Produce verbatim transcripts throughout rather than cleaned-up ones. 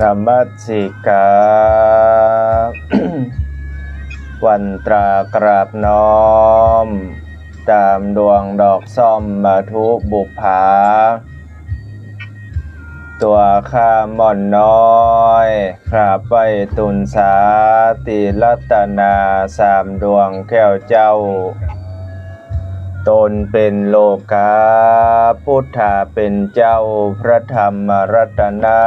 นมัสการ วันตรากราบน้อม ต๋ามดวงดอกส้มมัทธุบุปผา ตั๋วข้าม่อนน้อย กราบไหว้ตูนสา ตี้รัตนาสามดวงแก้วเจ้า ต๋นเป๋นโลกา พุทธาเป๋นเจ้า พระธรรมรัตนะ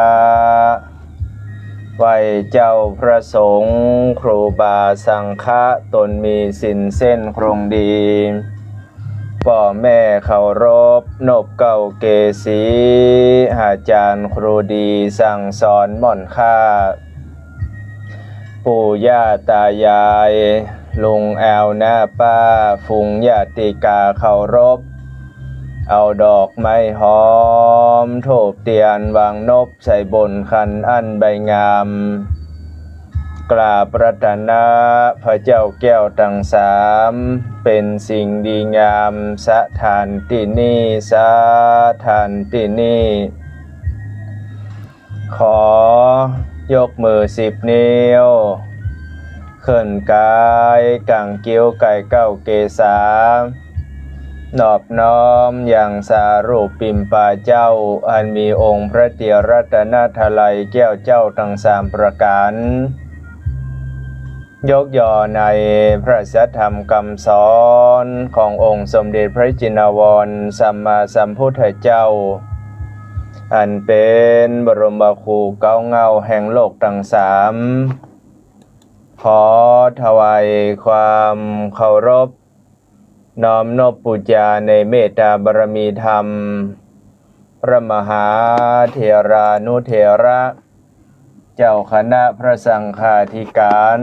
ไหว้เจ้าพระสงฆ์ ครูบาสังฆะ ต๋นมีศีลเส้นคงดี ป้อแม่เคารพ นบเกล้าเกศี อาจ๋ารย์ครูดี สั่งสอนม่อนข้า ปู่ย่าต๋ายาย ลุงแอวน้าป้า ฝูงญาติกาเคารพ เอาดอกไม้หอม ธูปเตียน วางนบ ใส่บนขันอันใบงาม กราบรัตนะพระเจ้าแก้วตังสาม เป๋นสิ่งดีงาม สถานตี้นี่ สถานตี้นี่ ขอยกมือสิบนิ้ว เขินกายก๋างกิ้วก๋ายเกล้าเกษา นอบน้อมยังสารูปปิมปาเจ้า อันมีองค์พระเตียรรัตนตรัยแก้วเจ้าตังสามประก๋าน ยกย่อในพระสัทธรรมกำสอนขององค์สมเด็จพระจินวรสัมมาสัมพุทธเจ้า อันเป๋นบรมครูเก๊าเหง้าแห่งโลกตังสาม ขอถวายความเคารพ น้อมนบปู๋จาในเมตตาบารมีธรรม พระมหาเถรานุเถระ เจ้าคณะพระสังฆาธิก๋าน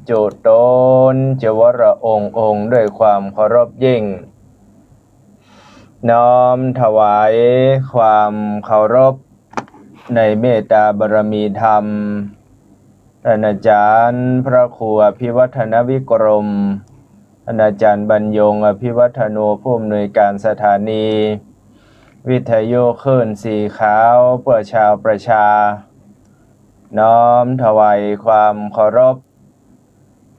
จุ๊ต๋นจวรองค์องค์ ด้วยความเคารพยิ่ง น้อมถวายความเคารพในเมตตาบารมีธรรม ท่านอาจ๋ารย์พระครูอภิวัฒนวิกรม ท่านอาจ๋ารย์บรรยง อภิวัฒโน ผู้อำนวยการสถานีวิทยุคลื่นสีขาวเพื่อชาวประชา น้อมถวายความเคารพ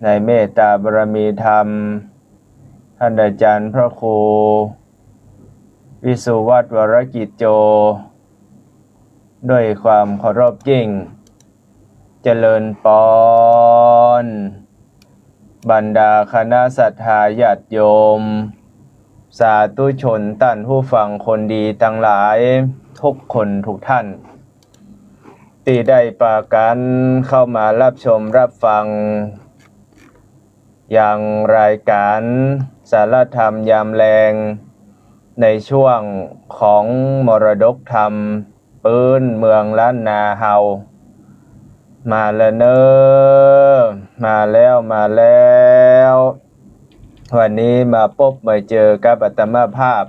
ในเมตตาบารมีธรรม ท่านอาจ๋ารย์พระครูวิสุวัฒน์ วรกิจโจ ด้วยความเคารพยิ่ง เจริญปอน บรรดาคณะศรัทธาญาติโยม สาธุชนต้านผู้ฟังคนดีตังหลาย กู้คนกู้ต้าน ตี้ได้ปากั๋นเข้ามาฮับชมฮับฟัง ยังรายก๋านสารธรรมยามแลง ในช่วงของมรดกธรรม ปื๊นเมืองล้านนาเฮา มาแล้วเน่อ มาแล้ว มาแล้ว วันนี้มาปบมาเจอกับอาตมาภาพ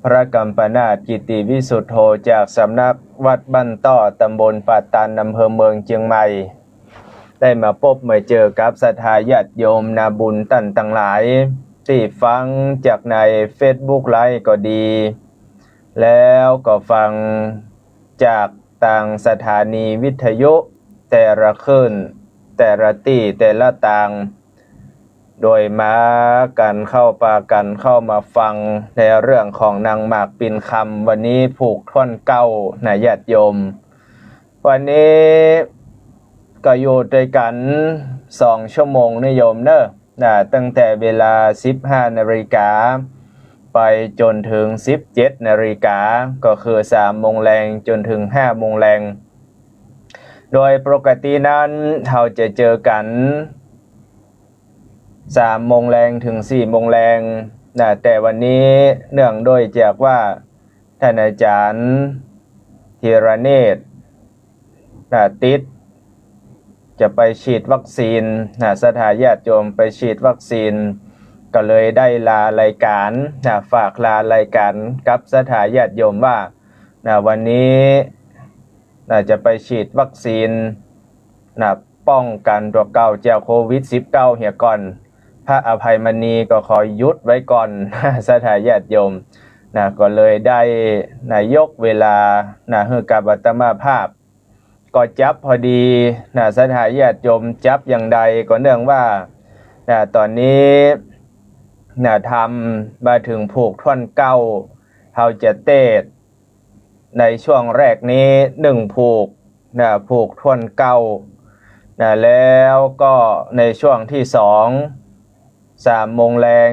พระกัมปนาท กิติวิสุทโธ จากสำนักวัดบ้านต้อ ตำบลป่าตาด อำเภอเมืองเจียงใหม่ ได้มาปบมาเจอกับศรัทธาญาติโยมนาบุญต้านตังหลาย ตี้ฟังจากในเฟซบุ๊กไลฟ์ก็ดี แล้วก็ฟังจากตางสถานีวิทยุ แต่ละคลื่น แต่ละตี้ แต่ละตาง โดยมากั๋นเข้า ปากั๋นเข้ามาฟังในเรื่องของนางหมากปิ่นคำ วันนี้ผูกถ้วนเก๊านะญาติโยม วันนี้ก็อยู่ตวยกั๋นสองชั่วโมงนะโยมเน่อ นะ ตั้งแต่เวลาสิบห้านาฬิกา ไปจ๋นเถิงสิบเจ็ดนาฬิกา ก็คือสามโมงแลงจ๋นเถิงห้าโมงแลง โดยปกตินั้นเฮาจะเจอกั๋นสามโมงแลงเถิงสี่โมงแลงนะ แต่วันนี้เนื่องด้วยจากว่า ท่านอาจ๋ารย์ธีรเนตร นะ ติด จะไปฉีดวัคซีน นะ ศรัทธาญาติโยมไปฉีดวัคซีน ก็เลยได้ลารายก๋าน นะ ฝากลารายก๋านกับศรัทธาญาติโยมว่า นะ วันนี้ นะ จะไปฉีดวัคซีน นะ ป้องกั๋นตั๋วเก่าจากโควิดสิบเก้าเหียก่อน พระอภัยมณีก็ขอหยุดไว้ก่อน ศรัทธาญาติโยม นะ ก็เลยได้ นะ ยกเวลา นะ หื้อกับอาตมาภาพ ก็จั๊บพอดีนะ ศรัทธาญาติโยม จั๊บอย่างใดก็เนื่องว่านะ ต๋อนนี้นะ ธรรมมาเถิงผูกถ้วนเก้า เฮาจะเตสน์ในช่วงแรกนี้นึ่งผูกนะ ผูกถ้วนเก้านะ แล้วก็ในช่วงตี้สอง สามโมงแลง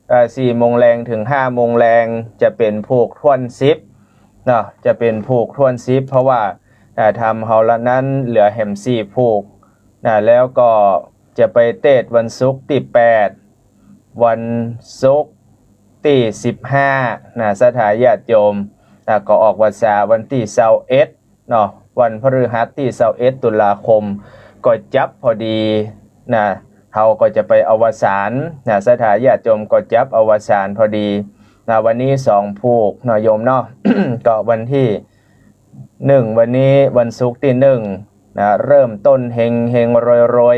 เอ่อ สี่โมงแลงเถิงห้าโมงแลง จะเป๋นผูกถ้วนสิบเนาะ จะเป๋นผูกถ้วนสิบ เพราะว่า อ่า ธรรมเฮาละนั้นเหลือแหมสี่ผูกนะ แล้วก็จะไปเตสน์วันศุกร์ตี้แปด วันศุกร์ตี้สิบห้านะ ศรัทธาญาติโยมนะ ก็ออกพรรษาวันตี้ซาวเอ็ดเนาะ วันพฤหัสตี้ซาวเอ็ดตุลาคม ก็จั๊บพอดีนะ เฮาก็จะไปอวสานนะ ศรัทธาญาติโยม ก็จั๊บอวสานพอดีนะ วันนี้สองผูกเนาะโยมเนาะ ก็วันตี้หนึ่ง วันนี้วันศุกร์ตี้หนึ่งนะ เริ่มต้นเฮงเฮงรวยรวย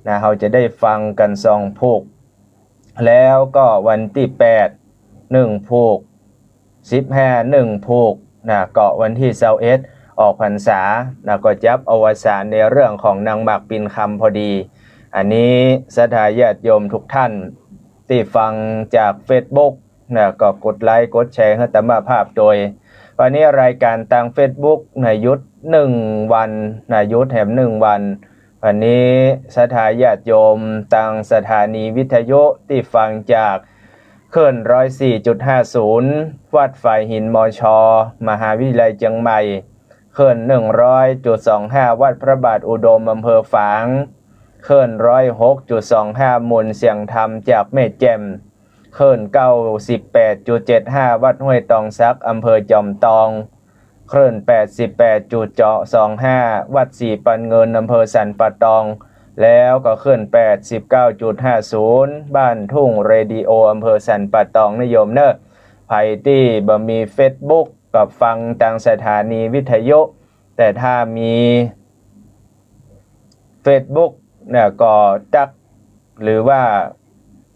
นะ เฮาจะได้ฟังกั๋นสองผูก แล้วก็วันตี้แปด นึ่งผูก สิบห้า นึ่งผูกนะ ก็วันตี้ซาวเอ็ดออกพรรษานะ ก็จั๊บอวสานในเรื่องของนางหมากปิ่นคำพอดี อันนี้ศรัทธาญาติโยมทุกท่านตี้ฟังจากเฟซบุ๊กนะ ก็กดไลก์กดแชร์หื้ออาตมาภาพโดย วันนี้รายการตางเฟซบุ๊กนะ หยุดนึ่งวันนะ หยุดแหมนึ่งวัน วันนี้ศรัทธาญาติโยมตางสถานีวิทยุตี้ฟังจากคลื่นร้อยสี่จุดห้าศูนย์ วัดฝายหิน มช มหาวิทยาลัยเจียงใหม่ คลื่นหนึ่งร้อยจุดสองห้า วัดพระบาทอุดม อำเภอฝาง คลื่นร้อยหกจุดสองห้า มนต์เสียงธรรมจากแม่แจ่ม คลื่นเก้าสิบแปดจุดเจ็ดห้า วัดห้วยตองสัก อำเภอจอมตอง คลื่นแปดสิบแปดจุดสองห้า วัดศรีปันเงิน อำเภอสันป่าตอง แล้วก็คลื่นแปดสิบเก้าจุดห้าศูนย์ บ้านทุ่งเรดิโอ อำเภอสันป่าตองนะโยมเนอะ ใผตี้บ่มีเฟซบุ๊กก็ฟังตางสถานีวิทยุ แต่ถ้ามีเฟซบุ๊กเนี่ยก็ตั๊ก หรือว่า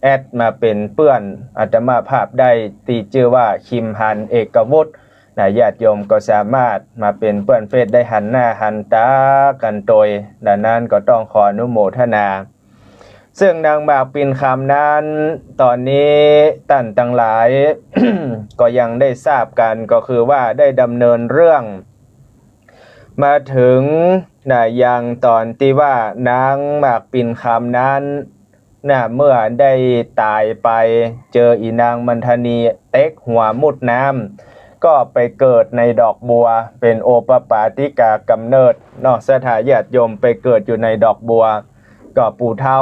แอดมาเป๋นเปื้อนอาตมาภาพได้ตี้จื้อว่า คิมฮัน เอกวุฒิ นะ ญาติโยมก็สามารถมาเป๋นเปื้อนเฟซได้ หันหน้าหันต๋ากั๋นโตย ดังนั้นก็ต้องขออนุโมทนา ซึ่งนางหมากปิ่นคำนั้น ต๋อนนี้ต้านตังหลาย ก็ยังได้ทราบกั๋น ก็คือว่าได้ดำเนินเรื่อง มาเถิงนะ ยังต๋อนตี้ว่านางหมากปิ่นคำนั้นนะ เมื่อได้ต๋ายไป เจออี่นางมันทนีเต็กหัวมุดน้ำ ก็ไปเกิดในดอกบัว เป๋นโอปปาติกากำเนิดเนาะ ศรัทธาญาติโยม ไปเกิดอยู่ในดอกบัว ก็ปู่เฒ่า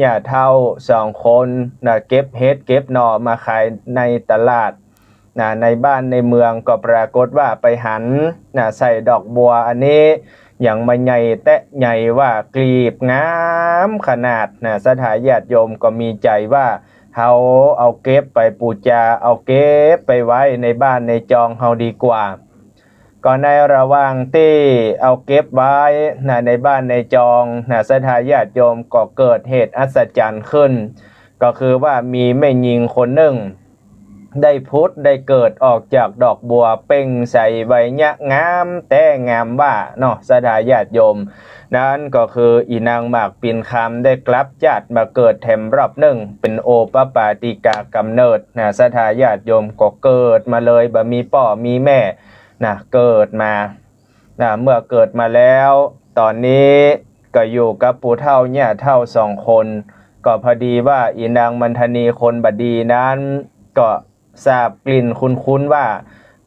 ย่าเฒ่าสองคนนะ เก็บเห็ดเก็บหน่อมาขายในตลาด นะ ในบ้านในเมืองก็ปรากฏว่าไปหันนะ ใส่ดอกบัวอันนี้ ยังบ่ใหญ่แต๊ใหญ่ว่ากลีบงามขนาดนะ ศรัทธาญาติโยมก็มีใจ๋ว่า เฮาเอาเก็บไปปู๋จา เอาเก็บไปไว้ในบ้านในจองเฮาดีกว่า ก็ในระหว่างตี้เอาเก็บไว้นะ ในบ้านในจองนะ ศรัทธาญาติโยม ก็เกิดเหตุอัศจรรย์ขึ้น ก็คือว่ามีแม่ญิงคนนึ่ง ได้ผุดได้เกิดออกจากดอกบัว เปล่งใสไวยะงามแต๊งามว่าเนาะ ศรัทธาญาติโยม นั้นก็คืออี่นางหมากปิ่นคำได้กลับจาติมาเกิดแถมรอบนึ่ง เป๋นโอปปาติกากำเนิดนะ ศรัทธาญาติโยม ก็เกิดมาเลย บ่มีป้อมีแม่นะ เกิดมา นะ เมื่อเกิดมาแล้ว ต๋อนนี้ก็อยู่กับปู่เฒ่าย่าเฒ่าสองคน ก็พอดีว่าอี่นางมันทนีคนบ่ดีนั้น ก็ทราบกลิ่นคุ้นๆ ว่า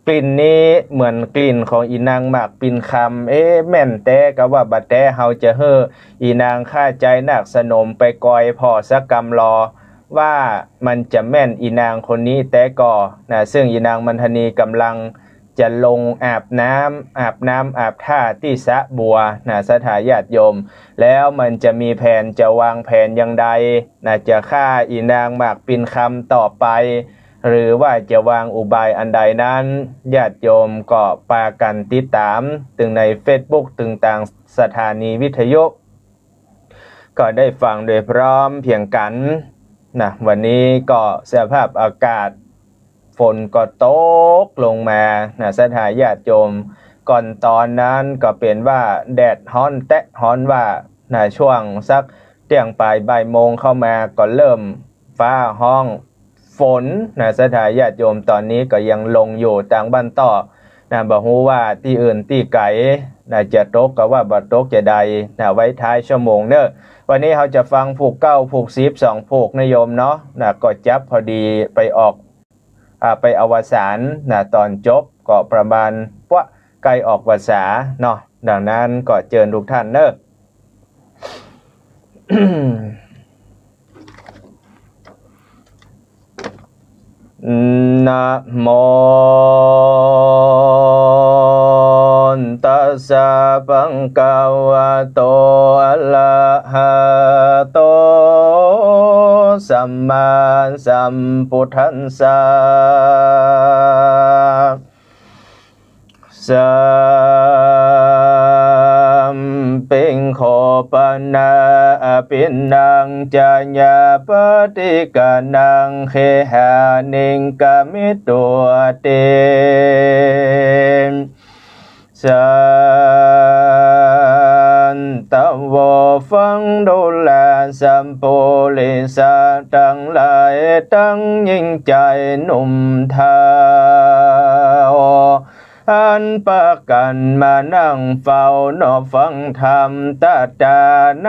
กลิ่นนี้เหมือนกลิ่นของอี่นางหมากปิ่นคำ เอ๊ะ แม่นแต๊กาว่าบ่แต๊ เฮาจะหื้ออี่นางข้าใจ๊นาคสนมไปกอยผ่อสักกำลอ ว่ามันจะแม่นอี่นางคนนี้แต๊ก่อนะ ซึ่งอี่นางมันทนีก่ำลัง จะลงอาบน้ำ อาบน้ำอาบท่าตี้สระบัวนะ ศรัทธาญาติโยม แล้วมันจะมีแผนจะวางแผนอย่างใดนะ จะฆ่าอี่นางหมากปิ่นคำต่อไป หรือว่าจะวางอุบายอันใดนั้น ญาติโยมก็ปากั๋นติดต๋าม ตึงในเฟซบุ๊ก ตึงตางสถานีวิทยุ ก็ได้ฟังโดยพร้อมเพรียงกั๋นนะ วันนี้ก็สภาพอากาศ ฝนก็ตกลงมานะ ศรัทธาญาติโยม ก่อนต๋อนนั้นก็เป๋นว่าแดดฮ้อนแต๊ฮ้อนว่า นะ ช่วงสักเตี้ยงป๋ายบ่ายโมงเข้ามาก็เริ่มฟ้าฮ้องฝนนะ ศรัทธาญาติโยม ต๋อนนี้ก็ยังลงอยู่ตางบ้านต้อนะ บ่ฮู้ว่าตี้อื่นตี้ไก๋นะ จะตกก็ว่าบ่ตกจาใดนะ ไว้ท้ายชั่วโมงเน่อ วันนี้เฮาจะฟังผูกเก้า ผูกสิบ สองผูกนะโยมเนาะ นะ ก็จับพอดีไปออก อ่า ไปอวสานนะ ต๋อนจบก็ประมาณ ปะ ใก้ออกพรรษาเนาะ ดังนั้นก็เจิญทุกท่านเน่อ นะโมตัสสะ ภะคะวะโต อะระหะโต สัมมาสัมพุทธัสสะ สามปิงโข ปะนา อะภินนัง จะยาปะติกานัง เขหานิง กะมิตตุอะติ สันตะโว ฟังดูราสัปปุริสะตังหลาย ตังญิงใจ๋หนุ่มเฒ่า อันปากั๋นมานั่งเฝ้าเนาะฟังธรรม ตะต๋าใน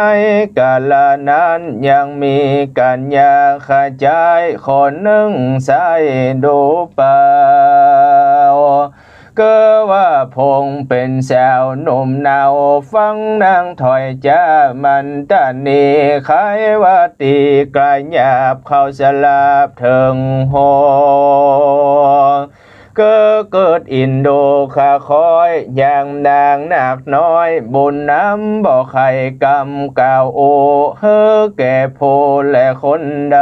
กาละนั้น ยังมีกัณญาขะจ๊ายคนนึ่ง ใส่ดูเปล่า เกื้อว่าพงเป๋นสาวหนุ่มเนา ฟังนางถอยจ๊ามันตะนี ใค่ว่าตี้กล้าหยาบเข้าสลาบเถิงโห เกื้อเกิดอินดูขะคอย อย่างนางนาคน้อย บุญนำบ่ใค่กำกล่าวอู้ หื้อแก่ผู้แลคนใด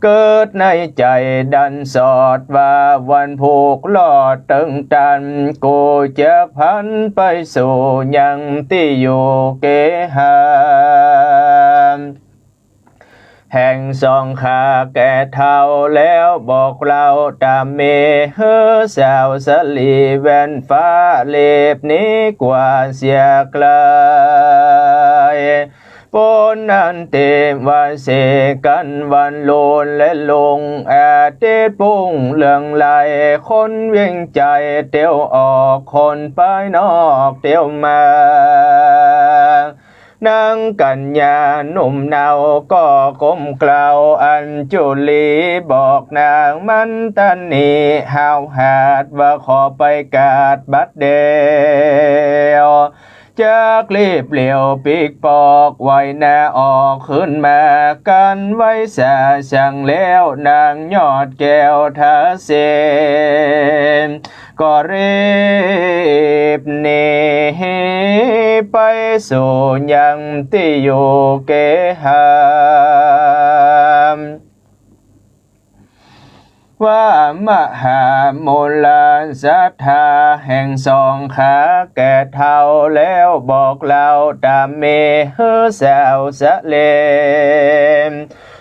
เกิดในใจ๋ดันสอดว่า วันผูกลอดเติงตัน กูจักผันไปสู่ยังตี้อยู่เกหา แห่งสองข้าแก่เฒ่าแล้วบอกเล่าต๋ามเม หื้อสาวสะหลีแว่นฟ้า รีบหนีกว่าเสียไกล ปูนนั้นเตวาเสกั๋นวันลูน และลุงอาทิตย์ปุ้งเรืองไล คนเวียงใจ๋เตียวออก คนปายนอกเตียวมา นางกัณญาหนุ่มเนาก็ก้มกล่าว อัญจุลีบอกนางมันตะนี ห้าวหาดว่าขอไปกาดบัดเดี่ยว จักรีบเหลียวปิ๊กปอก ไหวหน้าออกขึ้นมา กั๋นไหว้สาสั่งแล้ว นางยอดแก้วทาเสน ก็รีบหนีไปสู่ยังตี้อยู่เกหา ว่ามหามูลศรัทธาแห่งสองข้าแก่เฒ่าแล้วบอกเล่าต๋ามเม หื้อสาวสะเล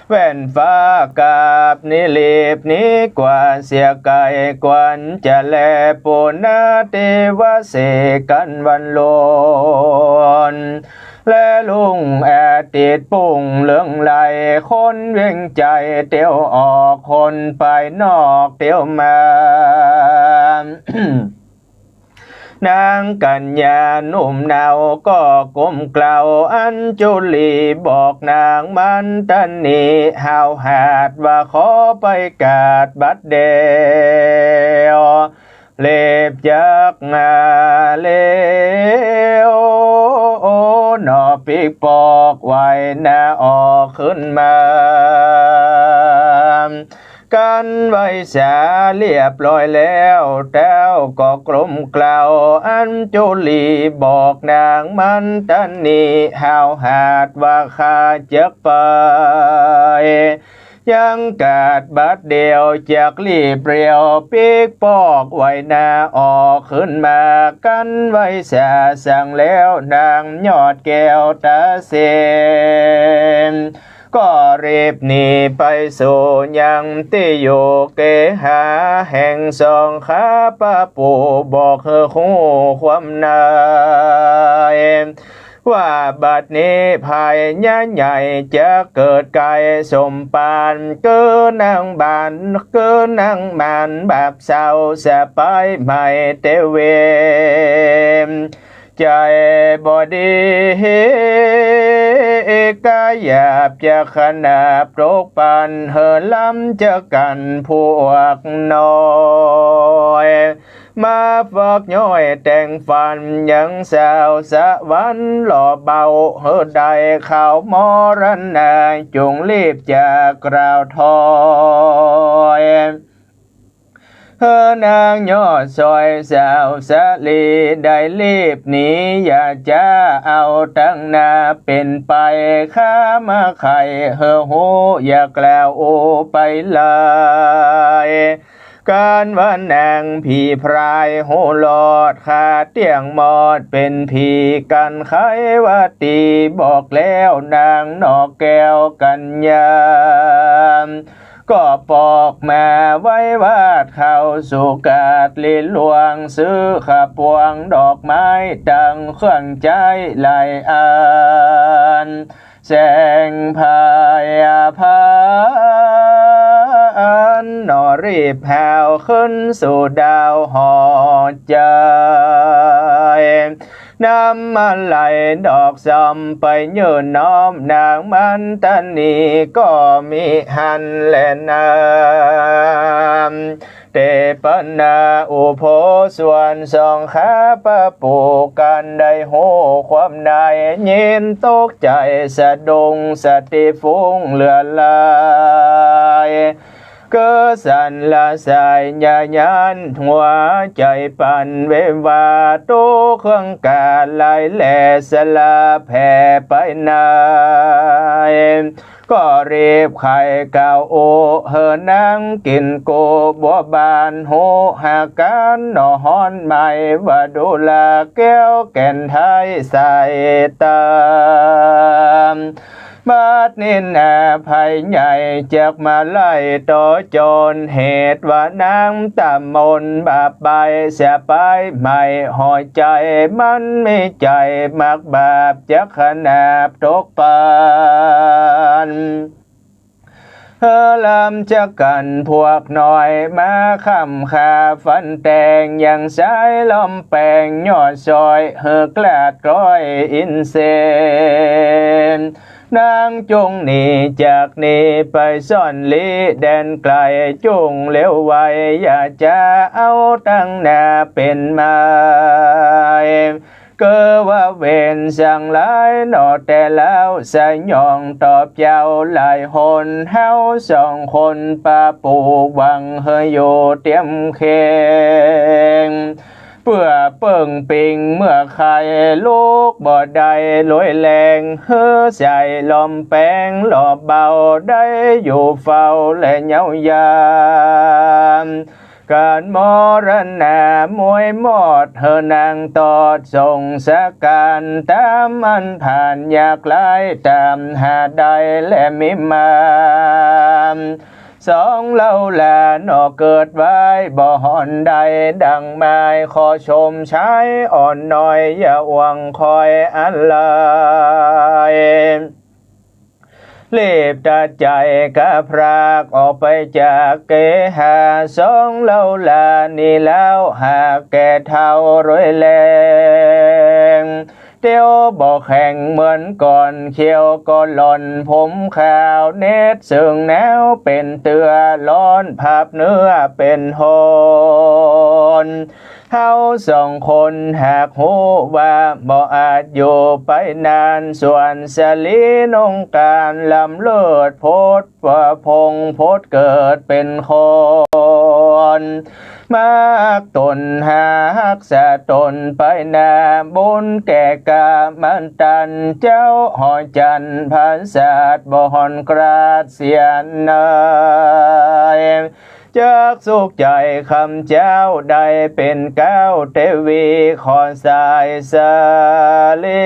แว่นฟ้ากาบนี้รีบหนีกว่าเสียไกล กวันจะแลปูนาเตวาเสกั๋นวันลูน และลุงอาทิตย์ปุ้งเรืองไล คนเวียงใจ๋เตียวออก คนปายนอกเตียวมา นางกัณญาหนุ่มเนาก็ก้มกล่าว อัญจุลีบอกนางมันตะนี ห้าวหาดว่าขอไปกาดบัดเดี่ยว รีบจักงาเร็ว หนอปิ๊กปอกไหวหน้าออกขึ้นมา กั๋นไหว้สาเรียบร้อยแล้ว เต้าก็ก้มกล่าว อัญจุลีบอกนางมันตะนี ห้าวหาดว่าข้าจักไป ยังกาดบัดเดี่ยว จักรีบเรียวปิ๊กปอกไหวหน้าออกขึ้นมา กั๋นไหว้สาสั่งแล้ว นางยอดแก้วตาเสน ก็รีบหนีไปสู่ยังตี้อยู่เกหาแห่งสองข้าป้าปู่บอกหื้อฮู้ความใน ว่าบัดนี้ภัยยะใหญ่จะเกิดไกลสมปาน เกอนางบาน เกอนางมานบาปเศร้าสะปายใหม่เตเว ใจบ่ดี กะหยาบจะขนาบตกปัน หื้อลำจะกั๋นพวกน้อย มาฟอกย้อยแต่งฟันยังสาวสะหวันหล่อเบา หื้อได้ข่าวมรณะจุ่งรีบจากกล่าวถอย หื้อนางยอดซอยสาวสะหลีได้รีบหนี อย่าจะเอาตังหน้าเป๋นไป ข้ามาไขหื้อฮู้อย่ากล่าวอู้ไปเลย ก๋านว่านางผีพรายฮู้รอด ข้าเตี้ยงมอดเป๋นผีกั๋นไขว่าตี้ บอกแล้วนางนอกแก้วกัญญา ก็ปอกมาไว้วาดเข้าสู่กาดลีหลวง ซื้อขะปวงดอกไม้ตังเครื่องใจ๊หลายอัน แสงพายาพานหน่อรีบหาวขึ้นสู่ดาวหอใจ๋ นำมาลัยดอกซอมไปยื่นน้อมนางมันตานีก็มิหันแลนาม เตปนาอุโภส่วนสองข้าป้าปู่กั๋นได้ฮู้ความใน ยินตกใจ๋สะดุ้งสติฟุ้งเหลือหลาย เกอสั่นละสายยาย้านหัวใจ๋ปั่นเววา ตู้เครื่องกาหลายแหล่สละแผ่ไปใน ก็รีบไขกล่าวอู้หื้อนางกิ๋นกู้บัวบานฮู้หาก๋านหน่อฮ้อนไหม้ ว่าดูลาแก้วแก่นไท้สายตา บัดนี้นาภัยใหญ่จักมาไล่ต่อโจร เหตุว่านางต๋ามนบาปใบ้เสียไป ไหม้หัวใจ๋มันมีใจ๋มักบาปจักขนาบตกปัน หื้อลำจะกั๋นพวกน้อยมาค้ำค่าฟันแตง ยังใจ๊ลอมแปงยอดซอย หื้อกลาดกล้อยอินเสน นางจุ่งหนีจากนี้ไปซ่อนลี้แดนไก๋ จุ่งเร็วไวอย่าจะเอาตังหน้าเป๋นไม้ เกอว่าเวรสังหลายหน่อแต่แล้ว สยองตอบเย้าหลายหน เฮาสองคนป้าปู่หวังหื้ออยู่เตียมเข่ง เปื้อเปิ้งปิงเมื่อใค่ลุกบ่ได้ลุยแรง หื้อใจ๊ลอมแปงหล่อเบาได้อยู่เฝ้าและเย้ายาม ก๋านมรณะมวยมอดหื้อนางตอดส่งสะก๋าน ต๋ามอันผ่านยากหลายต๋ามหาได้และมิมาน สองเล่าหลานออกเกิดไว้บ่ห่อนใดดังหมาย ขอชมใจ๊อ่อนน้อยอย่าอ่วงคอยอะไหล่ รีบตัดใจ๋กะพรากออกไปจากเกหา สองเล่าหลานนี้แล้วหากแก่เฒ่าลุยแรง เตี้ยวบ่แข็งเหมือนก่อน เขี้ยวก็หล่อนผมขาว เหน็ดเซิงหนาวเป๋นเตื้อ ฮ้อนผาบเนื้อเป๋นฮ้อน เฮาสองคนหากฮู้ว่าบ่อาจอยู่ไปนาน ส่วนสะหลีนงก๋านลำเลิศพดว่าพงพดเกิดเป๋นคน มาฮักต๋นหาฮักษาต๋นไปนา บุญแก่กามันตัน เจ้าหอจันทร์ผาสาทบ่ห่อนกราดเสียเนย จักสุขใจ๋คำเจ๊าได้เป๋นเก๊า เตวีขอสายสาลี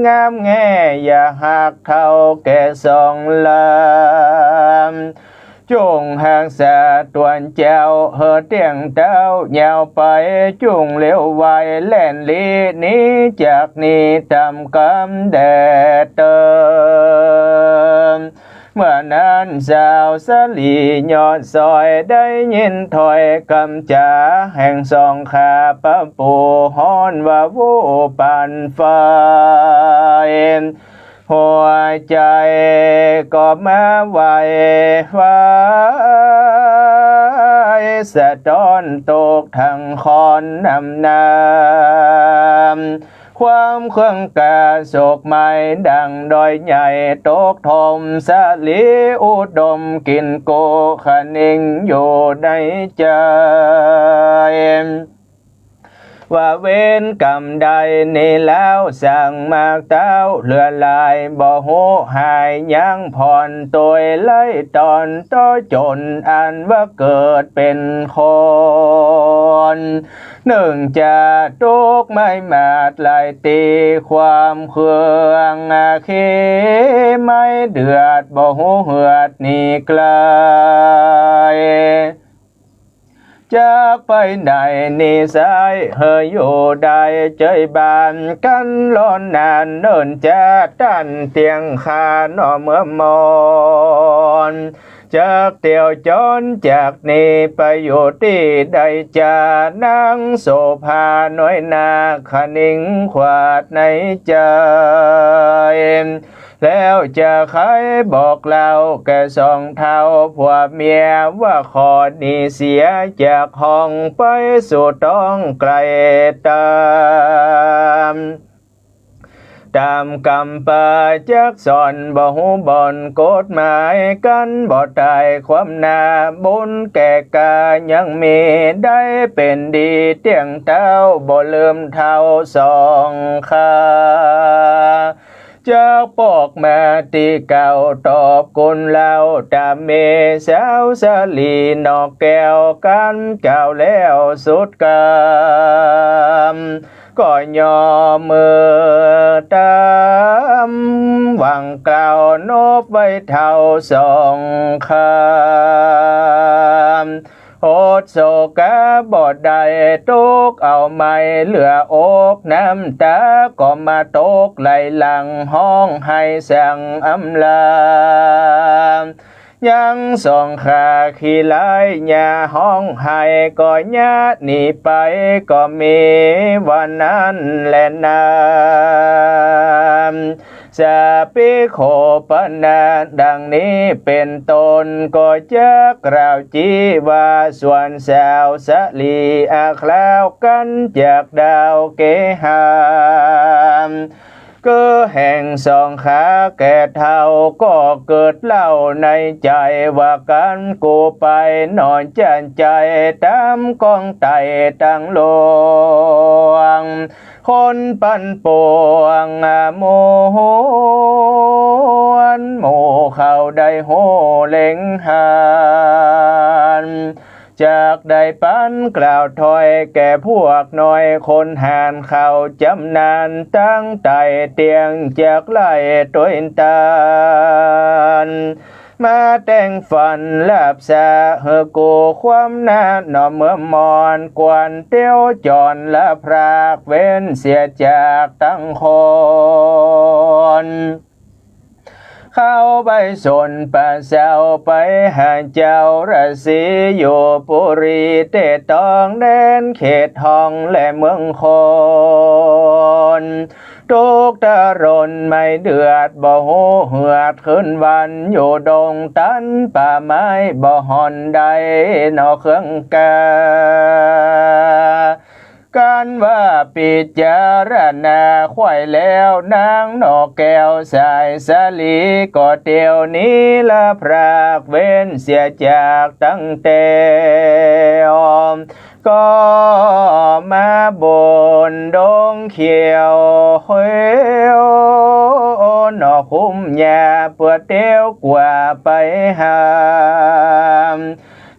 งามแง่อย่าฮักเท่าแก่สองลำ จุ่งฮักษาต๋วนเจ้าหื้อเตี้ยงเต๊า ยาวไปจุ่งเหลียวไว แล่นลี้หนีจากนี้ต๋ามกำแด่เติม เมื่อนั้นสาวสาลียอดซอย ได้ยินถ้อยกำจ๋าแห่งสองข้าปะปู่ ฮ้อนว่าวูบปานไฟ หัวใจ๋ก็มาไหว ไหวสะท้อนตกทั้งคอนน้ำน้ำ ความเคืองกล้าโศกไหม้ดังดอยใหญ่ ตกถมสาลีอุดม กิ๋นกู้คะนิงอยู่ในใจ๋ ว่าเวรกรรมใดนี้แล้ว สั่งมากเต๊าเหลือหลาย บ่ฮู้หายยั้งผ่อน ตวยไล่ตอนต่อจ๋น อันว่าเกิดเป๋นคน นึ่งจะตุ๊กข์ไม้หมาดหลายตี้ ความเคืองอาฆีไม้เดือด บ่ฮู้เหือดหนีไกล จักไปไหนหนีไส หื้ออยู่ได้เจยบาน กั๋นร้อนนานเนิ่นจ๊า ต้านเตี้ยงข้าหน่อเมือมอน จักเตียวจ๋นจากนี้ไปอยู่ตี้ใดจา นางโสภาน้อยนาคะนิงขวาดในใจ๋ แล้วจะใค่บอกเล่าแก่สองเฒ่า ผัวเมียว่าขอหนีเสียจากห้อง ไปสู่ต้องไกลต๋าม ต๋ามกำปาจักสอน บ่ฮู้บ่อนกฎหมาย กั๋นบ่ต๋ายความหน้า บุญแก่กายังมี ได้เป๋นดีเตี้ยงเต๊า บ่ลืมเฒ่าสองข้า จักปอกมาตี้เก่าตอบกุณเล่า ต๋ามเมสาวสาลีนอกแก้ว กั๋นกล่าวแล้วสุดกำ ก็ย่อมือต๋าม หวังกล่าวนบไหว้เฒ่าสองข้า อดโศกาบ่ได้ ตุ๊กข์เอาไม้เหลืออก น้ำต๋าก็มาตกไหลหลั่ง ฮ้องไห้สั่งอำลา ยังสองข้าขี้ร้าย อย่าฮ้องไห้ก็อย่าหนีไป ก็มีว่านั้นแลนา สาปิโขปนา ดังนี้เป๋นต้น ก็จักกล่าวจี้ว่า ส่วนสาวสาลีอาคราว กั๋นจากดาวเกหา เก้อแห่งสองข้าแก่เฒ่า ก็เกิดเล่าในใจ๋ว่า กั๋นกู้ไปหน่อ จั่นใจ๋ต๋ามกองไต่ตังหลวง คนปันปวงมวล หมู่เขาได้ฮู้เล็งหัน จักได้ปันกล่าวถ้อยแก่พวกน้อย คนหาญเขาจ๋ำนาน ตังไต่เตี้ยงจักไล่ตวยตัน มาแต่งฝันหลับสะ หื้อกู้ความหน้าหน่อเมือมอน กวนเตี้ยวจ๋อนละพราก เว้นเสียจากตังคน เข้าไปสนประเสาไปหาเจ้าราศี อยู่ปุรีเตตอง แดนเขตฮ้องและเมืองคน ตุ๊กข์ตะรนไม้เดือด บ่ฮู้เหือดคืนวัน อยู่ดงตันป่าไม้ บ่ห่อนได้หน่อเครื่องกา กั๋นว่าปิจารณาไขว่แล้ว นางหน่อแก้วสายสาลี ก็เตี้ยวหนีละพราก เว้นเสียจากตังแต่ ก็มาบนดงเขียวเขียวหน่อ คุ้มยาเปื้อเตียวกว่าไปหา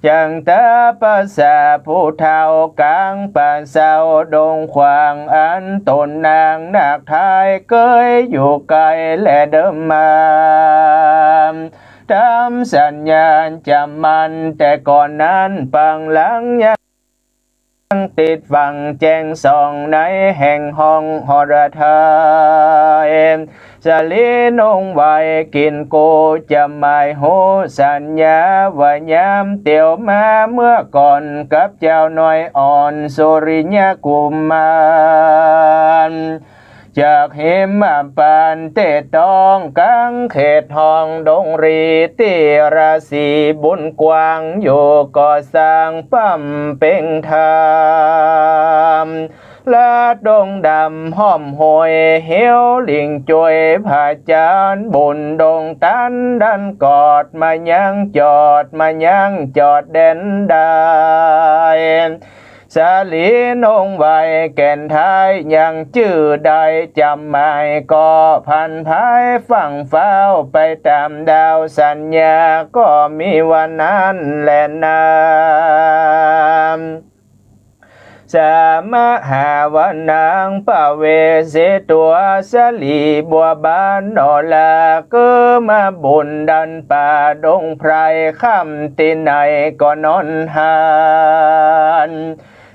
จั่งต๋าประสาผู้เฒ่ากลางป่าเซาดงขวาง อันต๋นนางนาคไท้เกยอยู่ไกลแลเดิมมา ต๋ามสัญญาจ๋ำมั่นแต่ก่อนนั้น ปางหลังยัง ติดฝังแจ้งส่องในแห่งห้องหฤทัย สาลีนงไหวกิ๋นโก จ๋ำหมายฮู้สัญญาว่ายามเตียวมาเมื่อก่อน กับเจ้าน้อยอ่อนสุริยกุมาร จากหิมพานต์เต๊ต้องกลางเขตห้องดงรี ตี้ราศีบุญกว้างอยู่ก่อสร้างปำเป็งธรรม ลาดดงดำห้อมห้วยเหียวลิงจ้วยผาจานบุญดงตันดันกอดมายังจอด มายังจอดแดนได้ สาลีนงไหวแก่นไท้ยังจื้อได้จ๋ำหมาย ก็ผันผายฟั่งฟ้าวไปต๋ามดาวสัญญา ก็มีวันนั้นแลนา สามหาวนางปเวสสีตั๋วสาลีบัวบานหนอลา เกอมาบุญดันป่าดงไพร ค่ำตี้ไหนก็นอนหัน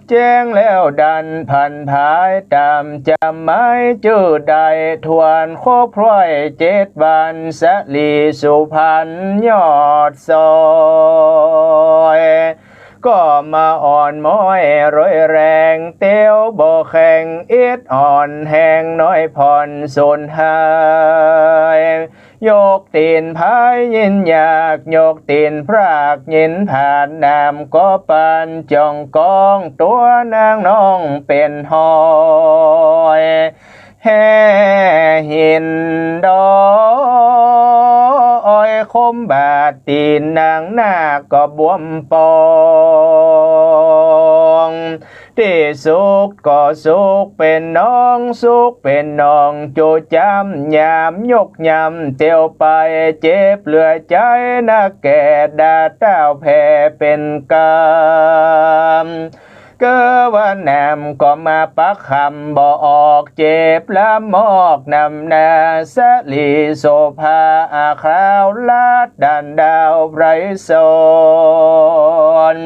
แจ้งแล้วดันผันผายต๋ามจ๋ำหมายจื้อได้ ถ้วนครบถ้วยเจ็ดวัน สาลีสุพรรณยอดซอย ก็มาอ่อนม้อยโรยแรง เตียวบ่แข็งอิดอ่อนแฮงน้อยผ่อนสูญหาย ยกตี๋นพายยินยาก ยกตี๋นพรากยินผาด น้ำก็ปานจ่องกอง ตั๋วนางน้องเป๋นหอย แห่หินดอย คมบาดตี๋นนางนาคก็บวมปอง ตี้สุกก็สุกเป๋นหนอง สุกเป๋นหนองจุจ้ำ ยามยกยำเตียวไป เจ็บเหลือใจ๋นักแก่ ดาต้าวแผ่เป๋นกำ เกอว่าน้ำก็มาปักคำบ่ออก เจ็บละมอกนำหน้า สาลีโสภาอาคราว ลาดดันดาวไพรสน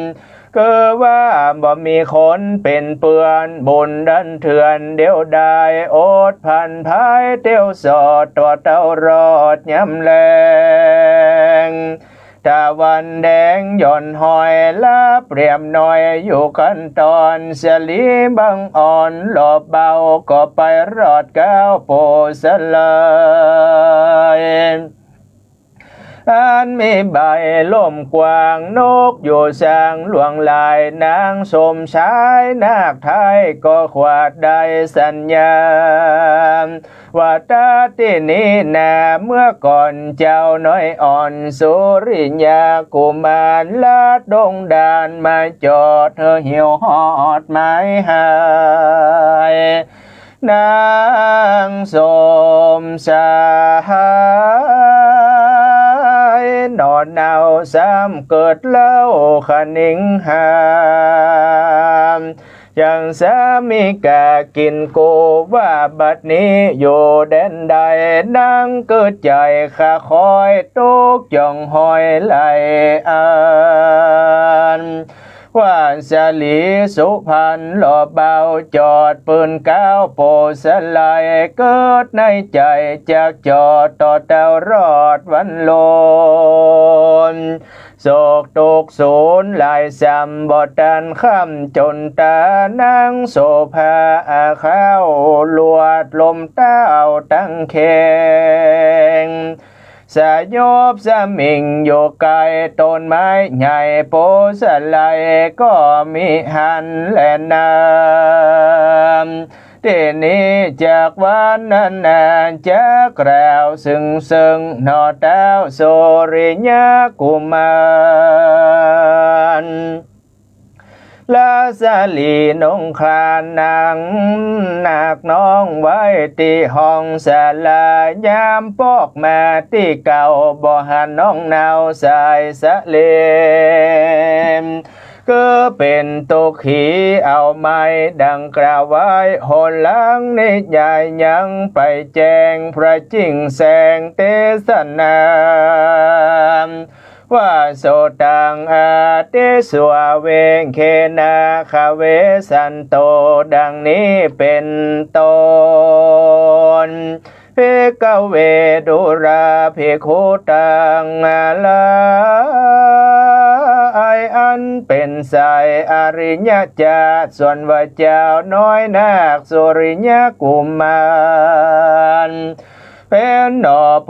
เกอว่าบ่มีคนเป๋นเปื้อน บุญดันเถื่อนเดียวดาย อดผันผายเตียวสอด ตั๋วเต้ารอดยามแลง ตะวันแดงหย่อนหอย ลาเปรียบน้อยอยู่ขั้นตอน สาลีบังอ่อนหลบเบา ก็ไปรอดก้าวโปสะไหล อันมีใบล่มกว้าง นกอยู่สร้างหลวงหลาย นางสมชายนาคไท้ก็ขวาดได้สัญญา ว่าตาตี้นี้นา เมื่อก่อนเจ้าน้อยอ่อนสุริยากุมาร ลาดดงดานมาจอด เธอหิวฮอดหมายหาย นางสมชายหนอนเอาซ้ำเกิดเล่าคะนิงหาม ยังสามีกากิ๋นโก ว่าบัดนี้อยู่แดนใด นางเกิดใจ๋คาคอย ตกจ่องหอยไหลอัน ว่าสาลีสุพรรณหลบเบา จอดปืนก้าวโปสะไหล เกิดในใจ๋จักจอด ตั๋วเต้ารอดวันลน โศกทุกข์สูญหลายซ้ำ บ่ตันค่ำจนต๋า นางโสภาอาคราว ลวดลมเต้าตังแข็ง สยบสมิงอยู่ไกล ต้นไม้ใหญ่โปสะไหล ก็มีหั้นแลนา ตี้นี้จักวรรณนา จักกล่าวซึ่งซึ่งหนอเต้าสุริยกุมาร ละสะหลีนงคลานหนังนาคน้องไว้ตี้ห้องศาลา ยามปอกมาตี้เก่า บ่หันน้องเนาใส่สะเล คือเป๋นตุ๊กขีเอาไหม ดังกล่าวไว้หนหลังนิยาย ยังไปแจ้งพระจิ่งแสงเตสนา ว่าโสตังอาทิสวา เวเคนะคะเวสันโต ดังนี้เป๋นต้น ภิกขเว ดูราภิกขุตังหลาย อันเป๋นสายอริยะจา ส่วนว่าเจ้าน้อยนาคสุริยะกุมาร เป๋นหน่อโพ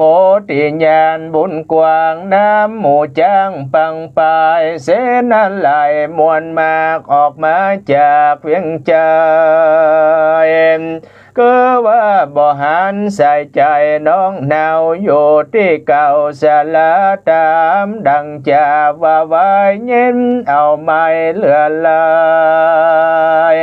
ธิญาณบุญกว้าง นำหมู่จ๊างปังปาย เสนาไลยมวลมาก ออกมาจากเวียงจันทน์ คือว่าบ่หันใส่ใจ๋น้องเนา อยู่ตี้เก่าศาลา ต๋ามดังจาว่าไว้ ยินเอาไหมเหลือหลาย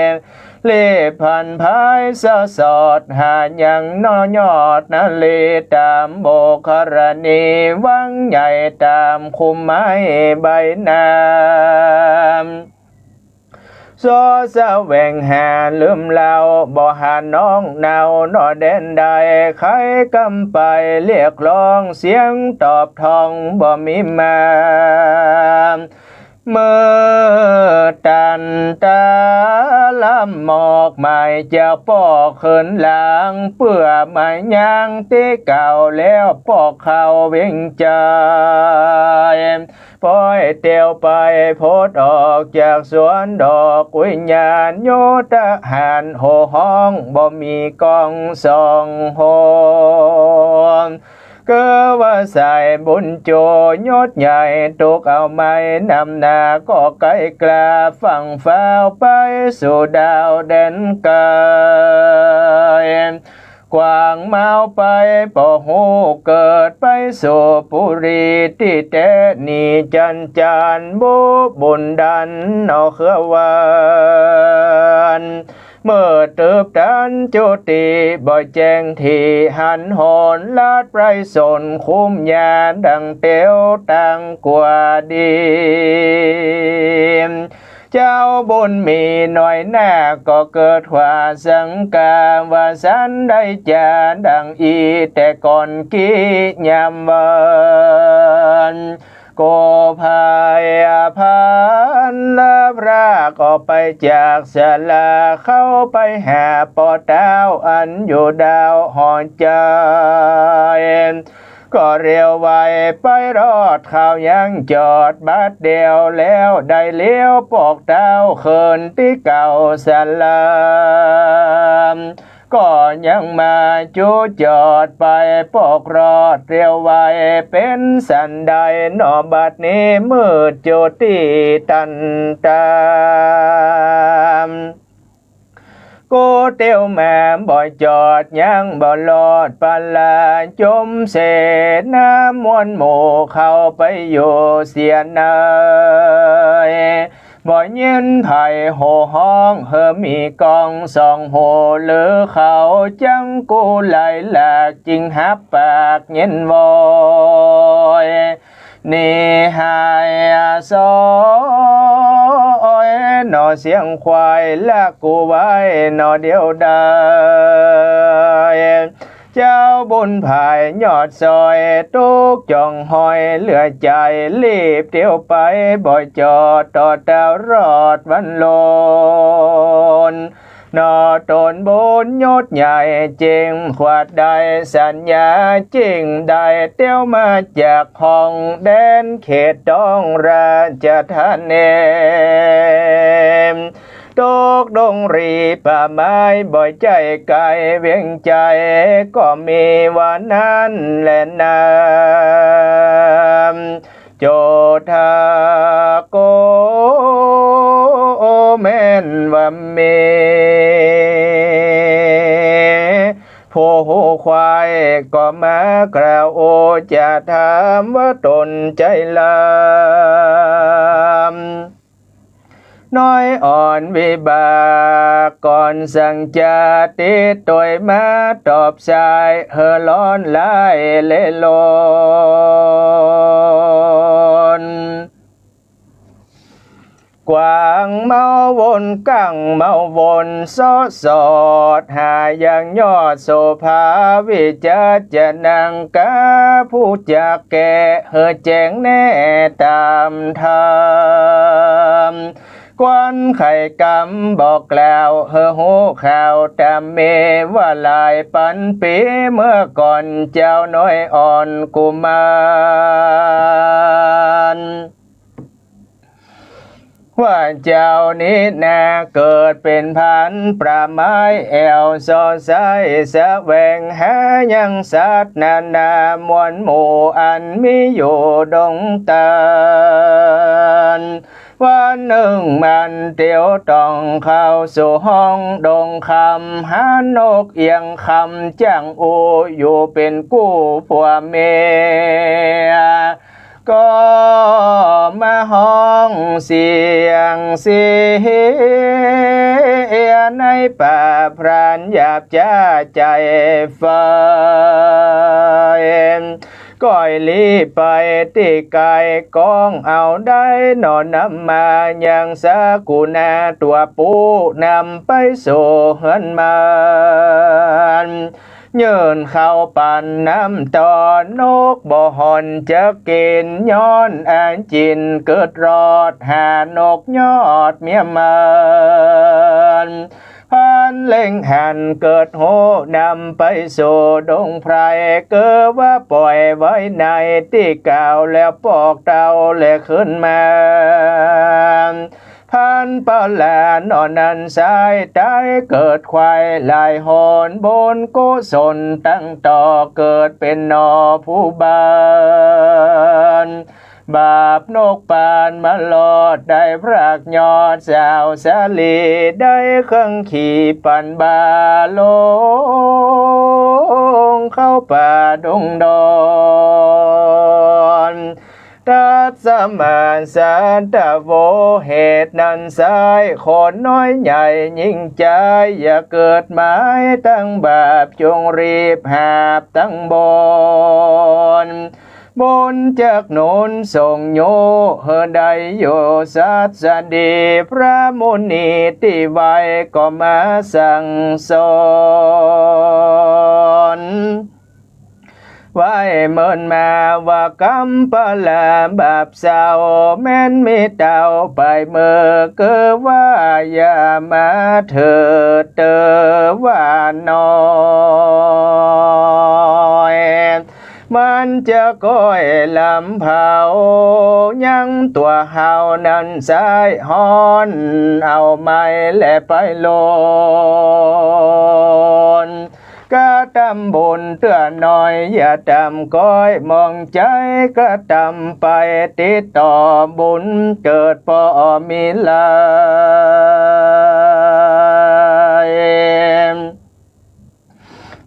รีบผันพายสะสอด หายังหน่อยอดนารี ต๋ามโบกขรณี วังใหญ่ต๋ามคุ้มไม้ใบหนา ส่อแสวงหาลืมเล่า บ่หันน้องเนาหน่อแดนใด ใค่กำไปเรียกร้อง เสียงตอบท้องบ่มีมา มืดตันต๋าลำหมอก หมายเจ้าปอกเขินหลัง เปื้อหมายยางตี้เก่า แล้วปอกเข้าเวียงจันทน์ ปอยเตียวไป พดออกจากสวนดอก วิญญาณโยธหารโห่ฮ้อง บ่มีกองสองหน คือว่าสายบุญโจยศใหญ่ ตุ๊กเอาไหมนำหน้า ก็ไกลกล้า ฟั่งฟ้าวไปสู่ดาวแดนไกล กว้างมาวไปบ่ฮู้ เกิดไปสู่ปุรีตี้แต๊ หนีจันจานบุบุญดันหน่อเครือวัน มืดตึ๊บตันจุติ บ่แจ้งตี้หันหน ลาดไพรสนคุ้มยา ดังเตียวตังกั๋วดี เจ้าบุญมีน้อยนาค ก็เกิดความสังกา ว่าสันได้จาดังอี้ แต่ก่อนกี้ยามวัน ก็พายพาลพระก็ไปจากศาลา เข้าไปหาป้อเต้า อันอยู่ดาวหอใจ๋ ก็เรียวไวไปรอด เขายังจอดบัดเดียว แล้วได้เลี้ยวปอกเต้าเขินตี้เก่าศาลา ก็ยังมาจุจอดไปปอกรอดเรียวไว เป๋นสันใดหน่อบัดนี้ มืดจุติตันต๋า กู้เตียวมาบ่จอดยังบ่รอดปาลา จมเสนามวลหมู่เข้าไปอยู่เสียใน บ่ยินใผโห่ฮ้อง หื้อมีกองสองหู หรือเขาจั้งกู้ไหลหลาก จึงหับปากยินโวย นี่หายสอยหน่อเสียงควาย ละกู้ไว้หน่อเดียวดาย เจ้าบุญผายยอดซอย ตุ๊กข์จ่องหอยเหลือใจ๋ รีบเตียวไปบ่จอด ต่อเต้ารอดวันโลน หน่อต๋นบุญยศใหญ่เจ๋ง ขวัดได้สัญญาจริง ได้เตียวมาจากห้องแดนเขตต้องราชธานี ตกดงรีป่าไม้บ่ใจ้ไก๋เวียงใจ๋ ก็มีว่านั้นแลนา โจทาโก แม่นว่ามีผู้ฮู้ควายก็มากล่าว โอจะถามว่าต๋นใจ้ลำ น้อยอ่อนวิบาก ก่อนสังจะติดตวยมา ตอบสายหื้อร้อนร้ายเล่ร่อน กว้างเมาวน กั้งเมาวน เซาะสอดหายังยอดโสภา วิจัดจะนังกา ผู้จักแก้หื้อแจ้งแน่ต๋ามธรรม ควันไขกำบอกกล่าวหื้อฮู้ข่าวต๋ามเม ว่าหลายปันปี๋เมื่อก่อน เจ้าน้อยอ่อนกุมาร ว่าเจ้านี้นาเกิดเป๋นพันธุ์ ประไม้แอ่วซอไส้ แสวงหายังสัตว์นานา มวลหมู่อันมีอยู่ดงตาล วันนึ่งมันเตียวต่องเข้าสู่ห้องดงคำ หันนกเอียงคำจ้างอู้ อยู่เป๋นกู้ผัวเมีย ก็มาฮ้องเสียงเสียในป่า พรานหยาบจ๊าใจ๋ไฟ ก้อยลี้ไปตี้ไก๋ ก้องเอาได้หน่อนำมา ยังสากุณาตั๋วปู้ นำไปสู่เฮือนมัน ยื่นข้าวปั๋นน้ำตอน นกบ่ห่อนจะกิ๋น ย้อนอาจิ๋นเกิดรอด หานกยอดเมียมัน พรานเล็งหันเกิดฮู้ นำไปสู่ดงไพร เกอว่าป่อยไว้ในตี้เก่า แล้วปอกเตาแลขึ้นมา พรานปลาหนอนั้นสายต๋าย เกิดควายหลายหน บุญกุศลตั้งต่อ เกิดเป๋นหน่อผู้บาน บาปนกปานมารอด ได้พรากยอดสาวสาลี ได้เครื่องขี่ปั๋นบา ลงเข้าป่าดงดอน ตัสมาสัตโว เหตุนั้นสาย คนน้อยใหญ่ยิ่งใจ๋ อย่าเกิดหมายตั้งบาป จงรีบหาบตั้งบุญ บุญจักหนุนส่งโย หื้อได้อยู่สัสดี พระมุนีตี้ไหว้ก็มาสั่งสอน ไหว้เมินมาว่ากำปลาบาปเศร้า แม้นมีเต้าไปเมิน เกอว่าอย่ามาเถิดเตอว่าน้อย มันจะก้อยลำเผา ยังตั๋วเฮานั้นสายฮ้อน เอาไม้แลไปลน กระตำบุญเตื้อน้อย อย่าตำก้อยมองใจ๋ กระตำไปติดต่อบุญ เกิดป้อมีหลาย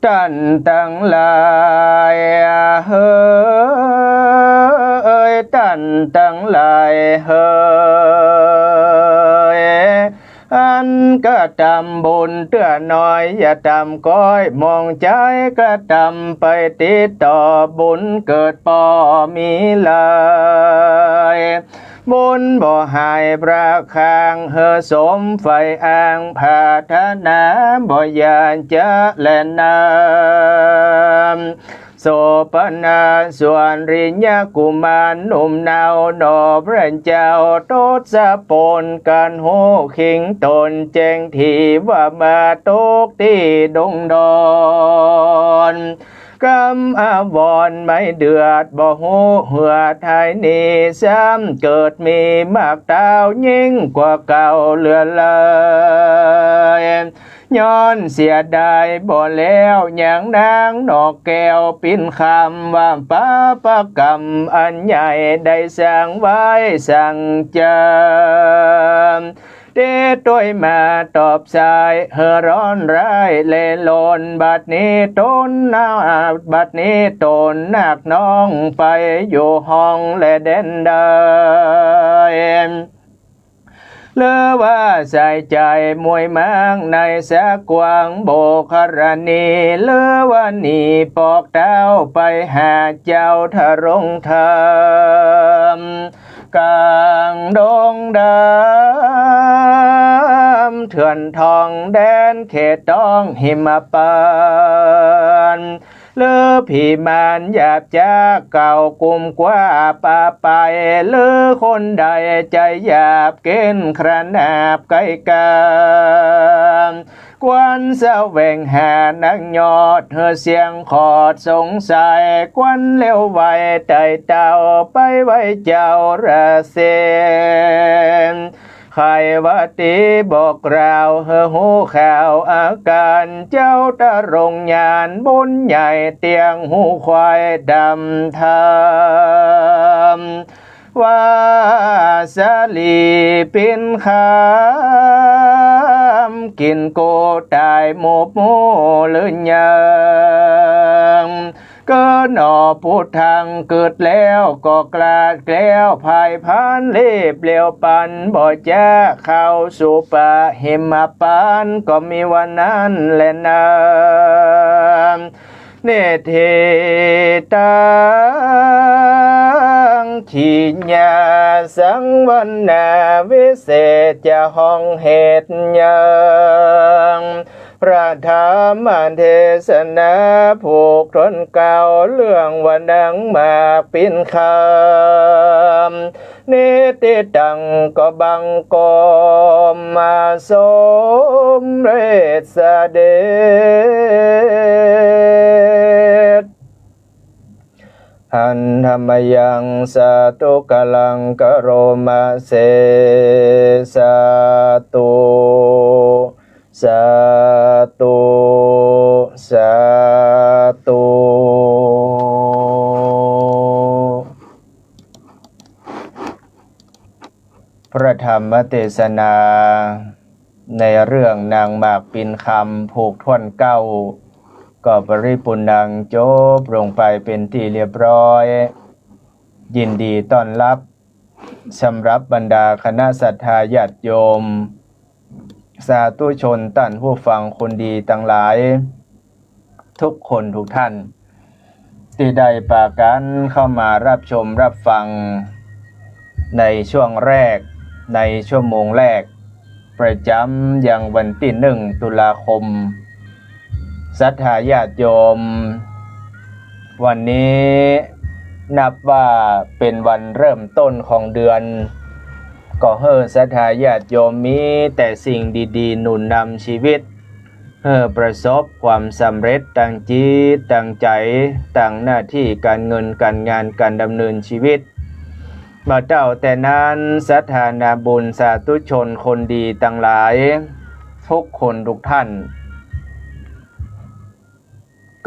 ต้านตังหลายเฮย ต้านตังหลายเฮย อันกระตำบุญเตื้อน้อย อย่าตำก้อยมองใจ๋ กระตำไปติดต่อบุญ เกิดป้อมีหลาย บุญบ่หายพระคาง หื้อสมใฝ่อ้างผาถนา บ่ยานจะแลนนาม โสปณะสวริยะกุมารหนุ่มเนาหน่อพระเจ้า ทศพลกันฮู้คิงต๋นแจ้งทีว่ามาตกตี้ดงดอน กำอาวรณ์ไม่เดือด บ่ฮู้เหือดหายหนี ซ้ำเกิดมีมากเต้ายิ่งกว่าเก่าเหลือหลาย ย้อนเสียดายบ่แล้วยังนางนกแก้วปิ่นคำ ว่าปาปกรรมอันใหญ่ได้สร้างไว้สร้างจำ เตตวยมาตอบสายหื้อร้อนร้ายเล่ร่อน บัดนี้ต๋นนา บัดนี้ต๋นนาคน้องไปอยู่ห้องแลแดนใด หรือว่าใส่ใจ๋มวยม้างในสะกวางโบกธรณี หรือว่าหนีปอกเต๊าไปหาเจ้าทรงธรรม ก๋างดงดำเถื่อนทองแดนเขตต้องหิมปานต์ หรือผีมารหยาบจ๊าเก่ากุมกว้าปาไป หรือคนใดใจ๋หยาบเก๋นขนาบใก้กา ควรแสวงหานักยอด หื้อเสี้ยงขอดสงสัย ควรเร็วไวไต่เต้าไปไหว้เจ้าราเสน ใค่ว่าตี้บอกกล่าวหื้อฮู้ข่าวอาก๋าน เจ้าทรงญาณบุญใหญ่เตี้ยงฮู้ควายดำธรรม ว่าสะหลีปิ้นคำ กิ๋นกูต๋ายหมูหมู่หรือยัง เก๋อหนอปูดตังเกิดแล้วก็กลาดแคล้ว ผายพรานรีบเร็วปัน บ่จ๊าเข้าสู่ป่าหิมปานต์ ก็มีวันนั้นแลนา เนตถิตัง ขีญาสังวรรณาวิเศษ จะฮ้องเหตุหยัง พระธรรมเทศนาผูกถ้วนเก้า เรื่องว่านังหมากปิ้นคำ เนตถิตัง ก็บังคมมาสมเร็จเสด็จ หันธมยัง สาธุการัง กะโรมะเส สาธุ สาธุ สาธุ พระธรรมเทศนาในเรื่องนางหมากปิ้นคำผูกถ้วนเก้า ก็ปริปูรณ์จบลงไปเป๋นตี้เรียบร้อย ยินดีต้อนฮับสำหรับบรรดาคณะศรัทธาญาติโยม สาธุชนต้านผู้ฟังคนดีตังหลาย ทุกคนทุกท่าน ตี้ได้ปากั๋นเข้ามาฮับชมฮับฟังในช่วงแรก ในชั่วโมงแรก ประจ๋ำยังวันตี้หนึ่งตุลาคม ศรัทธาญาติโยม วันนี้นับว่าเป๋นวันเริ่มต้นของเดือน ก็หื้อศรัทธาญาติโยมมีแต่สิ่งดีๆ หนุนนำชีวิต หื้อประสบความสำเร็จตางจิตตางใจ๋ ตางหน้าตี้ก๋านเงินก๋านงานก๋านดำเนินชีวิต บ่าเต้าแต่นั้น ศรัทธานาบุญสาธุชนคนดีตังหลาย ทุกคนทุกท่าน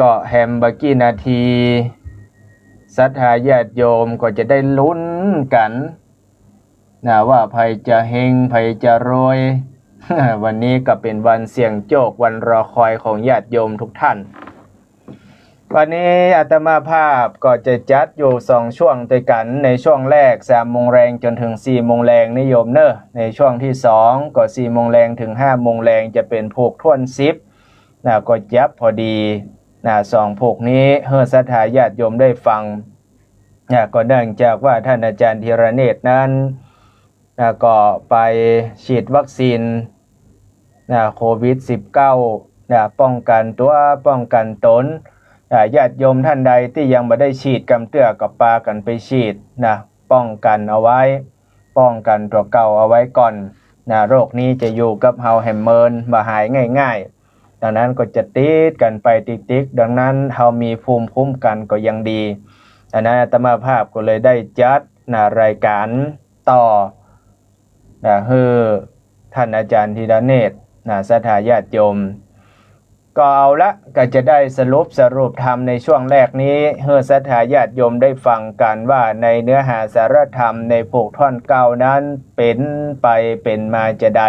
ก็แหมบ่ากี้นาที ศรัทธาญาติโยมก็จะได้ลุ้นกั๋น นะ ว่าใผจะเฮง ใผจะรวย วันนี้ก็เป๋นวันเสี่ยงโจค วันรอคอยของญาติโยมทุกท่าน วันนี้อาตมาภาพก็จะจัดอยู่สองช่วงตวยกั๋น ในช่วงแรกสามโมงแลงจ๋นเถิงสี่โมงแลงนะโยมเน่อ ในช่วงตี้สองก็สี่โมงแลงเถิงห้าโมงแลง จะเป๋นผูกถ้วนสิบ นะ ก็จับพอดี นะ สองผูกนี้หื้อศรัทธาญาติโยมได้ฟัง นะ ก็เนื่องจากว่าต้านอาจ๋ารย์ธีรเนตรนั้น นะ ก็ไปฉีดวัคซีน นะ โควิดสิบเก้า นะ ป้องกั๋นตั๋ว ป้องกั๋นต๋น นะ ญาติโยมต้านใดตี้ยังบ่ได้ฉีดกำเตื้อก็ปากั๋นไปฉีด นะ ป้องกั๋นเอาไว้ ป้องกั๋นตั๋วเก่าเอาไว้ก่อน นะ โรคนี้จะอยู่กับเฮาแหมเมิน บ่หายง่ายๆ ดังนั้นก็จะติดกั๋นไปติ๊กๆ ดังนั้นเฮามีภูมิคุ้มกั๋นก็ยังดี อันนั้นอาตมาภาพก็เลยได้จัด นะ รายก๋านต่อ นะ หื้อต้านอาจ๋ารย์ธีรเนตร นะ ศรัทธาญาติโยม ก็เอาละ ก็จะได้สรุป สรุปธรรมในช่วงแรกนี้ หื้อศรัทธาญาติโยมได้ฟังกั๋นว่าในเนื้อหาสาระธรรมในผูกถ้วนเก้านั้นเป๋นไปเป๋นมาจาใด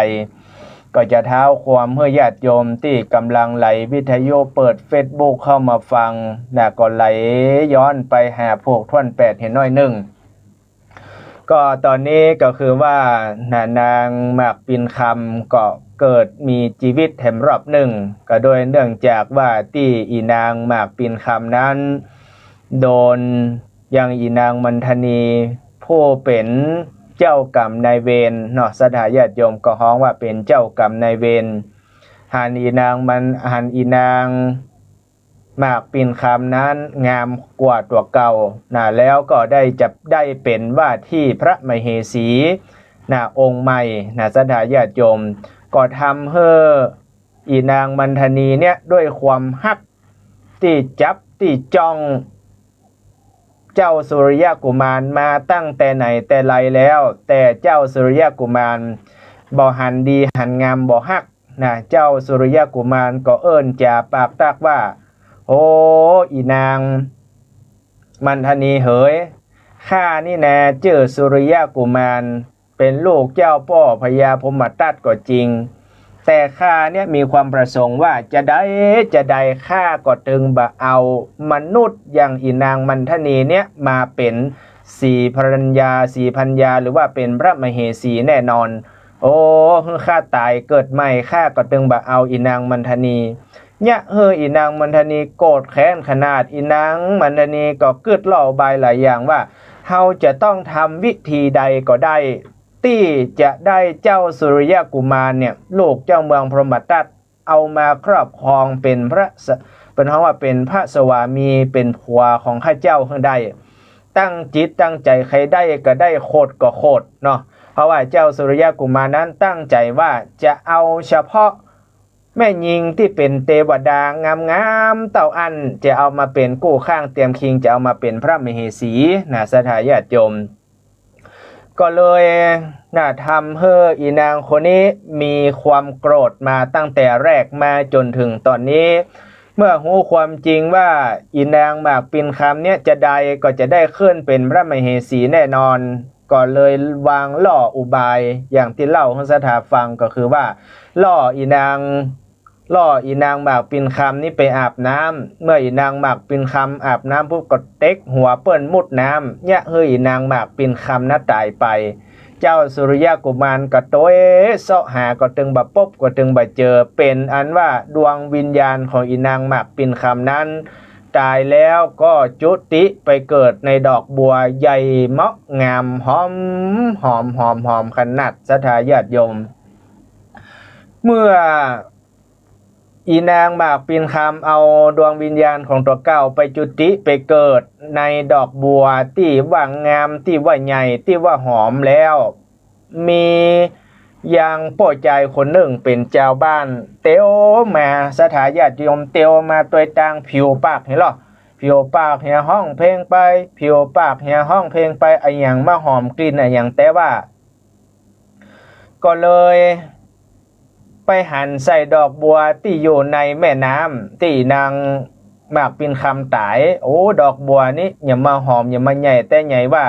ก็จะเท้าความหื้อญาติโยมตี้ก่ำลังไหลวิทยุเปิดเฟซบุ๊กเข้ามาฟัง นะ ก็ไหลย้อนไปหาผูกถ้วนแปดเหียน้อยนึ่ง ก็ต๋อนนี้ก็คือว่า นางหมากปิ่นคำก็เกิดมีจีวิตแหมรอบนึ่ง ก็โดยเนื่องจากว่าตี้อี่นางหมากปิ่นคำนั้น โดนยังอี่นางมันทนี ผู้เป๋นเจ้ากรรมนายเวรเนาะ ศรัทธาญาติโยม ก็ฮ้องว่าเป๋นเจ้ากรรมนายเวร หันอี่นางมัน หันอี่นาง หมากปิ่นคำนั้นงามกว่าตั๋วเก่านะ แล้วก็ได้จะได้เป๋นว่าที่พระมเหสีนะ องค์ใหม่นะ ศรัทธาญาติโยม ก็ทำหื้ออี่นางมันทนีเนี่ย ด้วยความฮักตี้จับตี้จ้องเจ้าสุริยกุมารมาตั้งแต่ไหนแต่ไรแล้ว แต่เจ้าสุริยกุมารบ่หันดีหันงาม บ่ฮัก นะ เจ้าสุริยกุมารก็เอิ้นจ๋าปากตั๊กว่า โอ้ อี่นางมันทนีเหย ข้านี่แน่จื้อสุริยกุมาร เป๋นลูกเจ้าป้อพญาพรหมทัตก็จริง แต่ข้าเนี่ยมีความประสงค์ว่าจะใดจะใดข้าก็ตึงบ่เอามนุษย์อย่างอี่นางมันทนีเนี่ยมาเป๋นสีภรรยา สีภรรยา หรือว่าเป๋นพระมเหสีแน่นอน โอ้ หื้อข้าต๋ายเกิดใหม่ข้าก็ตึงบ่เอาอี่นางมันทนี เยียะหื้ออี่นางมันทนีโกรธแค้นขนาด อี่นางมันทนีก็กึ๊ดล่ออุบายหลายอย่างว่า เฮาจะต้องทำวิธีใดก็ได้ ตี้จะได้เจ้าสุริยกุมารเนี่ย ลูกเจ้าเมืองพรหมทัต เอามาครอบครองเป๋นพระส- เป๋นฮ้องว่าเป๋นพระสวามี เป๋นผัวของข้าเจ้าหื้อได้ ตั้งจิตตั้งใจ๋ใค่ได้ก็ได้ โขดก็โขดเนาะ เพราะว่าเจ้าสุริยกุมารนั้นตั้งใจ๋ว่าจะเอาเฉพาะแม่ญิงตี้เป๋นเตวดางามๆ เต้าอั้น จะเอามาเป๋นกู้ข้างเตียมคิง จะเอามาเป๋นพระมเหสีนะ ศรัทธาญาติโยม ก็เลยนะ ทำหื้ออี่นางคนนี้มีความโกรธมาตั้งแต่แรกมาจ๋นเถิงต๋อนนี้ เมื่อฮู้ความจริงว่าอี่นางหมากปิ่นคำเนี่ยจะใดก็จะได้ขึ้นเป๋นพระมเหสีแน่นอน ก็เลยวางล่ออุบายอย่างตี้เล่าหื้อศรัทธาฟัง ก็คือว่าล่ออี่นาง ล่ออี่นางหมากปิ่นคำนี่ไปอาบน้ำ เมื่ออี่นางหมากปิ่นคำอาบน้ำปุ๊บก็เต็กหัวเปิ้นมุดน้ำ เยียะหื้ออี่นางหมากปิ่นคำนะต๋ายไป เจ้าสุริยกุมารก็ตวยเซาะหาก็ตึงบ่ปบก็ตึงบ่เจอ เป๋นอันว่าดวงวิญญาณของอี่นางหมากปิ่นคำนั้น ต๋ายแล้วก็จุติไปเกิดในดอกบัวใหญ่เมาะงามหอมหอมหอมหอมขนาด ศรัทธาญาติโยม เมื่อ อี่นางหมากปิ่นคำเอาดวงวิญญาณของตั๋วเก่าไปจุติไปเกิดในดอกบัวตี้ว่างาม ตี้ว่าใหญ่ ตี้ว่าหอมแล้ว มียางป้อจายคนนึ่งเป๋นจาวบ้านเตียวมา ศรัทธาญาติโยม เตียวมาตวยตางผิวปากเหียลอ ผิวปากเหียฮ้องเพลงไป ผิวปากเหียฮ้องเพลงไป อะหยังมาหอมกลิ่นอะหยัง แต่ว่า ก็เลยไปหันใส่ดอกบัวตี้อยู่ในแม่น้ำตี้นางหมากปิ่นคำต๋าย โอ้ ดอกบัวนี้หยังมาหอมหยังมาใหญ่แต๊ใหญ่ว่า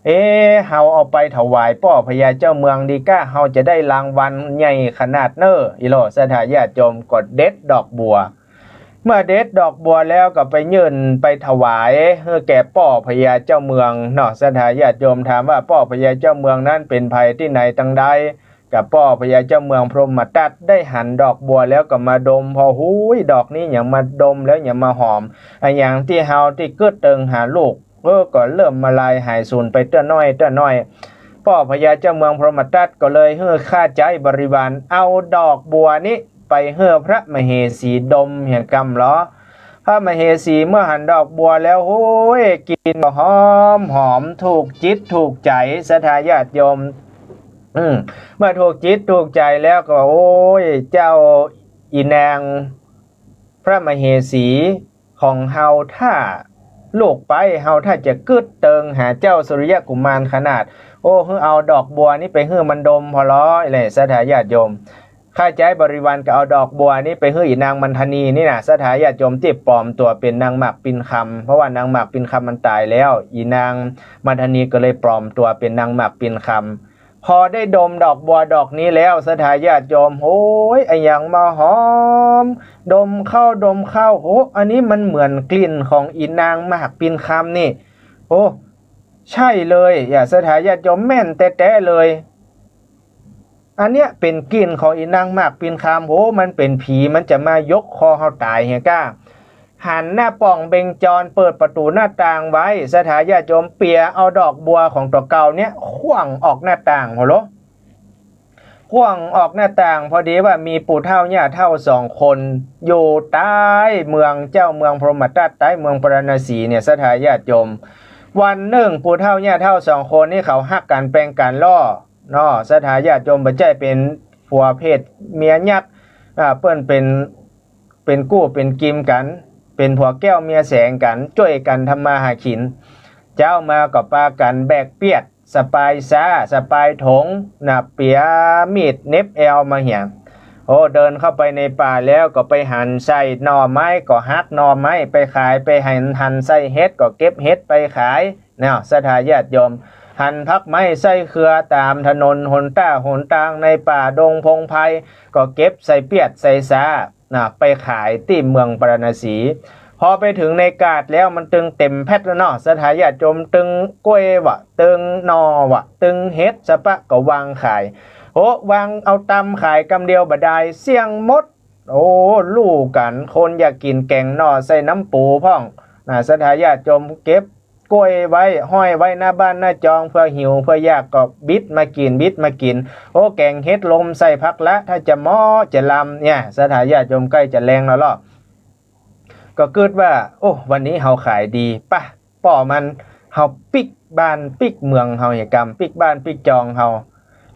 เอ๊ะ เฮาเอาไปถวายป้อพญาเจ้าเมืองดีก้า เฮาจะได้รางวัลใหญ่ขนาดเน่อ อี้ลอ ศรัทธาญาติโยม ก็เด็ดดอกบัว เมื่อเด็ดดอกบัวแล้วก็ไปยื่นไปถวายหื้อแก่ป้อพญาเจ้าเมืองเนาะ ศรัทธาญาติโยม ถามว่าป้อพญาเจ้าเมืองนั้นเป๋นใผตี้ไหนตังใด ก็ป้อพญาเจ้าเมืองพรหมทัตได้หันดอกบัวแล้วก็มาดม ผ่อ หูย ดอกนี้หยังมาดมแล้วหยังมาหอม อะหยังตี้เฮาตี้กึ๊ดเติงหาลูก เออ ก็เริ่มมาลายหายสูญไปเตื้อน้อยเตื้อน้อย ป้อพญาเจ้าเมืองพรหมทัตก็เลยหื้อข้าใจ๊บริวารเอาดอกบัวนี้ไปหื้อพระมเหสีดมเหียกำลอ พระมเหสีเมื่อหันดอกบัวแล้ว โอ้ย กลิ่นก็หอมหอม ถูกจิตถูกใจ๋ ศรัทธาญาติโยม อืม เมื่อถูกจิตถูกใจ๋แล้วก็ โอ้ย เจ้าอี่นาง พระมเหสีของเฮาถ้าลูกไป เฮาถ้าจะกึ๊ดเติงหาเจ้าสุริยกุมารขนาด โอ้ หื้อเอาดอกบัวนี้ไปหื้อมันดมผ่อลอ อี้แหละ ศรัทธาญาติโยม ข้าใจ๊บริวารก็เอาดอกบัวนี้ไปหื้ออี่นางมันทนีนี่นะ ศรัทธาญาติโยม ตี้ปลอมตั๋วเป๋นนางหมากปิ่นคำ เพราะว่านางหมากปิ่นคำมันต๋ายแล้ว อี่นางมันทนีก็เลยปลอมตั๋วเป๋นนางหมากปิ่นคำ พอได้ดมดอกบัวดอกนี้แล้ว ศรัทธาญาติโยม โอ้ย อะหยังมาหอม ดมเข้าดมเข้า โอ้ อันนี้มันเหมือนกลิ่นของอี่นางหมากปิ่นคำนี่ โอ้ ใจ้เลย เจ้าศรัทธาญาติโยม แม่นแต๊ๆ เลย อันเนี้ยเป๋นกลิ่นของอีนางหมากปิ่นคำ โห มันเป๋นผี มันจะมายกคอเฮาต๋ายเหียก้า หันหน้าป่องเบญจร เปิดประตู๋หน้าต่างไว้ ศรัทธาญาติโยม เปียเอาดอกบัวของตั๋วเก่าเนี่ย ขว้างออกหน้าต่าง โหโหล ขว้างออกหน้าต่าง พอดีว่ามีปู่เฒ่าย่าเฒ่าสองคน อยู่ใต้เมืองเจ้า เมืองพรหมทัต ใต้เมืองปาราณสีเนี่ย ศรัทธาญาติโยม วันหนึ่ง ปู่เฒ่าย่าเฒ่าสองคนนี้เขาฮักกั๋นแปงกั๋นลอ เนาะ ศรัทธาญาติโยม บ่ใจ้เป๋นผัวเพศเมียยักษ์ อ่า เปิ้นเป๋น เป๋นกู้เป๋นกิมกั๋น เป๋นผัวแก้วเมียแสงกั๋น จ้วยกั๋นทำมาหากิ๋น เจ๊ามาก็ปากั๋นแบกเปียด สะปายซ้า สะปายถง นะ เปียมีดเหน็บแอวมาเหีย โอ้ เดินเข้าไปในป่าแล้วก็ไปหันไส้หน่อไม้ก็หักหน่อไม้ไปขาย ไปหัน หันไส้เห็ดก็เก็บเห็ดไปขาย เนาะ ศรัทธาญาติโยม หันผักไม้ไส้เครือต๋ามถนนหนต้าหนตางในป่าดงพงไพร ก็เก็บใส่เปียดใส่ซ้า นะ ไปขายตี้เมืองปาราณสี พอไปเถิงในกาดแล้วมันตึงเต๋มแพ็ดแล้วเนาะ ศรัทธาญาติโยม ตึงกล้วยหว่า ตึงหน่อหว่า ตึงเห็ดสะปะก็วางขาย โอ้ วางเอาตำขายกำเดียวบ่ดาย เสี้ยงหมด โอ้ ลู่กั๋น คนอยากกิ๋นแก๋งหน่อใส่น้ำปูพ่อง นะ ศรัทธาญาติโยม เก็บกล้วยไว้ ห้อยไว้หน้าบ้านหน้าจอง เผื่อหิวเผื่ออยากก็บิดมากิ๋น บิดมากิ๋น โอ้ แก๋งเห็ดลมใส่ผักละ ถ้าจะเหมาะจะลำเนี่ย ศรัทธาญาติโยม ใก้จะแลงแล้วลอ ก็กึ๊ดว่า โอ้ วันนี้เฮาขายดี ปะ ป้อมัน เฮาปิ๊กบ้านปิ๊กเมืองเฮาเหียกำ ปิ๊กบ้านปิ๊กจองเฮา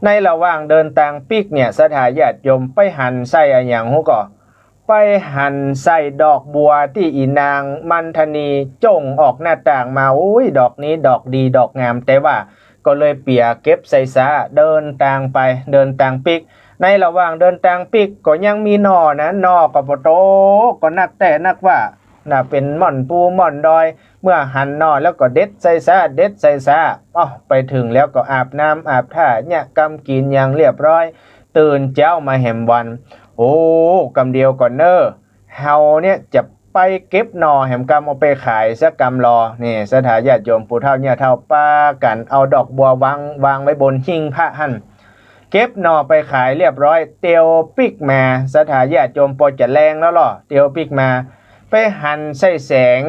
ในระหว่างเดินตางปิ๊กเนี่ย ศรัทธาญาติโยม ไปหันไส้อะหยังฮู้ก่อ ไปหันไส้ดอกบัวตี้อีนางมันทนีจ้งออกหน้าต่างมา โอ้ย ดอกนี้ดอกดีดอกงาม แต่ว่าก็เลยเปียเก็บใส่ซ้า เดินตางไป เดินตางปิ๊ก ในระหว่างเดินตางปิ๊กก็ยังมีหน่อนะ หน่อก็บ่โต ก็นักแต๊นักว่า นะ เป๋นม่อนปูม่อนดอย เมื่อหันหน่อแล้วก็เด็ดใส่ซ้า เด็ดใส่ซ้า อ้อ ไปเถิงแล้วก็อาบน้ำอาบท่า เยียะกำกิ๋นอย่างเรียบร้อย ตื่นเจ๊ามาแหมวัน โอ้ กำเดียวก่อนเน่อ เฮาเนี่ยจะไปเก็บหน่อแหมกำ เอาไปขายสักกำลอ นี่ ศรัทธาญาติโยม ปู่เฒ่าย่าเฒ่าปากั๋นเอาดอกบัววาง วางไว้บนหิ้งพระหั้น เก็บหน่อไปขายเรียบร้อย เตียวปิ๊กมา ศรัทธาญาติโยม ปอจะแลงแล้วลอ เตียวปิ๊กมา ไปหันไส้แสง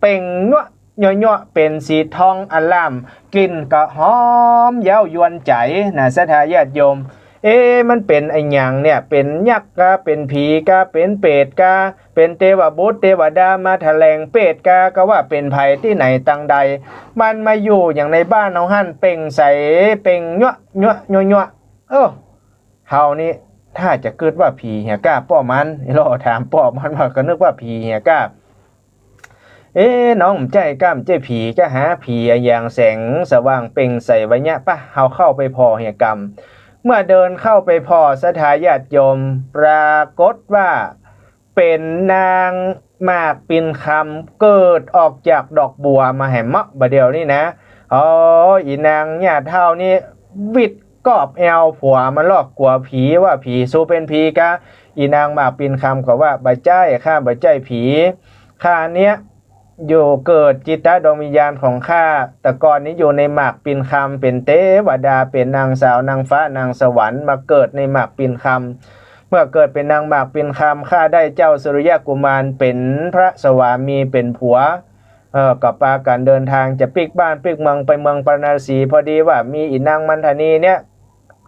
เป่งยั้วยั้วยั้ว เป๋นสีทองอล่าม กลิ่นก็หอมเย้ายวนใจ๋นะ ศรัทธาญาติโยม เอ๊ะ มันเป๋นอะหยังเนี่ย เป๋นยักษ์กา เป๋นผีกา เป๋นเปรตกา เป๋นเตวบุตรเตวดามาถะแหลงเปรตกา กาว่าเป๋นใผตี้ไหนตังใด มันมาอยู่อย่างในบ้านเฮาหั้น เป่งใส เป่งยั้วยั้วยั้วยั้ว เออ เฮานี่ถ้าจะกึ๊ดว่าผีเหียก้าป้อมัน ลอถามป้อมันว่าก็นึกว่าผีเหียก้า เอ๊ะ น้อง บ่ใจ้ก้า บ่ใจ้ผีก้าหา ผีอะหยังแสงสว่างเป่งใสวะเยียะ ปะ เฮาเข้าไปผ่อเหียกำ เมื่อเดินเข้าไปผ่อ ศรัทธาญาติโยม ปรากฏว่าเป๋นนางหมากปิ่นคำ เกิดออกจากดอกบัวมาแหมเมาะบ่าเดี่ยวนี้นะ โอ้ อีนางย่าเฒ่านี่หวิดกอบแอวผัวมันลอ กั๋วผี ว่าผี สูเป๋นผีกา อีนางหมากปิ่นคำก็ว่า บ่ใจ้ ข้าบ่ใจ้ผี ข้าเนี้ยอยู่เกิดจิตดวงวิญญาณของข้า แต่ก่อนนี้อยู่ในหมากปิ่นคำ เป๋นเตวดา เป๋นนางสาวนางฟ้านางสวรรค์ มาเกิดในหมากปิ่นคำ เมื่อเกิดเป๋นนางหมากปิ่นคำ ข้าได้เจ้าสุริยกุมารเป๋นพระสวามี เป๋นผัว เออ ก็ปากั๋นเดินตางจะปิ๊กบ้านปิ๊กเมืองไปเมืองปาราณสี พอดีว่ามีอีนางมันทนีเนี่ย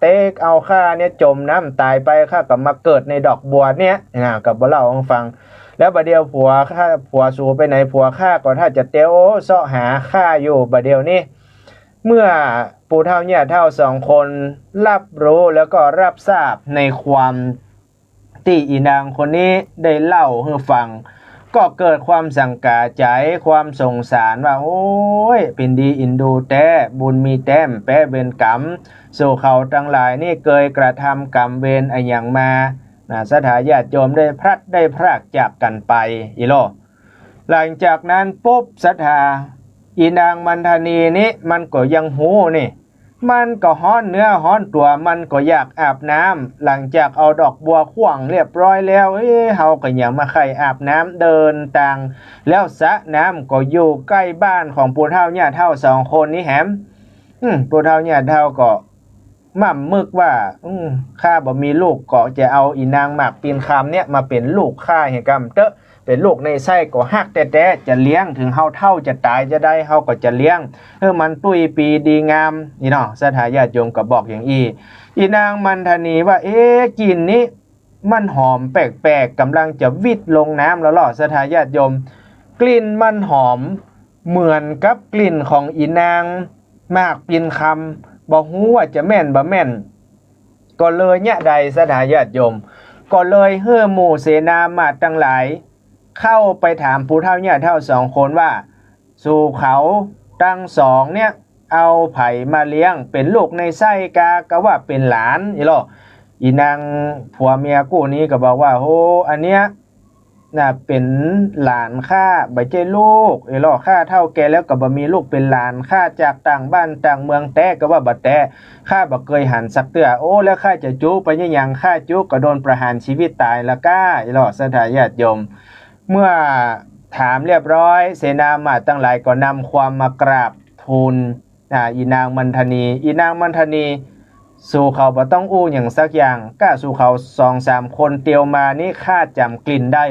เต๊เอาข้าเนี่ยจ๋มน้ำต๋ายไป ข้าก็มาเกิดในดอกบัวเนี่ยนะ ก็บ่เล่าหื้อฟัง แล้วบ่าเดี่ยวผัวข้า ผัวสูไปไหน ผัวข้าก็ถ้าจะเตียวเซาะหาข้าอยู่บ่าเดี่ยวนี้ เมื่อปู่เฒ่าย่าเฒ่าสองคนรับรู้แล้วก็รับทราบในความ ตี้อีนางคนนี้ได้เล่าหื้อฟัง ก็เกิดความสังกาใจ๋ ความสงสารว่า โอ้ย เป๋นดีอินดูแต๊ บุญมีแต๊ แป๊เวรก๋รรม สูเขาตังหลายนี่เกยกระทำก๋รรมเวรอะหยังมา นะ ศรัทธาญาติโยม ได้พลัดได้พรากจากกั๋นไป อีหลอ หลังจากนั้นปุ๊บ ศรัทธา อีนางมันทนีนี้มันก็ยังฮู้นี่ มันก็ฮ้อนเนื้อฮ้อนตั๋ว มันก็อยากอาบน้ำ หลังจากเอาดอกบัวขว้างเรียบร้อยแล้ว เอ๊ะ เฮาก็ยังบ่ใค่อาบน้ำ เดินตาง แล้วสระน้ำก็อยู่ใก้บ้านของปู่เฒ่าย่าเฒ่าสองคนนี้แหม อืม ปู่เฒ่าย่าเฒ่าก็ ม่ำมึกว่า อืม ข้าบ่มีลูกก็จะเอาอี่นางหมากปิ่นคำเนี่ยมาเป๋นลูกข้าเหียกำเต๊อะ เป๋นลูกในไส้ก็ฮักแต๊ๆ จะเลี้ยง เถิงเฮาเฒ่าจะต๋ายจาใด เฮาก็จะเลี้ยงหื้อมันตุ้ยปีดีงาม นี่เนาะ ศรัทธาญาติโยมก็บอกอย่างอี้ อี่นางมันทนีว่า เอ๊ะ กลิ่นนี้มันหอมแปลกๆ ก่ำลังจะวิดลงน้ำแล้วลอ ศรัทธาญาติโยม กลิ่นมันหอมเหมือนกับกลิ่นของอี่นางหมากปิ่นคำ บ่ฮู้ว่าจะแม่นบ่แม่น ก็เลยเยียะใด ศรัทธาญาติโยม ก็เลยหื้อหมู่เสนามาตย์ตังหลาย เข้าไปถามปู่เฒ่าย่าเฒ่าสองคนว่า สูเขาตังสองเนี่ย เอาใผมาเลี้ยง เป๋นลูกในไส้กา กาว่าเป๋นหลาน อี่ลอ อี่นางผัวเมียกู้นี้ก็บอกว่า โห อันเนี้ย น่ะ เป๋นหลานข้า บ่ใจ้ลูก เอ้ยลอ ข้าเฒ่าแก่แล้วก็บ่มีลูก เป๋นหลานข้าจากต่างบ้านต่างเมืองแต๊ กาว่าบ่แต๊ ข้าบ่เกยหันสักเตื้อ โอ้ แล้วข้าจะจู๊ไปเยียะหยัง ข้าจู๊ก็โดนประหารชีวิตต๋ายละก้า เอ้ยลอ ศรัทธาญาติโยม เมื่อถามเรียบร้อย เสนามาตย์ตังหลายก็นำความมากราบทูล อ่า อี่นางมันทนี อี่นางมันทนี สูเขาบ่ต้องอู้หยังสักอย่าง ก้าสูเขาสองสามคนเตียวมานี้ ข้าจ๋ำกลิ่นได้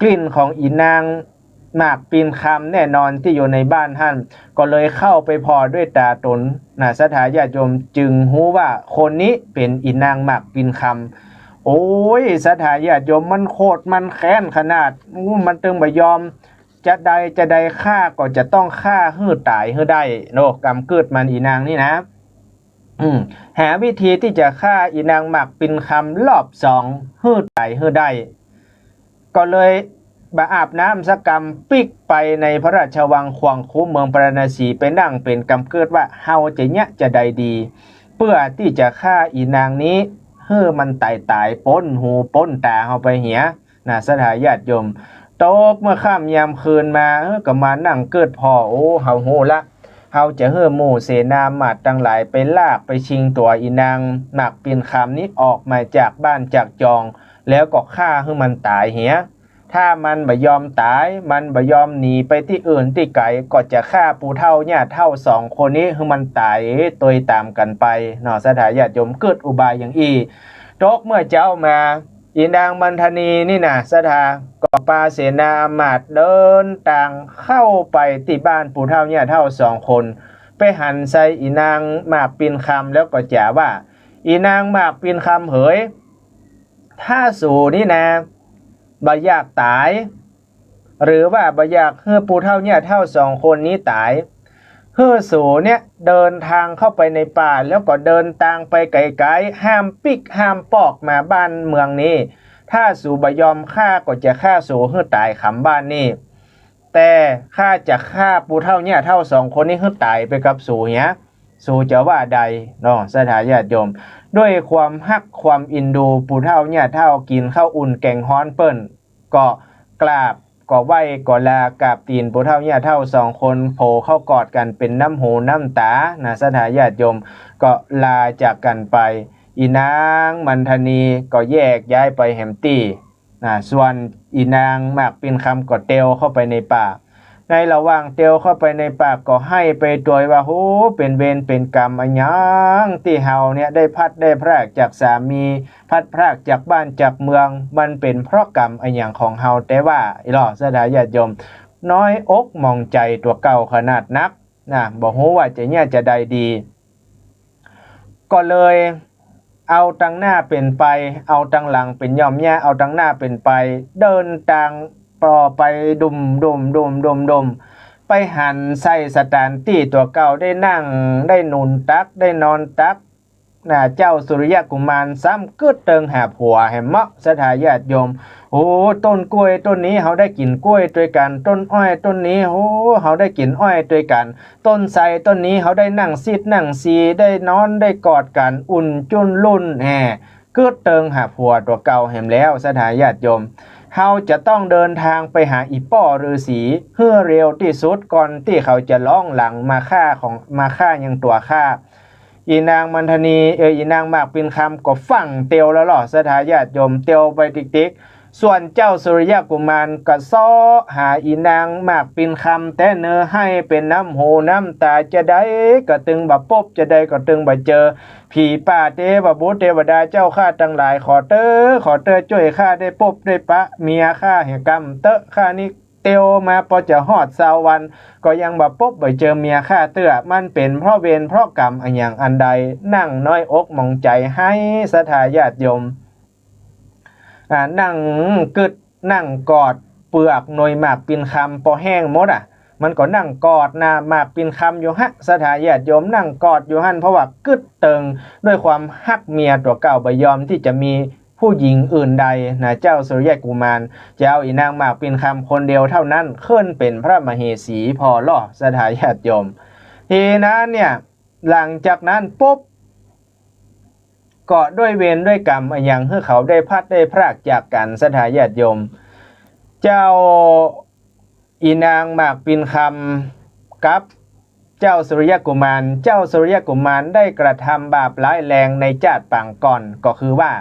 กลิ่นของอี่นางหมากปิ่นคำแน่นอนตี้อยู่ในบ้านหั้น ก็เลยเข้าไปผ่อด้วยต๋าต๋น น่ะ ศรัทธาญาติโยม จึงฮู้ว่าคนนี้เป๋นอี่นางหมากปิ่นคำ โอ้ย ศรัทธาญาติโยม มันโขดมันแค้นขนาด อู้ มันตึงบ่ยอม จาใดจาใด ข้าก็จะต้องฆ่าหื้อต๋ายหื้อได้ โน่ กำกึ๊ดมันอี่นางนี่นะ อืม หาวิธีตี้จะฆ่าอี่นางหมากปิ่นคำรอบสองหื้อต๋ายหื้อได้ ก็เลยบ่อาบน้ำสักกำ ปิ๊กไปในพระราชวังขวางคูเมืองพาราณสี ไปนั่งเป๋นกำกึ๊ดว่า เฮาจะเยียะจาใดดี เปื้อตี้จะฆ่าอี่นางนี้ หื้อมันต๋ายต๋ายป๊นหูป๊นต๋าเฮาไปเหีย น่ะ ศรัทธาญาติโยม ตกเมื่อค่ำยามคืนมา เออ ก็มานั่งกึ๊ดผ่อ โอ้ เฮาฮู้ละ เฮาจะหื้อหมู่เสนามาตย์ตังหลายไปลากไปชิงตั๋วอี่นางหมากปิ่นคำนี้ออกมาจากบ้านจากจอง แล้วก็ฆ่าหื้อมันต๋ายเหีย ถ้ามันบ่ยอมต๋าย มันบ่ยอมหนีไปตี้อื่นตี้ไก๋ ก็จะฆ่าปู่เฒ่าย่าเฒ่าสองคนนี้หื้อมันต๋ายตวยต๋ามกั๋นไป เนาะ ศรัทธาญาติโยม กึ๊ดอุบายอย่างอี้ ตกเมื่อเจ๊ามา อี่นางมันทนีนี่น่ะ ศรัทธา ก็ปาเสนามาตย์เดินตางเข้าไปตี้บ้านปู่เฒ่าย่าเฒ่าสองคน ไปหันใส่อี่นางหมากปิ่นคำแล้วก็จ๋าว่า อี่นางหมากปิ่นคำเหย ถ้าสูนี่นะ บ่อยากต๋าย หรือว่าบ่อยากหื้อปู่เฒ่าย่าเฒ่าสองคนนี้ต๋าย หื้อสูเนี่ยเดินตางเข้าไปในป่า แล้วก็เดินตางไปไก๋ๆ ห้ามปิ๊กห้ามปอกมาบ้านเมืองนี้ ถ้าสูบ่ยอม ข้าก็จะฆ่าสูหื้อต๋ายขำบ้านนี้ แต่ข้าจะฆ่าปู่เฒ่าย่าเฒ่าสองคนนี้หื้อต๋ายไปกับสูเหีย สูจะว่าใด เนาะ ศรัทธาญาติโยม ด้วยความฮักความอินดูปู่เฒ่าย่าเฒ่า กิ๋นข้าวอุ่นแก๋งฮ้อนเปิ้น ก็กราบ ก็ไหว้ ก็ลากราบตี๋นปู่เฒ่าย่าเฒ่าสองคน โผเข้ากอดกั๋นเป๋นน้ำหูน้ำต๋า น่ะ ศรัทธาญาติโยม ก็ลาจากกั๋นไป อี่นางมันทนีก็แยกย้ายไปแหมตี้ น่ะ ส่วนอี่นางหมากปิ่นคำก็เตียวเข้าไปในป่า ในระหว่างเตียวเข้าไปในป่าก็ไห้ไปตวยว่า โห เป๋นเวรเป๋นกรรมอะหยัง ตี้เฮาเนี่ยได้พลัดได้พรากจากสามี พลัดพรากจากบ้านจากเมือง มันเป๋นเพราะกรรมอะหยังของเฮาแต๊ว่า อี่ลอ ศรัทธาญาติโยม น้อยอกหมองใจ๋ตั๋วเก่าขนาดนัก น่ะ บ่ฮู้ว่าจะเยียะจาใดดี ก็เลยเอาตังหน้าเป๋นไป เอาตังหลังเป๋นย่อมเยียะ เอาตังหน้าเป๋นไป เดินตางต่อไปดุ่มๆๆๆๆ ไปหันใส่สถานตี้ตั๋วเก่า ได้นั่ง ได้หนุนตัก ได้นอนตัก น่ะ เจ้าสุริยะกุมารซ้ำกึ๊ดเติงหาผัวแหมเมาะ ศรัทธาญาติโยม โอ้ ต้นกล้วยต้นนี้เฮาได้กิ๋นกล้วยตวยกั๋น ต้นอ้อยต้นนี้ โอ้ เฮาได้กิ๋นอ้อยตวยกั๋น ต้นไทรต้นนี้เฮาได้นั่งซิดนั่งซี ได้นอนได้กอดกั๋น อุ่นจุ้นลุ่นแฮ่ กึ๊ดเติงหาผัวตั๋วเก่าแหมแล้ว ศรัทธาญาติโยม เฮาจะต้องเดินตางไปหาอี่ป้อฤๅษีหื้อเร็วตี้สุด ก่อนตี้เขาจะล้องหลังมาฆ่าของ มาฆ่ายังตั๋วข้า อีนางมันทนี เออ อีนางหมากปิ่นคำก็ฟั่งเตียวแล้วล่อ ศรัทธาญาติโยม เตียวไปติ๊กๆ ส่วนเจ้าสุริยะกุมารก็เซาะหาอีนางหมากปิ่นคำแต๊เน่อ ไห้เป๋นน้ำหูน้ำต๋า จาใดก็ตึงบ่ปบ จาใดก็ตึงบ่เจอ ผีป่าเตวบุตรเตวดาเจ้าข้าตังหลาย ขอเต๊อะ ขอเต๊อะ จ้วยข้าได้ปบได้ปะเมียข้าแหมกำเต๊อะ ข้านี่ เตียวมาปอจะฮอดซาววัน ก็ยังบ่ปบบ่เจอเมียข้าเตื้อ มันเป๋นเพราะเวรเพราะกรรมอะหยังอันใด นั่งน้อยอกหมองใจ๋ ไห้ ศรัทธาญาติโยม อ่า นั่งกึ๊ด นั่งกอดเปลือกหน่วยหมากปิ่นคำปอแห้งหมดอะ มันก็นั่งกอดหน้าหมากปิ่นคำอยู่ฮะ ศรัทธาญาติโยม นั่งกอดอยู่หั้น เพราะว่ากึ๊ดเติงด้วยความฮักเมียตั๋วเก่า บ่ยอมตี้จะมี ผู้หญิงอื่นใดนะ เจ้าสุริยะกุมารจะเอาอีนางหมากปิ่นคำคนเดียวเต้านั้น ขึ้นเป๋นพระมเหสีผ่อล่อ ศรัทธาญาติโยม ทีนั้นเนี่ย หลังจากนั้นปุ๊บ ก็ด้วยเวรด้วยกรรมอะหยังหื้อเขาได้พลัดได้พรากจากกั๋น ศรัทธาญาติโยม เจ้า อีนางหมากปิ่นคำกับเจ้าสุริยะกุมาร เจ้าสุริยะกุมารได้กระทำบาปร้ายแรงในจาติปางก่อน ก็คือว่า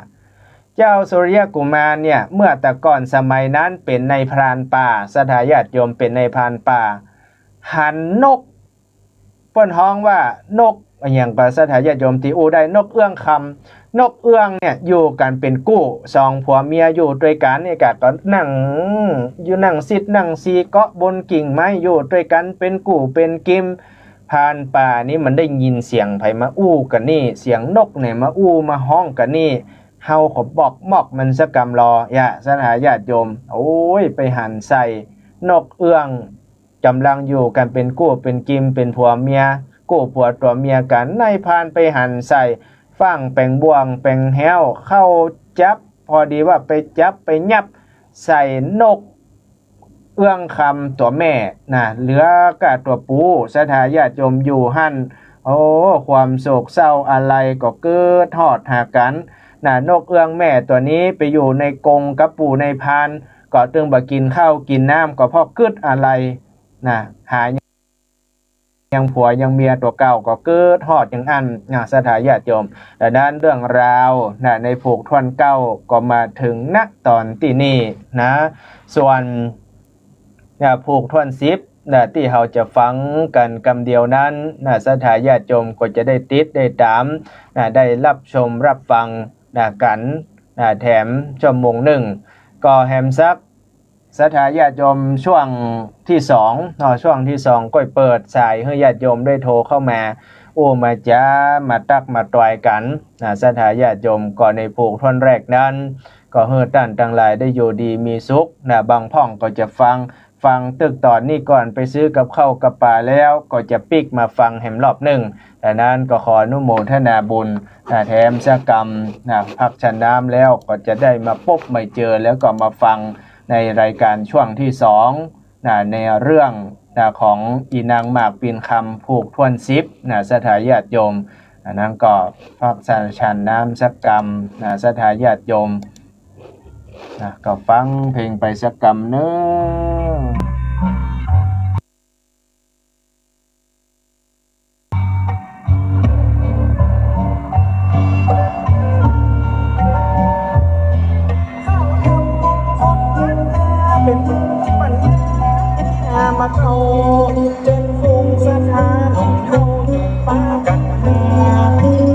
เจ้าสุริยะกุมารเนี่ย เมื่อแต่ก่อนสมัยนั้นเป๋นนายพรานป่า ศรัทธาญาติโยม เป๋นนายพรานป่า หันนก เปิ้นฮ้องว่านกอะหยังก็ ศรัทธาญาติโยมตี้อู้ได้ นกเอื้องคำ นกเอื้องเนี่ยอยู่กั๋นเป๋นกู้ สองผัวเมียอยู่ตวยกั๋นเนี่ยกะ ก็นั่ง อยู่นั่งซิดนั่งซีเกาะบนกิ่งไม้ อยู่ตวยกั๋นเป๋นกู้เป๋นกิม พรานป่านี่มันได้ยินเสียงใผมาอู้กั๋นนี่ เสียงนกเนี่ยมาอู้มาฮ้องกั๋นนี่ เฮาขอบอกมอกมันสักกำลอ อย่า ศรัทธาญาติโยม โอ้ย ไปหันใส่นกเอื้อง ก่ำลังอยู่กั๋นเป๋นกู้เป๋นกิม เป๋นผัวเมีย กู้ผัวตั๋วเมียกั๋น นายพรานไปหันใส่ ฟั่งแป๋งบ่วงแป๋งแฮ้วเข้าจับ พอดีว่าไปจับไปยับใส่นกเอื้องคำตั๋วแม่นะ เหลือก้าตั๋วปู๋ ศรัทธาญาติโยม อยู่หั้น โอ้ ความโศกเศร้าอาลัยก็เกิดฮอดหากั๋นนะ นกเอื้องแม่ตั๋วนี้ไปอยู่ในกรงกับปู่นายพราน ก็ตึงบ่กิ๋นข้าวกิ๋นน้ำ ก็เพราะกึ๊ดอาลัย นะ หายังผัวยังเมียตั๋วเก่า ก็เกิดฮอดอย่างอั้นนะ ศรัทธาญาติโยม ดังนั้นเรื่องราวนะ ในผูกถ้วนเก้าก็มาเถิง ณ ต๋อนตี้นี่นะ ส่วน นะ ผูกถ้วนสิบนะ ตี้เฮาจะฟังกั๋นกำเดียวนั้นนะ ศรัทธาญาติโยมก็จะได้ติดได้ต๋ามนะ ได้ฮับชมฮับฟังนะกั๋นนะ แถมชั่วโมงนึ่ง ก็แหมสัก ศรัทธาญาติโยม ช่วงตี้สองเนาะ ช่วงตี้สองก้อยเปิดสายหื้อญาติโยมได้โทรเข้ามา อู้มาจ๋า มาตั๊กมาตวยกั๋นนะ ศรัทธาญาติโยม ก็ในผูกถ้วนแรกนั้น ก็หื้อต้านตังหลายได้อยู่ดีมีสุขนะ บางพ่องก็จะฟัง ฟังตึกต๋อนนี้ก่อนไปซื้อกับข้าวกับป๋าแล้ว ก็จะปิ๊กมาฟังแหมรอบนึ่ง ดังนั้นก็ขออนุโมทนาบุญนะ แถมสักกำนะ พักฉันน้ำแล้วก็จะได้มาปบมาเจอ แล้วก็มาฟังในรายการช่วงตี้สองนะ ในเรื่องนะ ของอีนางหมากปิ่นคำผูกถ้วนสิบนะ ศรัทธาญาติโยม อันนั้นก็พักฉันน้ำสักกำนะ ศรัทธาญาติโยม นะ ก็ฟังเพลงไปสักกำเน่อ เป๋นปัญญามาเข้า เจิญฝูงศรัทธาหนุ่มเฒ่า ปากั๋นหา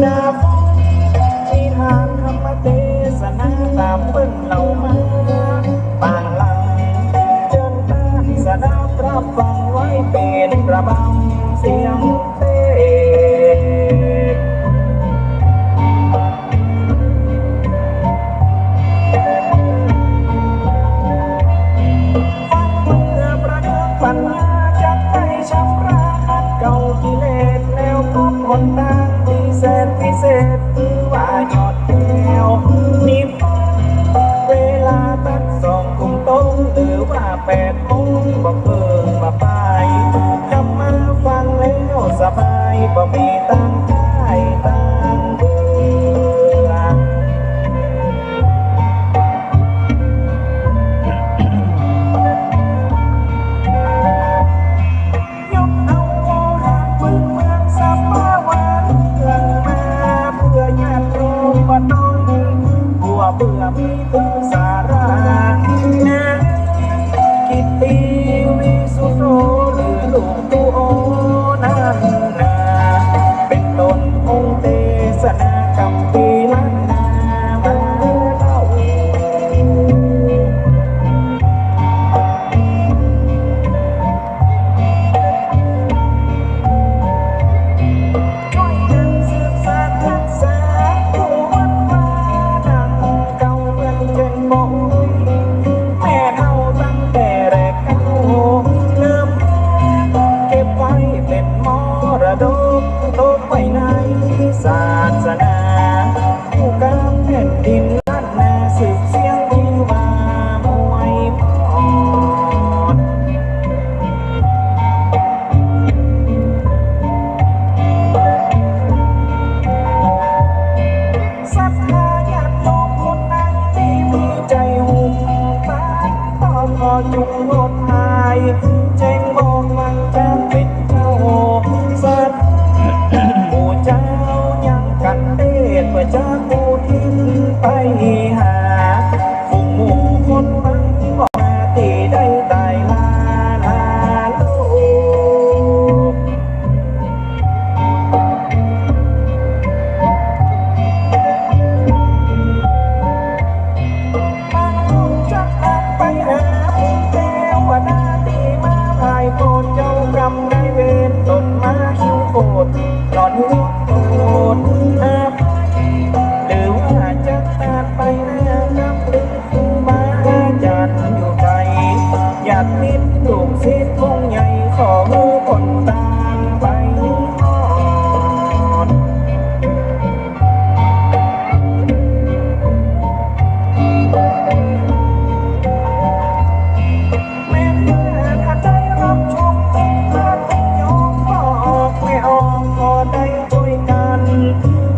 ดาฟังนิทานธรรมเตสนา ต๋ามเปิ้นเล่ามา ปางหลัง เจิญต้านสดับฮับฟังไว้ เป๋นระบำเสียงเต้น ฟังเมื่อประเดิมปัญญา จา แม่เฒ่าตั้งแต่แรกเก้า เริ่มเก็บไว้เป๋นมรดก ตกไปในศาสนา ผู้กำแผ่นดินล้านนา สืบเสี้ยงชีวามวยพร ศรัทธาญาติโยมคนใดตี้มีใจ๋หุ้มตาน ก็ขอจุ่งงดหาย แจ้งบอกว่าจะเป๋นเจ้าสัตว์ ผู้เจ้ายังกันเตศ เปื้อจะอุทิศไปหา ฝูงหมู่คนบางบ่มาตี้ได้ต๋ายลาลาโลก บางลูกจักนำไปหาเทวดาตี้มาผ่ายโผด เจ้ากรรมนายเวรตนมาคิ้วโคตร หล่อนยกโทษอภัย หรือว่าจักตัดไปหน้ากับ ครูบาอาจ๋ารย์อยู่ไกล ญาติมิตรลูกศิษย์คงใหญ่ ขอหื้อผลตานไปฮอด แม่นว่าถ้าได้รับชม เทศน์โยมบอกแม่ออก ก็ได้จ้วยกั๋น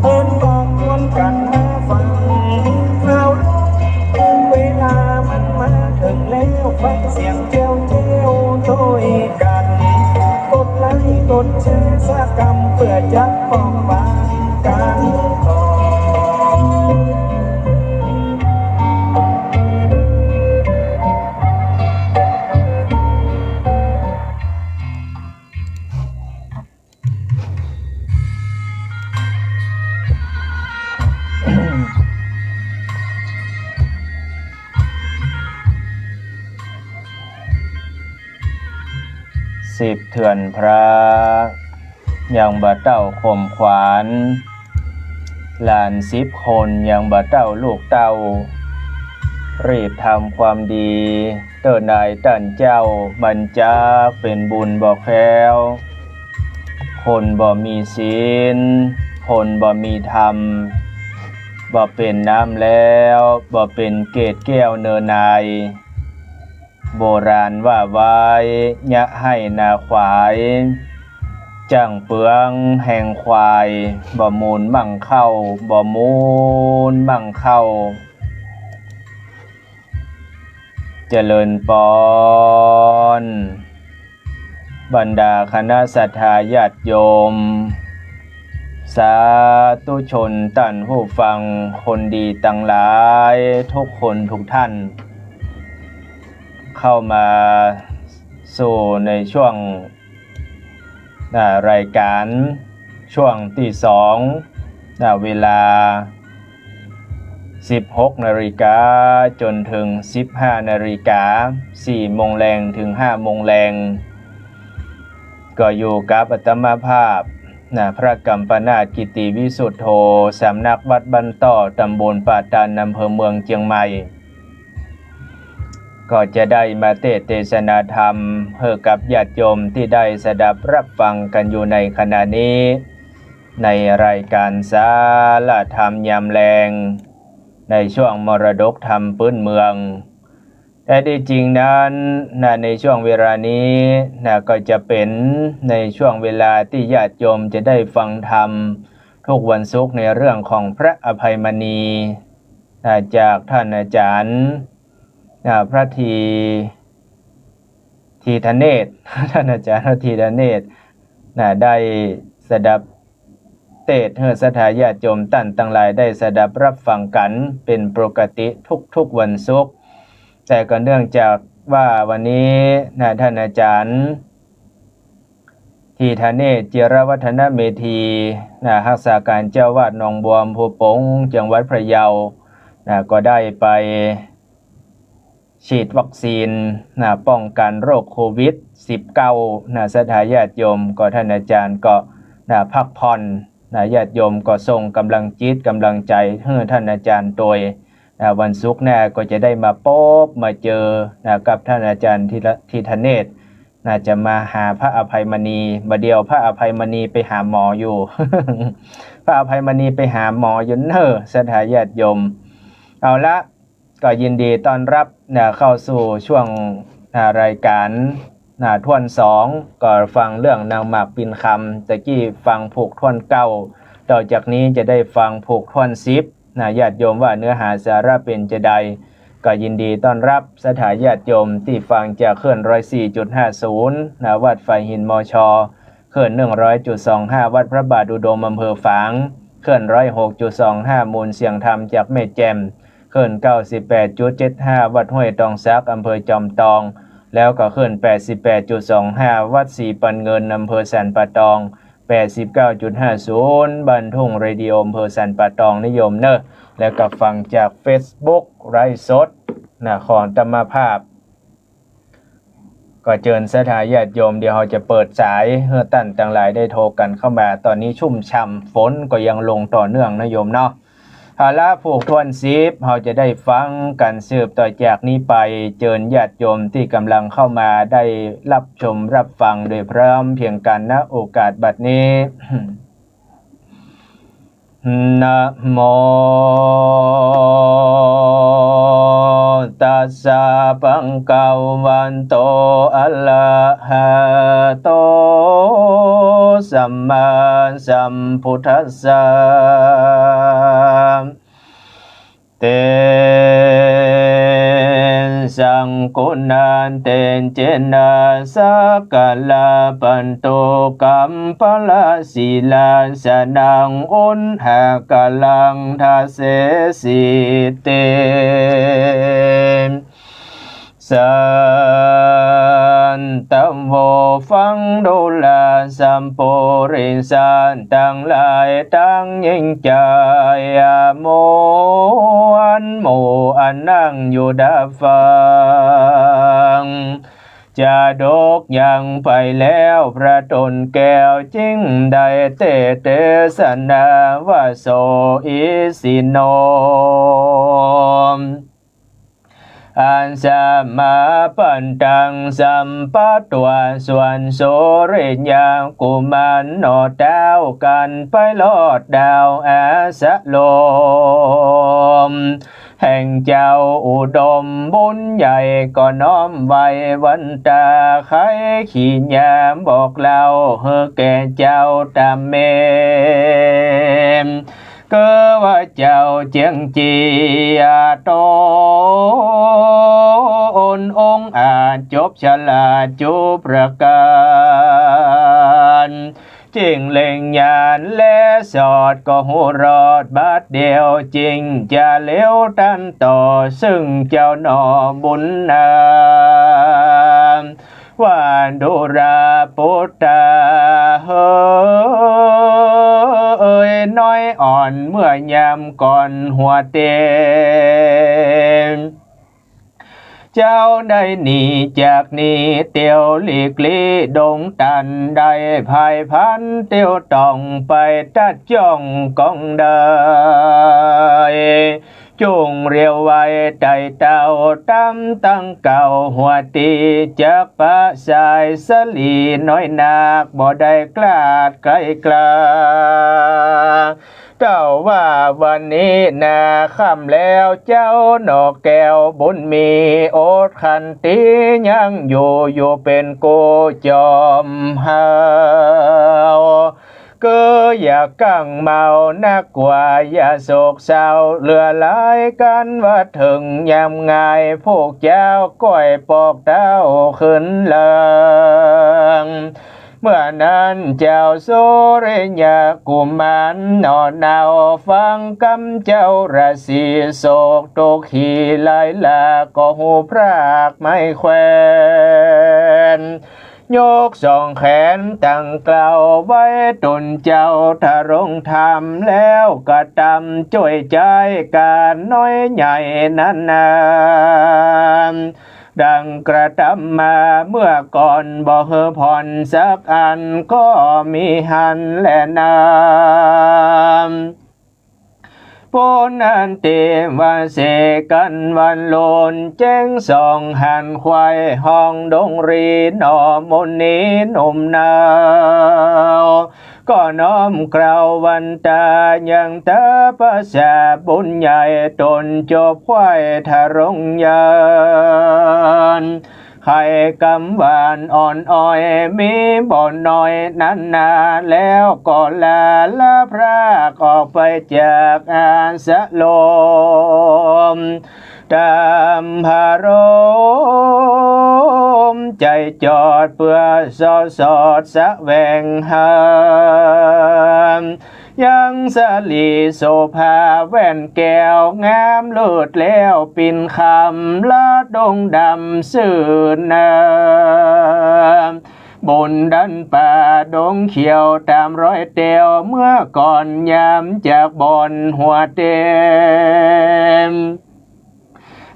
เอิ้นบอกกวนกั๋นมาฟัง คราวนี้เวลามันมาเถิงแล้ว ฟังเสียงแจ้วแจ้วจ้วยกั๋น กดไลก์กดแชร์สักกำ เปื้อจะป้องปังกั๋นต่อ สิบเถื่อนพระ ยังบ่เต้าข่มขวัญ หลานสิบคนยังบ่เต้าลูกเต้า รีบทำความดี เต๊อะนายต้านเจ้า มันจักเป๋นบุญบ่แคล้ว คนบ่มีศีล คนบ่มีธรรม บ่เป๋นน้ำแล้ว บ่เป๋นเกศแก้วเนอนาย โบราณว่าไว้ เยียะไฮ่นาขวาย จ้างเปืองแฮงควาย บ่มูลมั่งเข้า บ่มูลมั่งเข้า เจริญปอน บรรดาคณะศรัทธาญาติโยม สาธุชนต้านผู้ฟังคนดีตังหลาย ทุกคนทุกท่าน เข้ามาสู่ในช่วง อ่า รายก๋านช่วงตี้สอง อ่า เวลา สิบหกนาฬิกา จ๋นเถิง สิบห้านาฬิกา สี่โมงแลงเถิง ห้าโมงแลง ก็อยู่กับอาตมาภาพ นะ พระกัมปนาท กิติวิสุทโธ สำนักวัดบ้านต้อ ตำบลป่าตาด อำเภอเมืองเจียงใหม่ ก็จะได้มาเตสน์เตสนาธรรมหื้อกับญาติโยมตี้ได้สดับรับฟังกั๋นอยู่ในขณะนี้ ในรายก๋านสาระธรรมยามแลง ในช่วงมรดกธรรมปื๊นเมือง แต่ตี้จริงนั้น นะ ในช่วงเวลานี้ นะ ก็จะเป๋นในช่วงเวลาตี้ญาติโยมจะได้ฟังธรรมทุกวันศุกร์ในเรื่องของพระอภัยมณี นะ จากท่านอาจ๋ารย์ นะ พระธี ธีธเนศ ท่านอาจ๋ารย์พระธีธเนศ นะ ได้สดับเตสน์หื้อศรัทธาญาติโยมต้านตังหลายได้สดับรับฟังกั๋นเป๋นปกติทุกๆวันศุกร์ แต่ก็เนื่องจากว่าวันนี้ นะ ท่านอาจ๋ารย์ ธีธเนศ จิรวัฒนเมธี นะ ฮักษาก๋านเจ้าอาวาสหนองบัวอำเภอปง จังหวัดพะเยา นะ ก็ได้ไปฉีดวัคซีน นะ ป้องกั๋นโรคโควิดสิบเก้า นะ ศรัทธาญาติโยม ก็ท่านอาจ๋ารย์ก็ นะ พักผ่อน นะ ญาติโยมก็ส่งก๋ำลังจิตก๋ำลังใจ๋หื้อท่านอาจ๋ารย์ตวย นะ วันศุกร์หน้าก็จะได้มาปบมาเจอนะ กับท่านอาจารย์ธีระ ธีธเนศ นะ จะมาหาพระอภัยมณี บ่าเดี่ยวพระอภัยมณีไปหาหมออยู่ พระอภัยมณีไปหาหมออยู่เน่อ ศรัทธาญาติโยม เอาละ ก็ยินดีต้อนรับนะ เข้าสู่ช่วงนะ รายก๋านนะ ถ้วนสอง ก็ฟังเรื่องนางหมากปิ่นคำ ตะกี้ฟังผูกถ้วนเก้า ต่อจากนี้จะได้ฟังผูกถ้วนสิบนะ ญาติโยมว่าเนื้อหาสาระเป๋นจาใด ก็ยินดีต้อนรับศรัทธาญาติโยมตี้ฟังจากคลื่นร้อยสี่จุดห้าศูนย์นะ วัดฝายหิน มช. คลื่นหนึ่งร้อยจุดสองห้า วัดพระบาทอุดม อำเภอฝาง คลื่นร้อยหกจุดสองห้า มูลเสียงธรรมจากแม่แจ่ม คลื่นเก้าสิบแปดจุดเจ็ดห้า วัดห้วยตองสัก อำเภอจอมตอง แล้วก็คลื่นแปดสิบแปดจุดสองห้า วัดศรีปันเงิน อำเภอสันป่าตอง แปดสิบเก้าจุดห้าศูนย์ บ้านทุ่งเรดิโอ อำเภอสันป่าตอง นะโยมเน่อ แล้วก็ฟังจากเฟซบุ๊กไลฟ์สดนะ ของอาตมาภาพ ก็เจิญศรัทธาญาติโยม เดี๋ยวเฮาจะเปิดสายหื้อต้านตังหลายได้โทรกั๋นเข้ามา ต๋อนนี้ชุ่มฉ่ำ ฝนก็ยังลงต่อเนื่องนะโยมเนาะ เอาละ ผูกถ้วนสิบ เฮาจะได้ฟังกั๋นสืบต่อจากนี้ไป เจิญญาติโยมตี้ก่ำลังเข้ามาได้ฮับชมฮับฟังโดยพร้อมเพรียงกั๋น ณ โอกาสบัดนี้ นะโม ตัสสะ ภะคะวะโต อะระหะโต สัมมาสัมพุทธัสสะ เต สัง กุณา เต เจ นะ สักกะระ ปัตถุ กัมภะระ สีลาสะนะ อุทธา กะรัง ทะ เส สิ ติ สันตะ โว ฟังดูรา สัปปุริสะตังหลาย ตังหญิงจาย มวลหมู่ อันนั่งอยู่ดาฟังจาดกยังไปแล้ว พระต๋นแก้วจึงได้เตเตสนาว่า โส อิสิโน อัสสะ มา ปัตตัง สัมปะตวา ส่วนสุริยะกุมารหน่อเต๊ากั๋นไปลอดดาวอาสะลม แห่งเจ้าอุดมบุญใหญ่ ก็น้อมไหว้วันตาไขขี้ยามบอกเล่าหื้อแก่เจ้าต๋ามเม เกอว่าเจ้าเจียงเจียะต๋นองอาจจบฉลาดจุประก๋าน จึงเล็งญาณแลสอดก็ฮู้รอดบาดเดียว จึงจะเหลียวตันต่อซึ่งเจ้าหน่อบุญนา ว่าดูราปุตตาเฮย น้อยอ่อนเมื่อยามก่อนหัวเตียง เจ้าได้หนีจากนี้เตียวหลีกลี้ดงตัน ได้พ่ายพลันเตียวต้องไปตัดจ้องกองใด จุ่งเรียวไว้ไต่เต้าต๋ามตังเก่า หัวตี้จักปะสายสะหลีน้อยนัก บ่ได้กล้าใก้กล้า เต้าว่าวันนี้นาค่ำแล้ว เจ้าหน่อแก้วบุญมี อดขันตียังอยู่ อยู่เป๋นกู้จอมเฮา เกออย่ากั๋งเมานักกว่า อย่าโศกเศร้าเหลือหลาย กั๋นว่าเถิงยามงาย พวกเจ้าก้อยปอกเต้าขึ้นหลัง เมื่อนั้นเจ้าสุริยะกุมารหน่อเนา ฟังกำเจ้าราศีโศก ตกขีหลายหลาก ก็ฮู้พรากไม้แขวน ยกสองแขนตังเกล้า ไหว้ต๋นเจ้าทรงธรรม แล้วกระตำจ้วยใจ๊ก๋านน้อยใหญ่นั้นนา ดังกระตำมาเมื่อก่อน บ่หื้อผ่อนสักอัน ก็มีหั้นแลนา ปุณณันติวาเสกั๋นวันลุน เจ๊งส่องหันไขว่ห้องดงรี หน่อมุนีหนุ่มเนา ก็น้อมเกล้าวันตายังต๋าประสาทบุญใหญ่ ต๋นจบไขว่ทะลงยาน ไข่กำหวานอ่อนอ้อย มีบ่น้อยนั้นนา แล้วก็ลาละพรากออกไปจากอาสรม ต๋ามผะโลมใจ๋จอด เปื้อเซาะสอดแสวงหา ยังสะหลีโสภาแว่นแก้วงามเลิศแล้ว ปิ่นคำละดงดำซื่นนา บนดันป่าดงเขียวต๋ามรอยแต้ว เมื่อก่อนยามจากบ่อนหัวเต็ม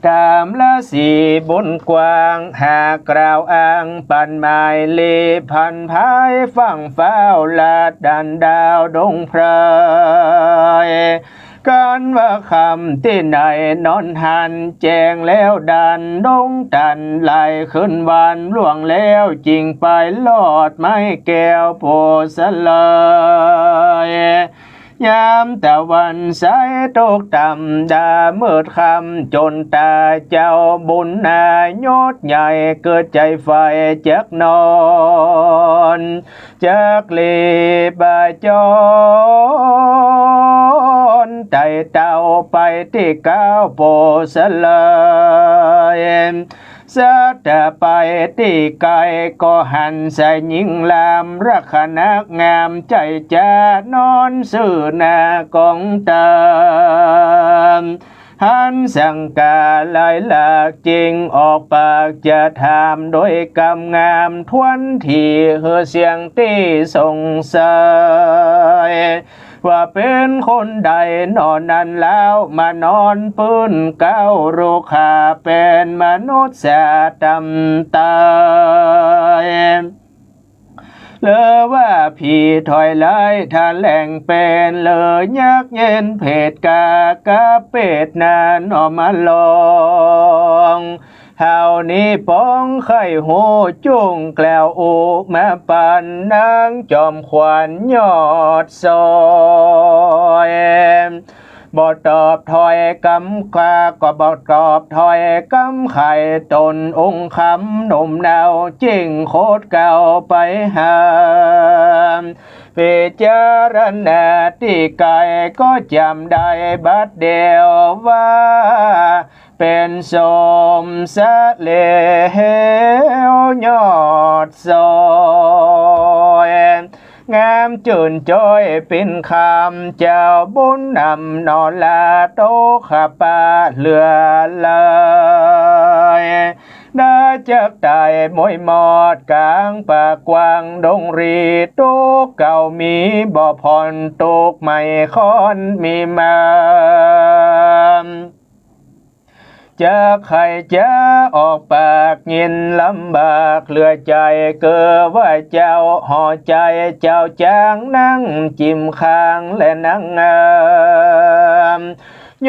ต๋ามละสีบนกว้าง หากกล่าวอ้างปันหมายลี พันภายฝั่งฟ้าวลาดดันดาวดงไพร กันว่าค่ำตี้ไหนนอนหัน แจ้งแล้วดันดงตัน ไหลขึ้นวันล่วงแล้ว จึงไปลอดไม้แก้วโพธิ์สะเลย ยามตะวันใสตกต่ำ ดามืดค่ำจ๋นต๋า เจ้าบุญนายศใหญ่ เกิดใจ๋ใฝ่จักนอน จักหลีบจรไต่เต้าไปตี้ก้าวโพธิ์สะเลย สัตว์ไปตี้ใก้ก็หันสายหญิงลาม ลักขณะงามใจ๋จ๋านอนซื่อหน้ากองตา หันสังกาลายหลาก จึงออกปากจะถามโดยกำงาม ทวนถี่หื้อเสียงตี้สงสัย ว่าเป๋นคนใดหนอนั้นลาว มานอนปื้นเก๊ารุกขะ เป๋นมนุษย์สาต่ำตาย หรือว่าผีถอยร้าย ถ้าแหล่งเป๋นหรือยักษ์เย็นเผดกากะเปรตนั้นออกมาลอง เฮานี้ปองใค่ฮู้ จุ่งแกล้วอุมาปัน นางจอมขวัญยอดซอย บ่ตอบถ้อยกำกา ก็บ่ตอบถ้อยกำไข ต๋นองค์คำหนุ่มเนา จึงโคตรเก่าไปหา พิจารณาตี้ใก้ก็จ๋ำได้บัดเดียวว่า เป๋นสมสะเหลวยอดซอย งามจื้นจ้อยปิ่นคำ เจ้าบุญนำหนอลา โตขะปาเหลือเลย ได้จักต๋ายมวยมอด ก๋างป่ากว้างดงรี ตุ๊กข์เก่ามีบ่ผ่อน ตุ๊กข์ใหม่ค่อนมีมา จักใค่จะออกปาก ยินลำบากเหลือใจ๋ เกลือว่าเจ้าห่อใจ๋ เจ้าจ๋างนั่งจิ่มข้างและนั่งงาม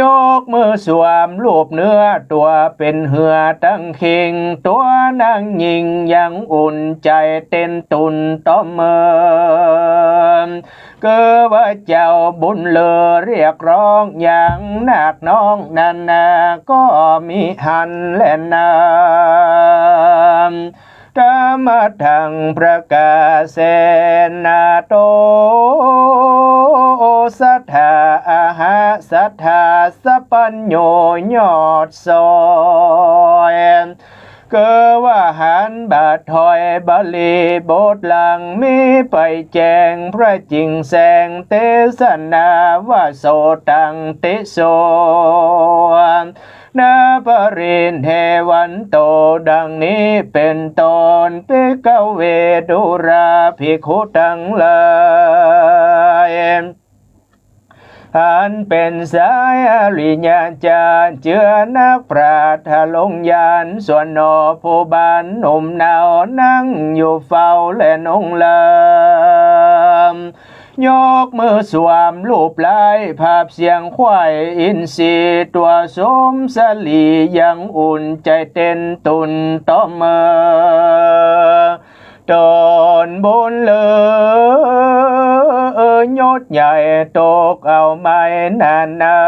ยกมือสวมลูบเนื้อ ตั๋วเป๋นเหือตังคิง ตั๋วนางญิงยังอุ่นใจ๋ เต้นตุ่นต่อเมิน เกลือว่าเจ้าบุญเหลือเรียกร้อง อย่างนักน้องนานาก็มิหันแลนา ตามมาตังประกาศเสนา โตสัทธาอาหาสัทธา สัพพัญญูยอดซอย เกลือว่าหันบาดถอยบาลีบทหลัง มีไปแจ้งพระจิ่งแสง เตสนาว่าโสตังติโส นาปรินเทวันโต ดังนี้เป๋นต้น ภิกขเว ดูราภิกขุตังหลาย อันเป๋นสายอริยะจา เจือนักปราชญ์ทะลงญาณ ส่วนหนอผู้บ้านหนุ่มเนา นั่งอยู่เฝ้าแลนองค์ลาม ยกมือสวมลูบไหล้ ผาบเสียงควายอินทรี ตั๋วสมสลียังอุ่น ใจ๋เต้นตุ่นต่อเมอ ต๋นบุญเลิศยศใหญ่ ตกเอาไม้หนานา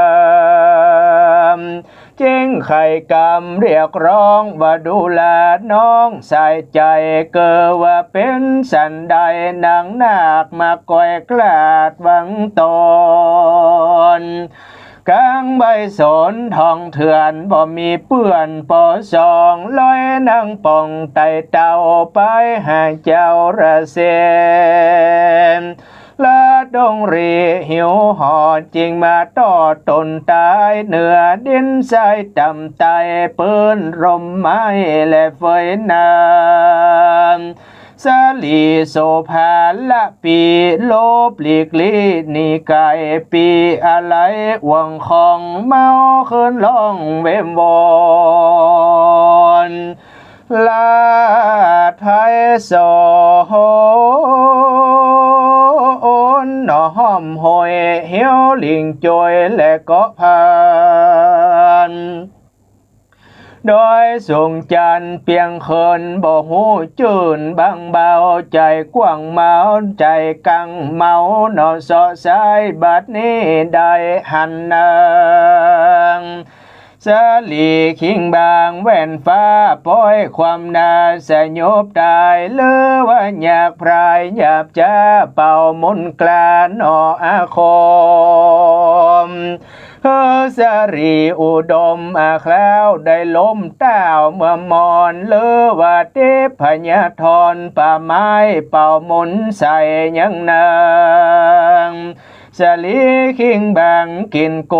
เจ๊งไขกำเรียกร้องว่าดูลาน้องสายใจ๋ เกิดว่าเป๋นสันใด นางนาคมาก้อยกราดหวังตน ก๋างใบสนทองเถื่อน บ่มีเปื้อนปอสอง ลอยนางป่องไต่เต้า ไปหาเจ้าระเสน ละดงรีหิวหอด จึงมาต้อต๋นต๋าย เหนือดินทรายต่ำไต่ ปื้นร่มไม้และเฟยน้ำ สลีโสภาละปี ลบหลีกลี้หนีไก๋ ปีอาลัยอ่วงของเมา คืนร้องเวมวน ลาดไพศาลหนอห้อมห้อย เหียวหลิงโจยและเกาะพาน ดอยสูงจันทร์เปียงเขิน บ่ฮู้จื้นบังเบา ใจ๋กว้างเมา ใจ๋กังเมา หนอเซาะสาย บัดนี้ได้หันนาง สลีคิงบางแว่นฟ้า ป้อยความนาสยบต๋าย หรือว่าอยากพรายหยาบจ๊า เป่ามนต์กล้าหนออาคม เฮอ สลีอุดมอาคราว ได้ล้มต้าวเมื่อมอน หรือว่าเทพยาธร ป่าไม้เป่ามนต์ใส่ยังนาง สลีคิงบางกิ๋นโก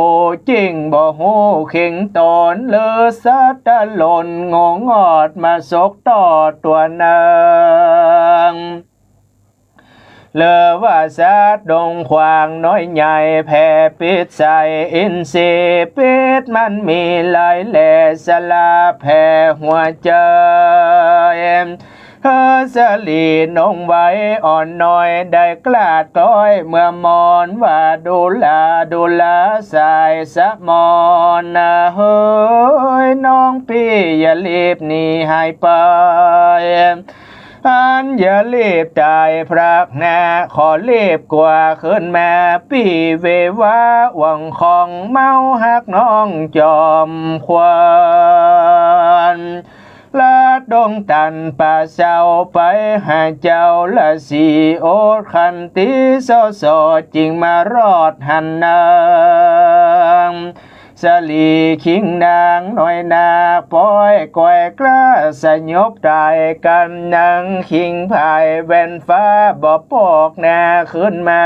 จึงบ่ฮู้เข่งต๋น หรือสัตว์ตะหล่นโง่งอด มาสกต้อตั๋วนาง หรือว่าสัตว์ดงขวางน้อยใหญ่ แผ่ปิษใส่อินทรี ปิษมันมีหลายแหล่ สลาแผ่หัวใจ๋ เฮอ สลีนงไว้อ่อนน้อย ได้กล้าดก้อยเมื่อมอน ว่าดูลา ดูลาสายสะมอนนา เฮย น้องปี้อย่ารีบหนีหายไป อันอย่ารีบต๋ายพรากหน้า ขอรีบกว่าคืนมา ปี้เววาหวังของเมา ฮักน้องจอมขวัญ ละดงตันป่าเซา ไปหาเจ้าละสีโอษขันตี เซาะเสาะจึงมารอดหันนาง สลีคิงนางน้อยนาค ป้อยก้อยกล้าสยบต๋าย กำนางคิงผายแว่นฟ้า บ่ปอกหน้าคืนมา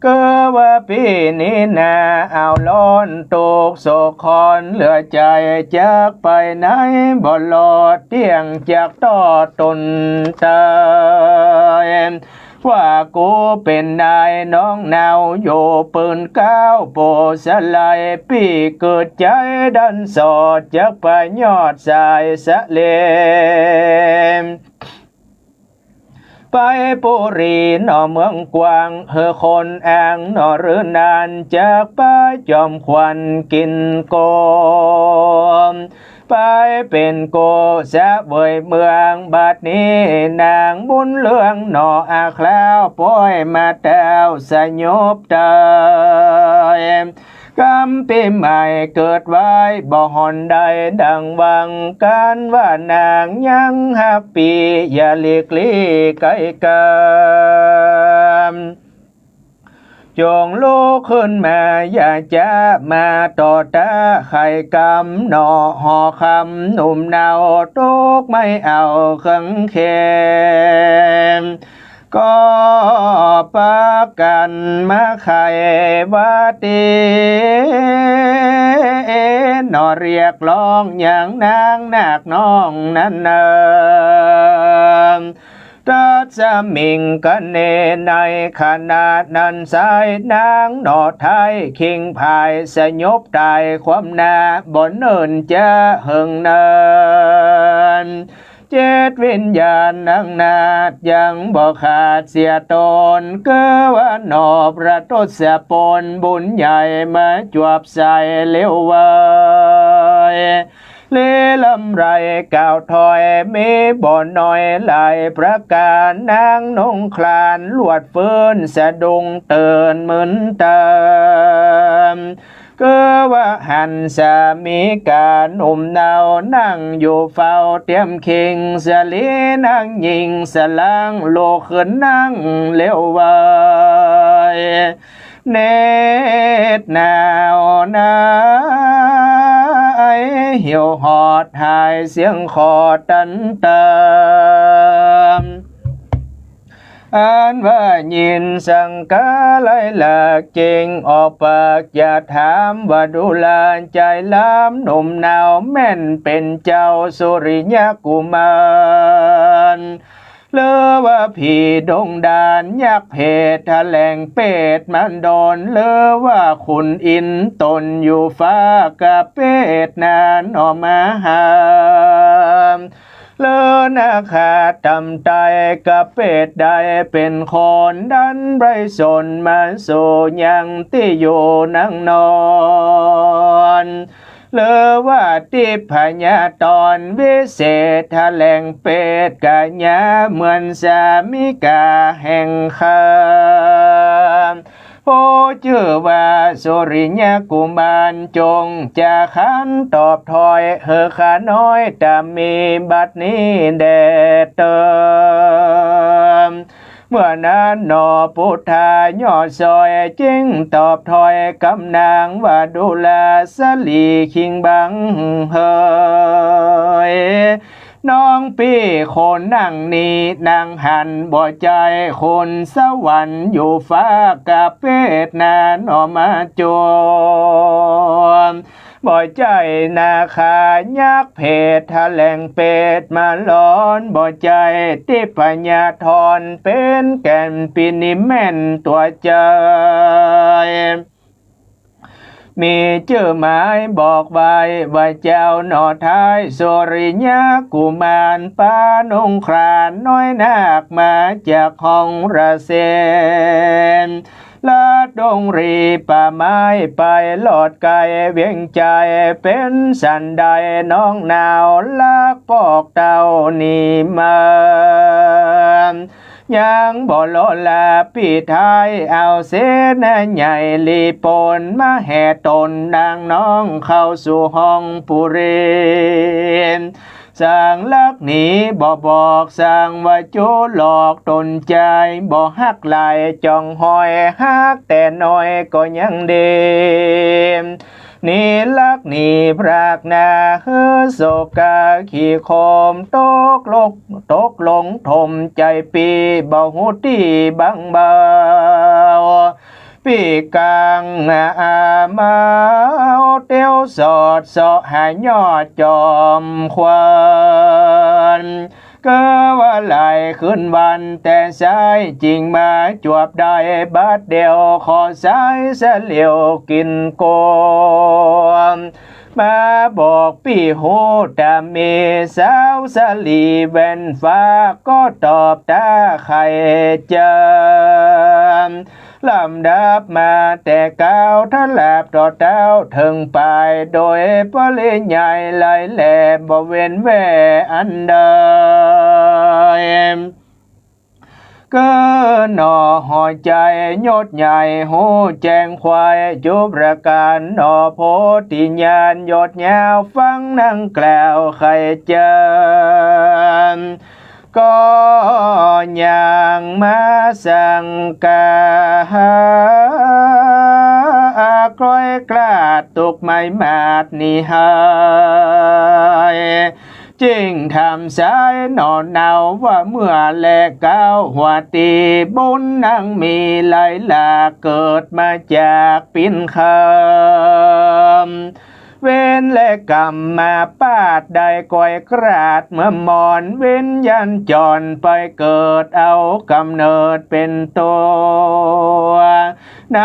เกิดว่าปี้นี้นา เอาร้อนตกโศกคอนเหลือใจ๋ จักไปไหนบ่รอด เตี้ยงจักต้อต๋นต๋าย ว่ากูเป๋นนายน้องเนา อยู่ปืนเกล้าโปสะไหล ปี้เกิดใจ๋ดันสอด จักไปยอดสายสะเล ไปปุรีหนอเมืองกว้าง หื้อคนอ้างหนอหรือนาน จักไปจอมขวัญกิ๋นโก ไปเป๋นโกเสวยเมือง บัดนี้นางบุญเรืองหนออาคราว ป้อยมาแต้วสยบต๋าย กำปี้ใหม่เกิดไว้บ่หอนได้ดังหวัง กันว่านางยังฮักปี้ อย่าหลีกลี้ไก๋กำ จงลุกขึ้นมาอย่าจ๊า มาต่อต้าไขกำหนอ หอคำหนุ่มเนา ตกไม่เอาเคิงเขม ก็ปากั๋นมาไขว่าตี้ หนอเรียกร้องอย่างนางนาคน้องนั้นเนิน ตัดสมิงคะเนในขณะนั้นไซร้ นางหนอไท้คิงผายสยบต๋ายความนา บ่เนิ่นจะเหิงเนิน เจ็ดวิญญาณนางนาฏยังบ่ขาดเสียต๋น เกื้อว่าหนอประทศปนบุญใหญ่มาจวบใส่เร็วไว เลลำไรกล่าวถ้อยมีบ่น้อยหลายประก๋าน นางนงครานลวดฟื้นสะดุ้งตื่นมึนตา เกื้อว่าหันสามิก๋าหนุ่มเนานั่งอยู่เฝ้าเตียมคิง สะหลีนางญิงสะหลังลุกขึ้นนั่งเร็วไว เหน็ดหนาวหนายหิวหอดหายเสียงขอดตันตาม อันว่ายินสังกาไหลหลาก จึงออกปากจะถามว่า ดูราใจ๋ล้ำหนุ่มเนาแม่นเป๋นเจ้าสุริยกุมาร หรือว่าผีดงดานยักษ์เผตแถลงเปตมาดน หรือว่าขุนอินทร์ตนอยู่ฟ้ากะเปตนาหนอมาหา หรือนาคาต๋ำไตกะเปตใดเป๋นคนดันไบรสนมาสู่ยังตี้อยู่นางนอน หรือว่าทิพยธรวิเศษแถลงเปตก๋ายาเหมือนสามิก๋าแห่งข้า ผู้จื้อว่าสุริยกุมาร จงจะขันตอบถ้อยหื้อข้าน้อยต๋ามีบัดนี้แด่เติม เมื่อนั้นหนอปุทธายอดซอยจึงตอบถ้อยกำนางว่า ดูราสะหลีคิงบังเหย น้องปี้คนนั่งนี้นางหันบ่ใจ้คนสวรรค์อยู่ฟ้ากะเปตนาหนอมาจวบ บ่ใจ้นาคายักษ์เผตแถลงเปตมาหลอน บ่ใจ้ทิพยธรเป๋นแก่นปีนี้แม่นตั๋วใจ๋ มีจื้อหมายบอกไว้ว่าเจ้าหนอท้ายสุริยกุมาร ปานงครานน้อยนาคมาจากห้องระเสน ลัดดงรีป่าไม้ไปลอดไกลเวียงใจ๋ เป๋นสันใดน้องหนาวลักปอกเต้านี้มา ยังบ่ลอลาปี้ท้าย เอาเสนาใหญ่ลีปนมาแห่ตนนางน้องเข้าสู่ห้องปุเรน สังลักหนีบ่บอก สังว่าจูหลอกตนใจ๋ บ่ฮักหลายจ่องหอย ฮักแต่น้อยก็ยังดี นี้ลักหนีพรากนาหื้อโศกาขี้โคม ตกลง ตกลงถมใจ๋ปี้ บ่ฮู้ตี้บังเบา ปี้กางอาเมาเตียวสอดเสาะหายอดจอมขวัญ เกื้อว่าหลายคืนวันแต่สาย จึงมาจวบได้บัดเดียว ขอสายสะเหลียวกิ๋นกม มาบอกปี้ฮู้ต๋ามี สาวสะหลีแว่นฟ้าก็ตอบต๋าไข่จำ ลำดับมาแต่ก้าวทลาบต่อเต้าเถิงป๋าย โดยปริยายหลายแลบ่เว้นแว่อันใด เกื้อหนอหัวใจ๋ยศใหญ่ฮู้แจ้งไขว้ จุบประก๋านหนอโพธิญาณยศยาวฟังนางกล่าวไข่จำ ก็ยังมาสังกาหา กร้อยกลาดตุกไม้มาดนี้หาย จึงถามสายหนอเนาว่าเมื่อแลก้าวหัวตี้ บุญนางมีหลายหลาก เกิดมาจากปิ้นคำ เวรและกรรมมาปาดได้ก้อยกราด เมื่อมอนวิญญาณจรไปเกิดเอาก๋ำเนิดเป๋นตัว ใน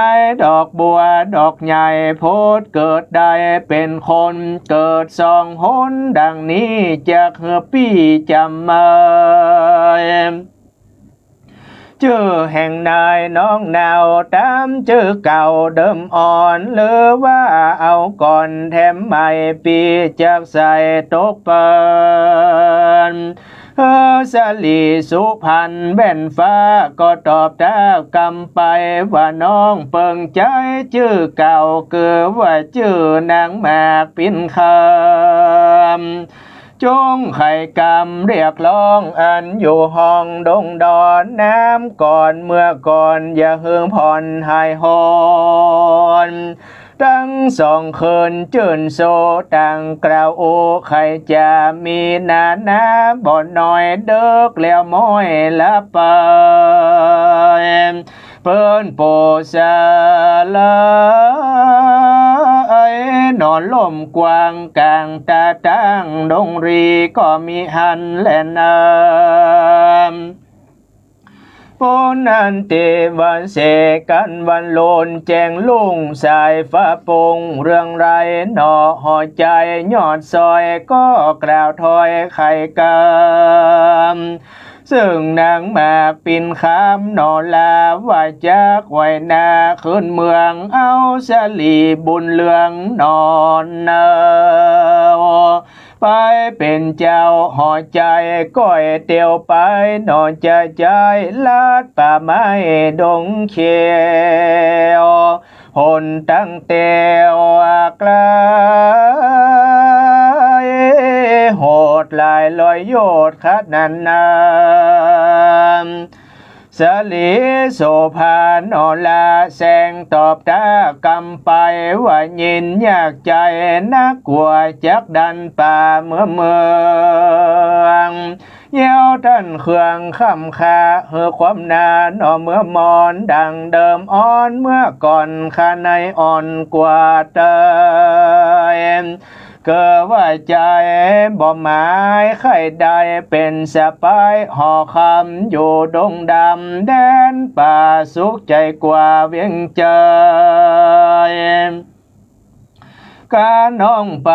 ดอกบัวดอกใหญ่ ผุดเกิดได้เป๋นคน เกิดสองหนดังนี้ จักหื้อปี้จ๋ำเอย จื้อแห่งนายน้องเนา ต๋ามจื้อเก่าเดิมอ่อน หรือว่าเอาก่อนแถมใหม่ ปี้จักใส่ตกเปิ้น เออ สลีสุพรรณแว่นฟ้า ก็ตอบตากำไปว่า น้องเปิงใจ๊จื้อเก่า คือว่าจื้อนางหมากปิ่นคำ จงไขกำเรียกร้อง อันอยู่ห้องดงดอน น้ำก่อนเมื่อก่อน อย่าหื้อผ่อนหายฮอน ตึงสองคืนจื้นโซ ต่างกล่าวอู้ ใค่จะมีนานา บ่น้อยเดิกแล้วม้อยละไป เปิ้นโปสาลาย นอนล่มกว้างก๋างตาตั้ง ดงรีก็มีหั้นแลนา ปูนนั้นเตวันเสกันวันโลน แจ้งรุ่งสายฟ้าโป่ง เรืองไร้หนอหอใจ๋ ยอดซอยก็กล่าวถ้อยไขกำ ซึ่งนางหมากปิ่นคำหนอลา ว่าจักไหวนาคืนเมือง เอาสลีบุญเรืองหนอเนา ไปเป๋นเจ้าหอใจ๋ ก้อยเตียวไปหนอจะใจ๊ ลัดป่าไม้ดงเขียว หนตั้งเตียวไกล โหดหลายร้อยโยชน์ขนาดนั้น สลีโสภาหนอลา แสงตอบตากำไปว่า ยินยากใจ๋นัก กว่าจักดันป่าเมืองเมือง เยี่ยวต้านเครื่องค้ำค่า หื้อความนาหนอเมื่อมอน ดังเดิมอ่อนเมื่อก่อน ข้าในอ่อนกว่าเตย เกิดว่าใจ๋บ่หมายใค่ได้ เป๋นสะใป๊หอคำ อยู่ดงดำแดนป่า สุขใจ๋กว่าเวียงใจ๋ กาน้องไป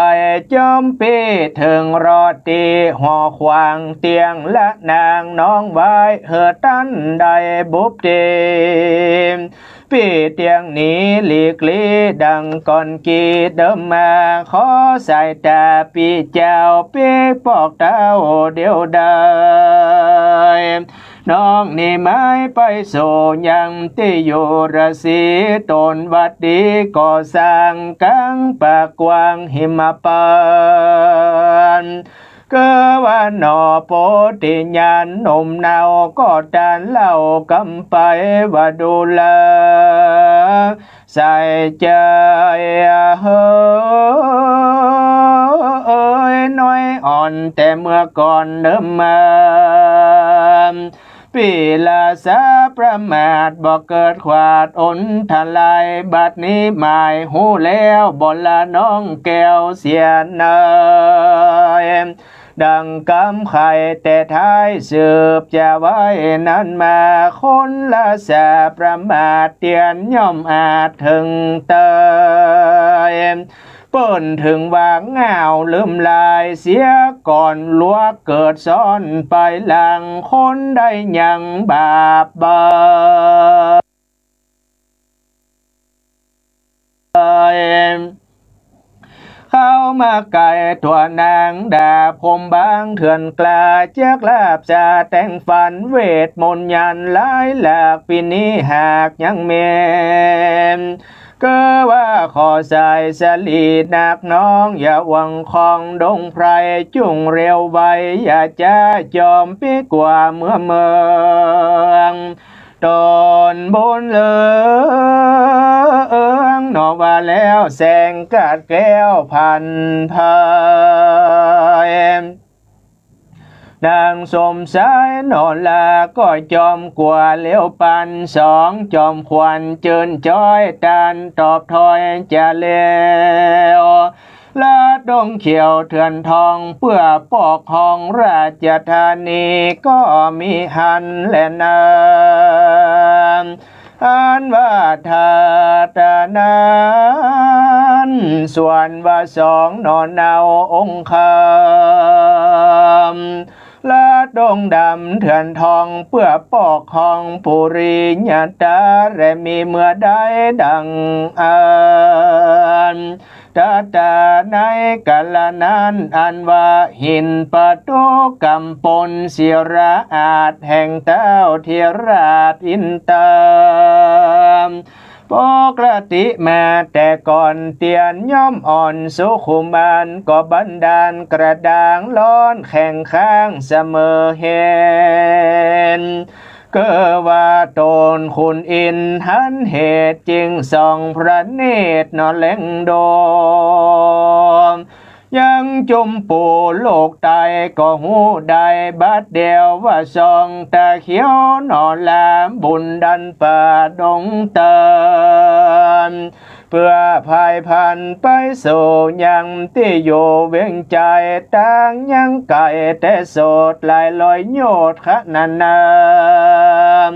จอมปี้ เถิงรอดตี้หอขวาง เตียงละนางน้องไหว้ หื้อต้านได้บุบตี้ ปี้เตียงหนีหลีกลี้ ดังก่อนกี้เดิมมา ขอสายต๋าปี้เจ้า ปิ๊กปอกเต้าเดียวดาย น้องนี้หมายไปสู่ยังตี้อยู่ราศี ต๋นวัดดีก่อสร้างก๋างป่ากว้างหิมพานต์ เกิดว่าหนอโปติญาณหนุ่มเนา ก็ต้านเล่ากำไปว่าดูแล ใส่ใจ๋ เฮ้ย น้อยอ่อนแต่เมื่อก่อนเดิมมา ปี้ละสาประมาทบ่เกิดขวาดอนทลาย บัดนี้หมายฮู้แล้วบ่ละน้องแก้วเสียเนย ดังกำไขแต่ท้ายสืบจะไว้นั้นมา คนละสาประมาทเตียนย่อมอาจเถิงเตย เปิ้นเถิงว่าง่าวลืมลายเสียก่อน ลวกเกิดซ้อนไปหลัง คนได้ยังบาปเบา เข้ามาไกลตัวนางดาบคมบางเถื่อนกล้า เจือกลาบสาแต่งฝัน เวทมนต์ยันต์หลายหลาก ปีนี้หากยังแม่น เกิดว่าขอสายสลีนักน้อง อย่าหวังของดงไพร จุ่งเร็วไว อย่าจ๊าจอมปี้กว่าเมืองเมือง ต๋นบุญเรืองหนอว่าแล้ว แสงกาดแก้วพันไพร นางสมสายหนอลา ก็จอมกว่าเลี้ยวปัน สองจอมขวัญเจิญจ้อย ต้านตอบถ้อยจะแล้ว ละดงเขียวเถื่อนทองเปื้อปกครองราชธานีก็มีหั้นแลนา อันว่าธาตุนั้น ส่วนว่าสองหน่อเนาองคาม ละดงดำเถื่อนทองเปื้อปกครองปุรีญาตา และมีเมืองใดดังอั้น ตาตาในกาละนั้น อันว่าหินปะทุกำปนศิลาอาสน์แห่งเต้าเถราชอินตา ปกติมาแต่ก่อนเตียนย่อมอ่อนสุขุมาน ก็บันดาลกระด้างร้อนแข็งข้างเสมอเห็น เกอว่าต๋นขุนอินทร์หันเหตุ จึงส่องพระเนตรหน่อแลงดม ยังจุมปู่โลกใต้ก็ฮู้ได้บัดเดียว ว่าส่องตาเขียวหน่อลามบุญดันป่าดงตาล เปื้อผายพลันไปสู่ยังตี้อยู่เวียงจันทน์ ต่างยังไก๋แต่โสดหลายร้อยโยชน์ขนาดนั้น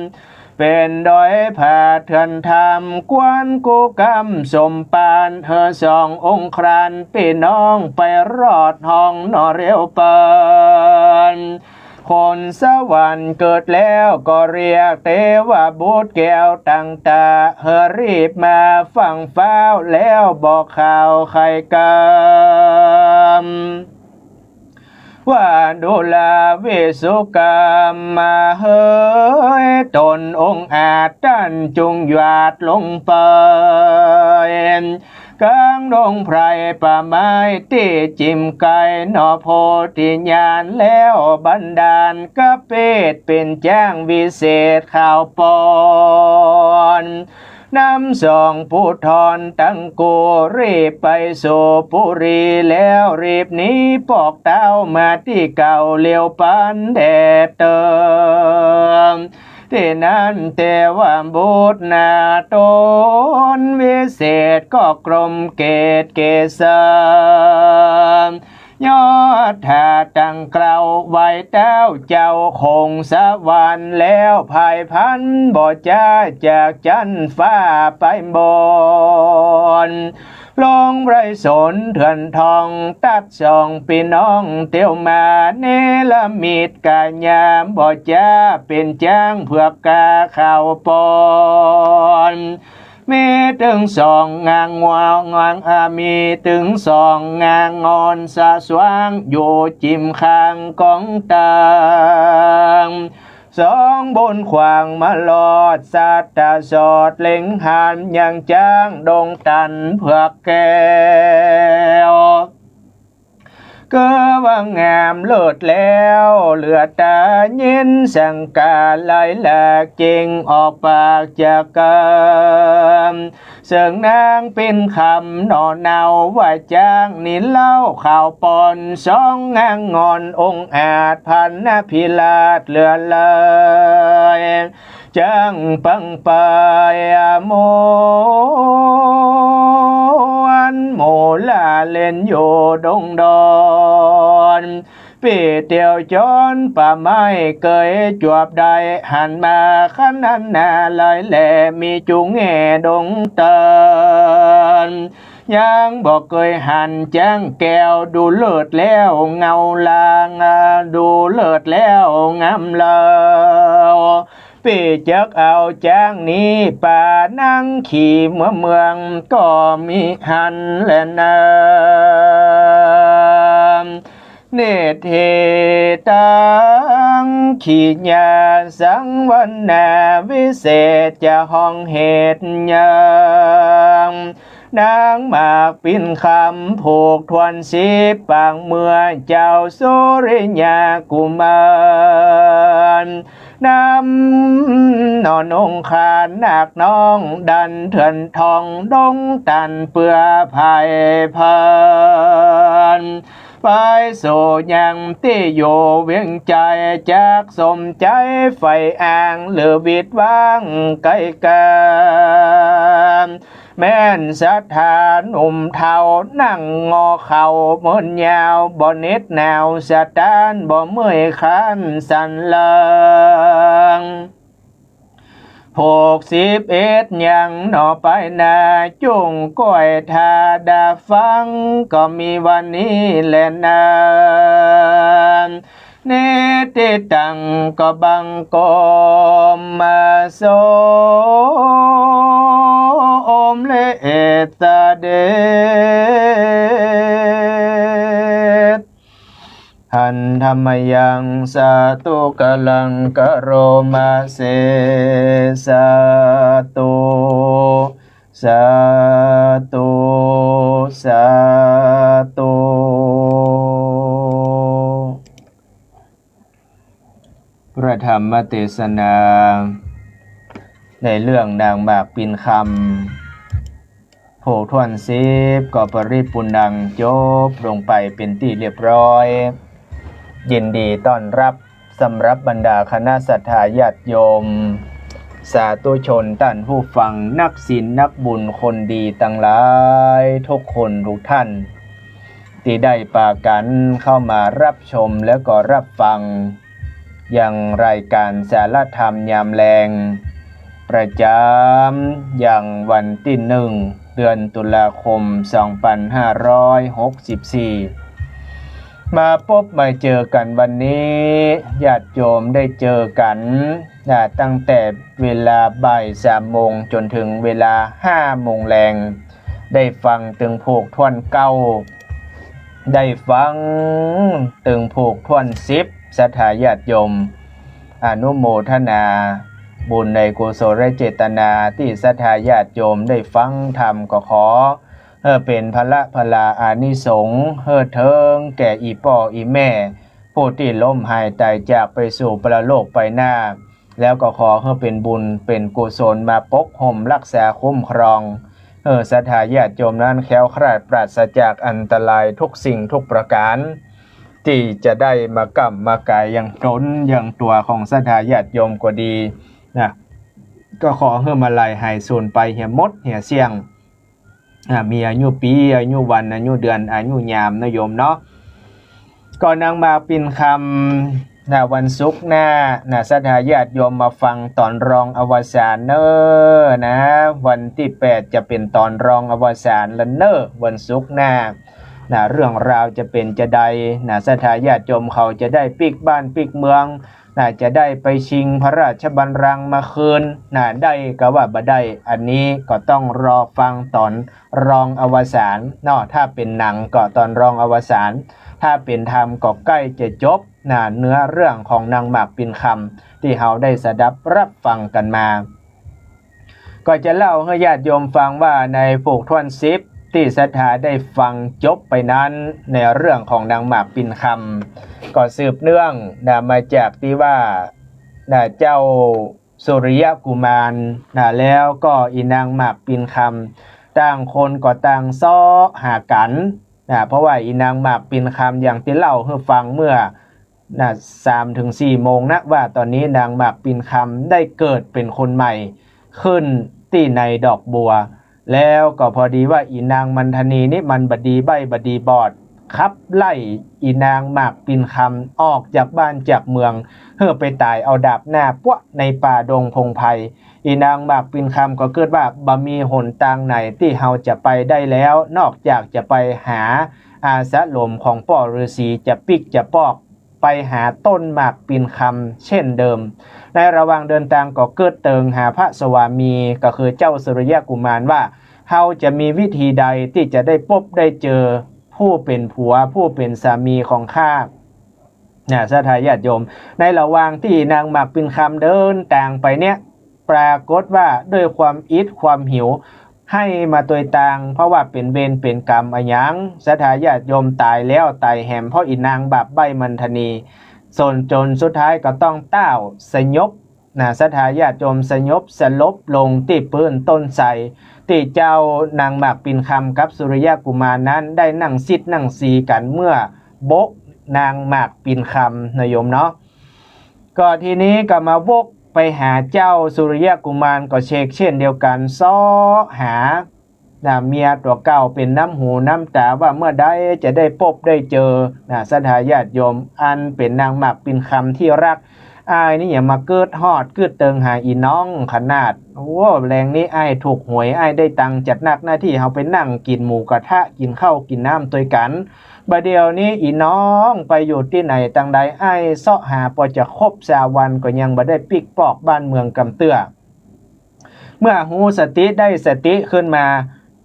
เป๋นดอยผาเถื่อนธรรม ควรกู้กำสมปาน หื้อสององค์ครานปี้น้องไปรอดห้องหน่อเร็วปาน คนสวรรค์เกิดแล้วก็เรียกเตวบุตรแก้วต่างตา หื้อรีบมาฟั่งฟ้าวแล้วบอกข่าวไขกำ ว่าดูราวิสุกรรมมาเหย ต๋นองอาจต้านจุ่งหยาดลงไป ก๋างดงไพรป่าไม้ตี้จิ่มไก๋หน่อโพธิญาณ แล้วบันดาลกะเปตเป๋นจ๊างวิเศษขาวปอน นำสองปุตรตังกู้รีบไปสู่ปุรี แล้วรีบหนีปอกเต๊ามาตี้เก่าเร็วปานแดดเติม ตี้นั้นเตวบุตรนาต๋นวิเศษก็กรมเกศเกศา ยอดถาตังเกล้าไหว้เต๊าเจ้าคงสวรรค์ แล้วผายพลันบ่จ๊าจากจั๊นฟ้าไปบน ลงไพรสนเถื่อนทอง ตัดสองปี้น้องเตียวมา เนรมิตก๋ายาบ่จ๊าเป๋นจ๊างเผือกกาขาวปอน มีตึงสองงางวงงาง อา มีตึงสองงางอนสะสว่าง อยู่จิ่มข้างก๋องตาง สองบนขวางมาลอด สัตว์ตาสอดเล็งหัน ยังจ๊างดงตันเผือกแก้ว เกอว่างามเลิศแล้ว เหลือต๋ายินสังกาไหลหลาก จึ่งออกปากจากกำ เสิงนางปิ่นคำหน่อเนาว่าจ๊างนี้เล่าขาวปอน สองงางอนองอาจ พรรณพิราชเหลือหลาย จ๊างปังปายอมวน หมู่ล่าเล่นอยู่ดงดอน ปี้เตียวจรป่าไม้เกยจวบได้ หันมาขนาดนาเลยแล มีจุ่งแง่ดงตัน ยังบ่เกยหันจ๊างแก้ว ดูเลิศแล้วเงาลาง ดูเลิศแล้วงามเลา ปี้จักเอาจ๊างนี้ไปนั่งขี่เมืองเมืองก็มีหันแลนา เนตรเหตัง ขีญาสังวรรณาวิเศษจะห้องเหตุยัง นางหมากปิ่นคำผูกถ้วนสิบปางเมือ เจ้าสุริยากุมาร นำหน่อนงคานนาคน้องดันเถื่อนทองดงตันเปื้อผายพลัน ไปสู่ยังตี้อยู่เวียงจันทน์ จักสมใจ๋ใฝ่อ้างหรือวิดว้างไก๋กา แม่นศรัทธาหนุ่มเฒ่า นั่งงอเข่าเมินยาว บ่เหน็บหนาวสะตาน บ่เมื่อยคร้านสันหลัง หกสิบเอ็ดยังหนอไปหน้า จุ่งก้อยถ้าดาฟัง ก็มีวันนี้แลนา นิติตัง ก็บังคมมาสมและเอตเดช หันธรรมยังสาธุกะลังกะโรมาเส สาธุ สาธุ สาธุ พระธรรมเตสนา ในเรื่องนางหมากปิ่นคำ ผูกถ้วนสิบ ก็ปริปุณณัง จบลงไปเป็นตี้เรียบร้อย ยินดีต้อนรับสำหรับบรรดาคณะศรัทธาญาติโยม สาธุชน ต้านผู้ฟัง นักศีลนักบุญคนดีตังหลาย ทุกคนทุกท่าน ตี้ได้ปากั๋นเข้ามารับชมแล้วก็รับฟัง ยังรายก๋านสารธรรมยามแลง ประจ๋ำยังวันตี้หนึ่ง เดือนตุลาคม สองปันห้าร้อยหกสิบสี่ มาปบมาเจอกั๋นวันนี้ ญาติโยมได้เจอกั๋น อ่า ตั้งแต่เวลาบ่ายสามโมงจ๋นเถิงเวลาห้าโมงแลง ได้ฟังตึงผูกถ้วนเก้า ได้ฟังตึงผูกถ้วนสิบ ศรัทธาญาติโยม อนุโมทนาบุญในกุศลเจตนาตี้ศรัทธาญาติโยมได้ฟังธรรม ก็ขอหื้อเป๋นผละผลาอานิสงส์ หื้อเถิงแก่อี่ป้ออี่แม่ ผู้ตี้ล้มหายต๋ายจากไปสู่ปรโลกไปหน้า แล้วก็ขอหื้อเป๋นบุญเป๋นกุศลมาปกฮ่มฮักษาคุ้มครอง หื้อศรัทธาญาติโยมนั้นแคล้วคลาดปราศจากอันตรายทุกสิ่งทุกประก๋าน ตี้จะได้มาก้ำมากายยังต๋นยังตั๋วของศรัทธาญาติโยมก็ดีนะ ก็ขอหื้อมาลัยหายสูญไปเหียหมดเหียเสี้ยง อ่า มีอายุปี๋ อายุวัน อายุเดือน อายุยามนะโยมเนาะ ก็นางหมากปิ่นคำนะ วันศุกร์หน้านะ ศรัทธาญาติโยมมาฟังต๋อนรองอวสานเน่อนะ วันตี้แปดจะเป๋นต๋อนรองอวสานละเน่อ วันศุกร์หน้านะ เรื่องราวจะเป๋นจาใดนะ ศรัทธาญาติโยมเขาจะได้ปิ๊กบ้านปิ๊กเมือง น่าจะได้ไปชิงพระราชบัลลังก์มาคืน น่าได้กาว่าบ่ได้ อันนี้ก็ต้องรอฟังต๋อนรองอวสานเนาะ ถ้าเป๋นหนังก็ต๋อนรองอวสาน ถ้าเป๋นธรรมก็ใก้จะจบ น่า เนื้อเรื่องของนางหมากปิ่นคำ ตี้เฮาได้สดับรับฟังกั๋นมา ก็จะเล่าหื้อญาติโยมฟังว่าในผูกถ้วนสิบตี้ศรัทธาได้ฟังจบไปนั้น ในเรื่องของนางหมากปิ่นคำ ก็สืบเนื่องน่ะมาจากตี้ว่าน่ะเจ้าสุริยกุมารน่ะ แล้วก็อี่นางหมากปิ่นคำ ต่างคนก็ต่างเซาะหากั๋นน่ะ เพราะว่าอี่นางหมากปิ่นคำอย่างตี้เล่าหื้อฟังเมื่อ น่ะ สามถึงสี่โมงนะ ว่าต๋อนนี้นางหมากปิ่นคำได้เกิดเป๋นคนใหม่ขึ้นตี้ในดอกบัว แล้วก็พอดีว่าอี่นางมันทนีนี่มันบ่ดีใบ้บ่ดีบอด ขับไล่อี่นางหมากปิ่นคำออกจากบ้านจากเมือง หื้อไปต๋ายเอาดาบหน้าปั๊วในป่าดงพงไพร อี่นางหมากปิ่นคำก็กึ๊ดว่าบ่มีหนตางไหนตี้เฮาจะไปได้แล้ว นอกจากจะไปหาอาสมของป้อฤๅษี จะปิ๊กจะปอก ไปหาต้นหมากปิ่นคำเช่นเดิม ในระหว่างเดินตางก็กึ๊ดเติงหาพระสวามี ก็คือเจ้าสุริยกุมารว่า เฮาจะมีวิธีใดตี้จะได้ปบได้เจอผู้เป๋นผัว ผู้เป๋นสามีของข้า น่ะ ศรัทธาญาติโยม ในระหว่างตี้นางหมากปิ่นคำเดินตางไปเนี่ย ปรากฏว่าด้วยความอิดความหิว ไห้มาตวยตาง เพราะว่าเป๋นเวรเป๋นกรรมอะหยัง ศรัทธาญาติโยม ต๋ายแล้วต๋ายแหม เพราะอี่นางบาปใบ้มันทนี ส่วนจ๋นสุดท้ายก็ต้องต้าวสยบน่ะ ศรัทธาญาติโยม สยบสลบลงตี้ปื๊นต้นไทร ตี้เจ้านางหมากปิ่นคำกับสุริยกุมารนั้นได้นั่งซิดนั่งซีกั๋นเมื่อโบ๊ะนางหมากปิ่นคำนะโยมเนาะ ก็ทีนี้ก็มาวกไปหาเจ้าสุริยกุมาร ก็เชกเช่นเดียวกั๋น เซาะหา นะ เมียตั๋วเก่าเป๋นน้ำหูน้ำต๋าว่าเมื่อใดจะได้ปบได้เจอ นะ ศรัทธาญาติโยม อันเป๋นนางหมากปิ่นคำตี้ฮัก อ้ายนี่ยังมาเกิดฮอดเกิดเติงหาอี่น้องขนาด โอ้ แลงนี้อ้ายถูกหวย อ้ายได้ตังค์จัดนักหน้าตี้เฮาไปนั่งกิ๋นหมูกระทะ กิ๋นข้าวกิ๋นน้ำตวยกั๋น บ่าเดี่ยวนี้อี่น้องไปอยู่ตี้ไหนตังใด อ้ายเซาะหาปอจะครบซาววันก็ยังบ่ได้ปิ๊กปอกบ้านเมืองกำเตื้อ เมื่อฮู้สติได้สติขึ้นมา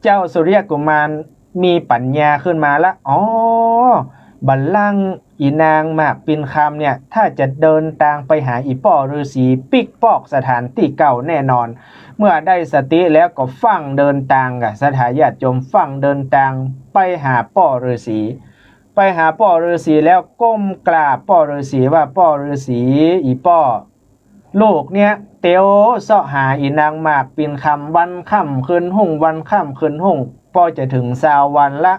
เจ้าสุริยกุมารมีปั๋ญญาขึ้นมาละ อ๋อ บ่าลังอี่นางหมากปิ่นคำเนี่ย ถ้าจะเดินตางไปหาอี่ป้อฤๅษีปิ๊กปอกสถานตี้เก่าแน่นอน เมื่อได้สติแล้วก็ฟั่งเดินตางก่ะ ศรัทธาญาติโยม ฟั่งเดินตางไปหาป้อฤๅษี ไปหาป้อฤๅษีแล้วก้มกราบป้อฤๅษีว่า ป้อฤๅษี อี่ป้อ ลูกเนี่ยเตียวเซาะหาอี่นางหมากปิ่นคำวันค่ำคืนฮุ่ง วันค่ำคืนฮุ่ง ป้อจะเถิงซาววันละ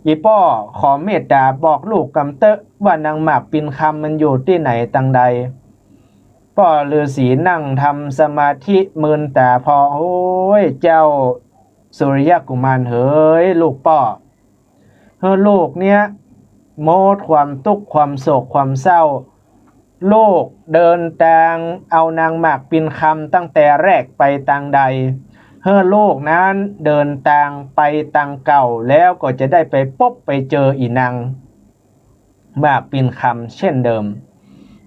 อี่ป้อขอเมตต๋าบอกลูกกำเต๊อะว่านางหมากปิ่นคำมันอยู่ตี้ไหนตังใด ป้อฤๅษีนั่งทำสมาธิมืนต๋าผ่อ โอ้ย เจ้าสุริยกุมารเหย ลูกป้อ หื้อลูกเนี่ยหมดความตุ๊กข์ความโศกความเศร้า ลูกเดินตางเอานางหมากปิ่นคำตั้งแต่แรกไปตังใด หื้อลูกนั้นเดินตางไปตังเก่า แล้วก็จะได้ไปปบไปเจออี่นางหมากปิ่นคำเช่นเดิม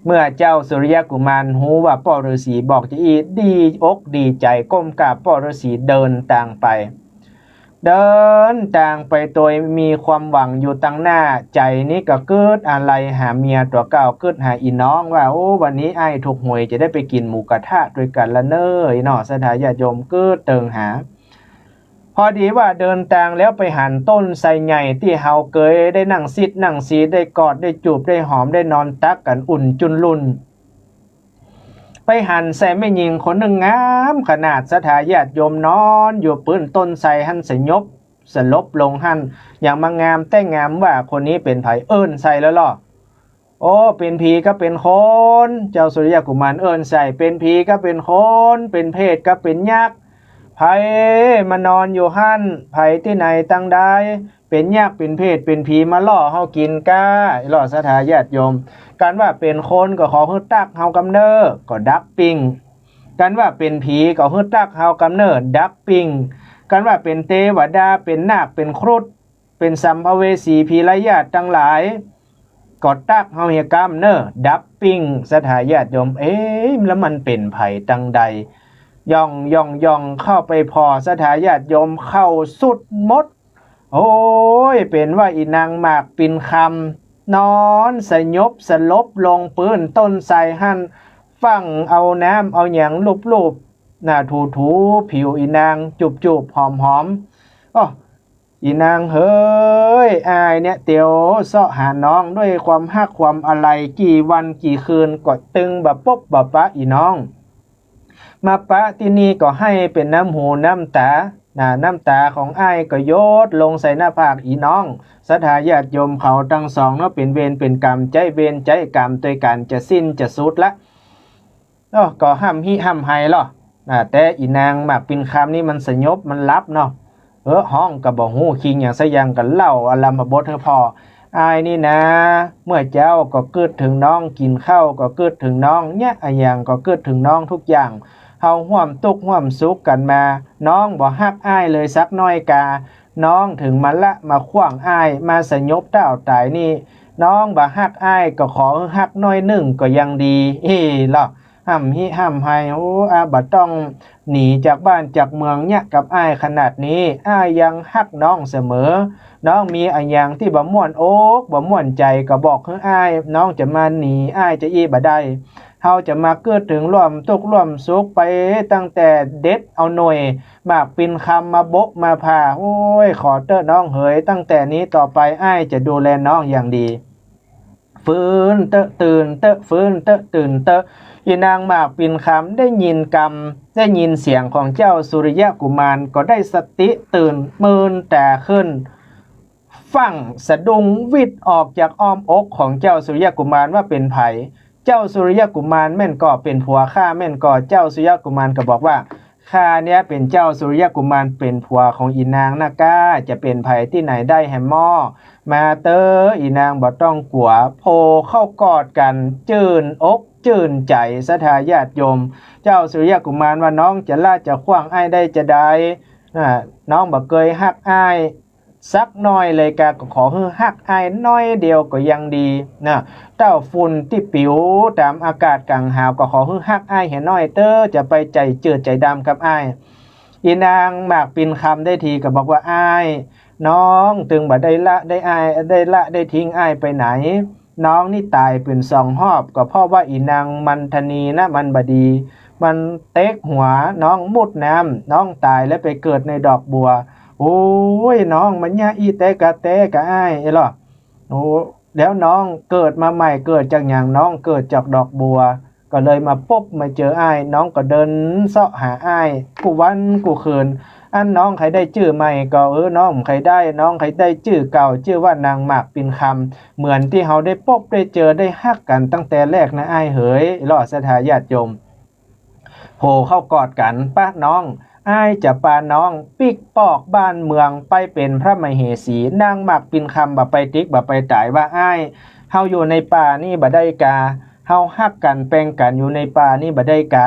เมื่อเจ้าสุริยกุมารฮู้ว่าป้อฤๅษีบอกจาอี้ ดีอกดีใจ๋ก้มกราบป้อฤๅษีเดินตางไป เดินตางไปโตยมีความหวังอยู่ตังหน้า ใจ๋นี้ก็กึ๊ดอาลัยหาเมียตั๋วเก่า กึ๊ดหาอี่น้องว่า โอ้ วันนี้อ้ายถูกหวยจะได้ไปกิ๋นหมูกระทะตวยกั๋นละเน่อ อี้เนาะ ศรัทธาญาติโยม กึ๊ดเติงหา พอดีว่าเดินตางแล้วไปหันต้นไทรใหญ่ตี้เฮาเกยได้นั่งซิดนั่งซีด ได้กอดได้จูบได้หอมได้นอนตักกั๋นอุ่นจุนลุ่น ไปหันใส่แม่ญิงคนนึ่งงามขนาด ศรัทธาญาติโยม นอนอยู่ปื้นต้นไทรหั้นสยบสลบลงหั้น อย่างมางามแต๊งามว่า คนนี้เป๋นใผ เอิ้นใส่แล้วลอ โอ้ เป๋นผีกับเป๋นคน เจ้าสุริยกุมารเอิ้นใส่ เป๋นผีกับเป๋นคน เป๋นเปรตกับเป๋นยักษ์ ใผมานอนอยู่หั้น ใผตี้ไหนตังใด เป๋นยักษ์เป๋นเปรตเป๋นผีมาล่อเฮากิ๋นก้า อี้ลอ ศรัทธาญาติโยม กันว่าเป๋นคนก็ขอหื้อตั๊กเฮากำเน่อ ก็ดักปิ้ง กันว่าเป๋นผีก็หื้อตั๊กเฮากำเน่อ ดักปิ้ง กันว่าเป๋นเตวดา เป๋นนาค เป๋นครุฑ เป๋นสัมภเวสีผีร้ายญาติตังหลาย ก็ตั๊กเฮาเหียกำเน่อ ดักปิ้ง ศรัทธาญาติโยม เอ๊ะ แล้วมันเป๋นใผตังใด ย่องย่องย่องเข้าไปผ่อ ศรัทธาญาติโยม เข้าสุดหมด โอ้ย เป๋นว่าอี่นางหมากปิ่นคำนอนสยบสลบลงปื้นต้นไทรหั้น ฟั่งเอาน้ำเอาหยังลูบๆ น่ะ ถูๆ ผิวอี่นาง จูบๆ หอมๆ อ้อ อี่นางเหย อ้ายเนี่ยเตียวเซาะหาน้องด้วยความฮักความอาลัย กี่วันกี่คืนก็ตึงบ่ปบบ่ปะอี่น้อง มาปะตี้นี่ก็หื้อเป๋นน้ำหูน้ำต๋า น่ะ น้ำต๋าของอ้ายก็หยดลงใส่หน้าผากอี่น้อง ศรัทธาญาติโยม เขาตังสองเนาะ เป๋นเวรเป๋นก๋รรม ใจ๊เวรใจ๊ก๋รรมตวยกั๋น จะสิ้นจะสุดละ เนาะ ก็ฮ่ำฮิฮ่ำไฮลอ อ่า แต่อี่นางหมากปิ่นคำนี่มันสยบ มันหลับเนาะ เออ ฮ้องก็บ่ฮู้คิงหยังสักอย่าง ก็เล่าอารัมภบทหื้อผ่อ อ้ายนี่นา เมื่อเจ๊าก็กึ๊ดเถิงน้อง กิ๋นข้าวก็กึ๊ดเถิงน้อง เยียะอะหยังก็กึ๊ดเถิงน้องทุกอย่าง เฮาฮ่วมตุ๊กข์ฮ่วมสุขกั๋นมา น้องบ่ฮักอ้ายเลยสักน้อยกา น้องเถิงมาละมาขว้างอ้าย มาสยบเต้าต๋ายนี่ น้องบ่ฮักอ้ายก็ขอหื้อฮักน้อยนึ่งก็ยังดี อี้ลอ ฮ่ำฮิฮ่ำไฮ โอ้ อาบ่ต้องหนีจากบ้านจากเมืองเยียะกับอ้ายขนาดนี้ อ้ายยังฮักน้องเสมอ น้องมีอะหยังตี้บ่ม่วนอกบ่ม่วนใจ๋ก็บอกหื้ออ้าย น้องจะมาหนีอ้ายจาอี้บ่ได้ เฮาจะมากึ๊ดเถิงร่วมตุ๊กข์ร่วมสุขไป ตั้งแต่เด็ดเอาหน่วยหมากปิ่นคำมาบกมาผ่า โอ้ย ขอเต๊อะน้องเหย ตั้งแต่นี้ต่อไปอ้ายจะดูแลน้องอย่างดี ฟื้นเต๊อะตื่นเต๊อะ ฟื้นเต๊อะตื่นเต๊อะ อี่นางหมากปิ่นคำได้ยินกำ ได้ยินเสียงของเจ้าสุริยกุมาร ก็ได้สติตื่น มืนต๋าขึ้น ฟั่งสะดุ้งวิดออกจากอ้อมอกของเจ้าสุริยกุมารว่าเป๋นใผ เจ้าสุริยกุมารแม่นก่อ เป๋นผัวข้าแม่นก่อ เจ้าสุริยกุมารก็บอกว่า ข้าเนี้ยเป๋นเจ้าสุริยกุมาร เป๋นผัวของอี่นางนาก้า จะเป๋นใผตี้ไหนได้แหมม่อ มาเต๊อะ อี่นางบ่ต้องกั๋ว โผเข้ากอดกั๋น จื้นอกจื้นใจ๋ ศรัทธาญาติโยม เจ้าสุริยกุมารว่า น้องจะละจะขว้างอ้ายได้จาใด อ่า น้องบ่เกยฮักอ้าย สักหน้อยเลยกา ก็ขอหื้อฮักอ้ายหน้อยเดียวก็ยังดีนะ เต้าฝุ่นตี้ปิ๋วต๋ามอากาศก๋างหาว ก็ขอหื้อฮักอ้ายเหียหน้อยเต๊อะ จะไปใจ๋จืดใจ๋ดำกับอ้าย อี่นางหมากปิ่นคำได้ทีก็บอกว่า อ้าย น้องตึงบ่ได้ละได้อ้าย ได้ละได้ทิ้งอ้ายไปไหน น้องนี่ต๋ายเป๋นสองฮอบ ก็เพราะว่าอี่นางมันทนีนะ มันบ่ดี มันเต๊กหัวน้องมุดน้ำ น้องต๋ายแล้วไปเกิดในดอกบัว โอ้ย น้องมันเยียะอี้แต๊กะแต๊กะอ้าย เอ้ยเหรอ โอ้ แล้วน้องเกิดมาใหม่ เกิดจากหยัง น้องเกิดจากดอกบัว ก็เลยมาปบมาเจออ้าย น้องก็เดินเซาะหาอ้าย กู้วันกู้คืน อันน้องใค่ได้จื้อใหม่ก็ เออ น้องใค่ได้ น้องใค่ได้จื้อเก่า จื้อว่านางหมากปิ่นคำ เหมือนตี้เฮาได้ปบได้เจอได้ฮักกั๋นตั้งแต่แรกนะอ้ายเหย เหรอ ศรัทธาญาติโยม โผเข้ากอดกั๋น ปะน้อง อ้ายจะปาน้องปิ๊กปอกบ้านเมืองไปเป๋นพระมเหสี นางหมากปิ่นคำบ่ไปติ๊กบ่ไปต๋ายว่า อ้าย เฮาอยู่ในป่านี่บ่ได้กา เฮาฮักกั๋นแปงกั๋นอยู่ในป่านี่บ่ได้กา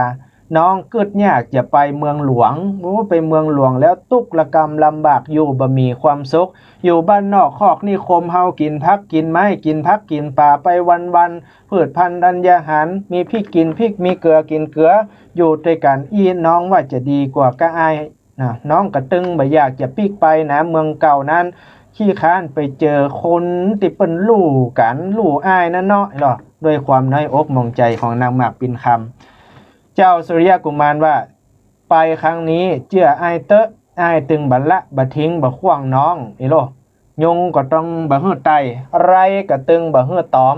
น้องกึ๊ดอยากจะไปเมืองหลวง โอ้ ไปเมืองหลวงแล้วตุ๊กระกำลำบาก อยู่บ่มีความสุข อยู่บ้านนอกคอกนิคมเฮากิ๋นผักกิ๋นไม้ กิ๋นผักกิ๋นป๋าไปวันๆ พืชพันธุ์ธัญญาหาร มีพริกกิ๋นพริก มีเกลือกิ๋นเกลือ อยู่ตวยกั๋น อี้น้องว่าจะดีกว่าก้าอ้ายนะ น้องก็ตึงบ่อยากจะปิ๊กไปนะ เมืองเก่านั้น ขี้คร้านไปเจอคนตี้เปิ้นลู่กั๋น ลู่อ้ายนั่นเนาะ เหรอ ด้วยความน้อยอกหมองใจ๋ของนางหมากปิ่นคำ เจ้าสุริยกุมารว่า ไปครั้งนี้เจื้ออ้ายเต๊อะ อ้ายตึงบ่ละบ่ทิ้งบ่ขว้างน้อง เอ้ยโล ยุงก็ตึงบ่หื้อไต่ ไร้ก็ตึงบ่หื้อตอม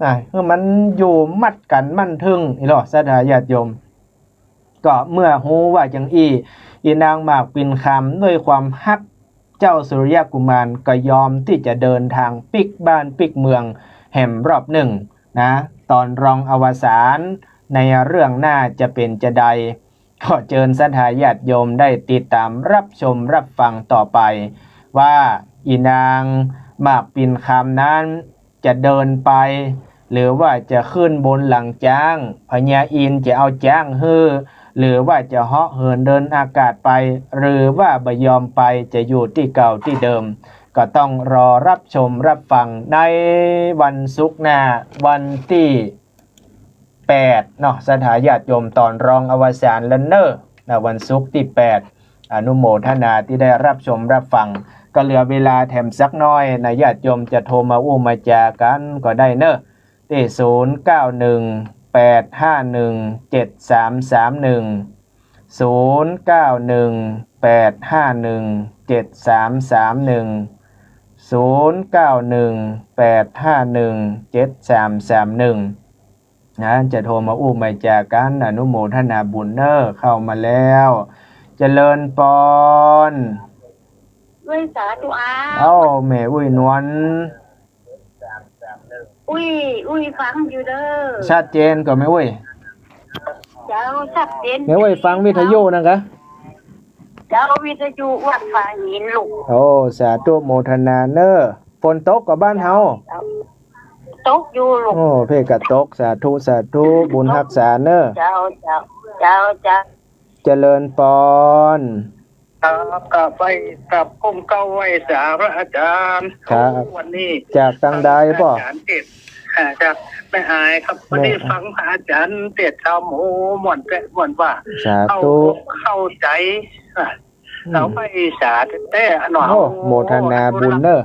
อ่ะ หื้อมันอยู่มัดกั๋นมั่นตึง เอ้ยโล ศรัทธาญาติโยม ก็เมื่อฮู้ว่าจังอี้ อี่นางหมากปิ่นคำด้วยความฮักเจ้าสุริยกุมาร ก็ยอมตี้จะเดินตางปิ๊กบ้านปิ๊กเมืองแหมรอบนึ่งนะ ต๋อนรองอวสานในเรื่องหน้าจะเป๋นจาใด ก็เจิญศรัทธาญาติโยมได้ติดต๋ามรับชมรับฟังต่อไป ว่าอี่นางหมากปิ่นคำนั้นจะเดินไป หรือว่าจะขึ้นบนหลังจ๊าง พญาอินทร์จะเอาจ๊างหื้อ หรือว่าจะเหาะเหินเดินอากาศไป หรือว่าบ่ยอมไป จะอยู่ตี้เก่าตี้เดิม ก็ต้องรอรับชมรับฟังในวันศุกร์หน้า วันตี้ แปดเนาะ ศรัทธาญาติโยม ต๋อนรองอวสานแล้วเน่อ นะ วันศุกร์ตี้แปด อนุโมทนาตี้ได้รับชมรับฟัง ก็เหลือเวลาแถมสักหน้อยนะ ญาติโยมจะโทรมาอู้มาจากั๋นก็ได้เน่อ ตี้ ศูนย์เก้าหนึ่ง แปดห้าหนึ่ง เจ็ดสามสามหนึ่ง ศูนย์เก้าหนึ่ง แปดห้าหนึ่ง เจ็ดสามสามหนึ่ง ศูนย์เก้าหนึ่ง แปดห้าหนึ่ง เจ็ดสามสามหนึ่ง นะ จะโทรมาอู้มาจากั๋น อนุโมทนาบุญเน่อ เข้ามาแล้ว เจริญปอน ด้วยสาธุอา เอ้า แม่อุ้ยนวล อุ้ย อุ้ยฟังอยู่เน่อ ชัดเจนก่อแม่อุ้ย เจ้า ชัดเจน แม่อุ้ยฟังวิทยุนั่นกะ เจ้า วิทยุวัดผาหินลูก โอ้ สาธุโมทนาเน่อ ฝนตกก่อบ้านเฮา เจ้า ตกอยู่ลูก โอ้ เพ่กะตก สาธุ สาธุ บุญฮักษาเน่อ เจ้า เจ้า เจ้า เจ้า เจริญปอน ครับ กราบไหว้ กราบก้มเก้าไหว้สาพระอาจารย์ ครับ วันนี้ จากตางใดป้อ อาจารย์เตศน์ อ่า จากแม่อายครับ วันนี้ แม่อาย ฟังพระอาจารย์เตศน์ธรรม โอ้ ม่วนแต๊ม่วนว่า สาธุ เข้าอกเข้าใจ๋ อ่า อืม เข้าไปสาแต๊ๆ เนาะ โอ้ โมทนาบุญเน่อ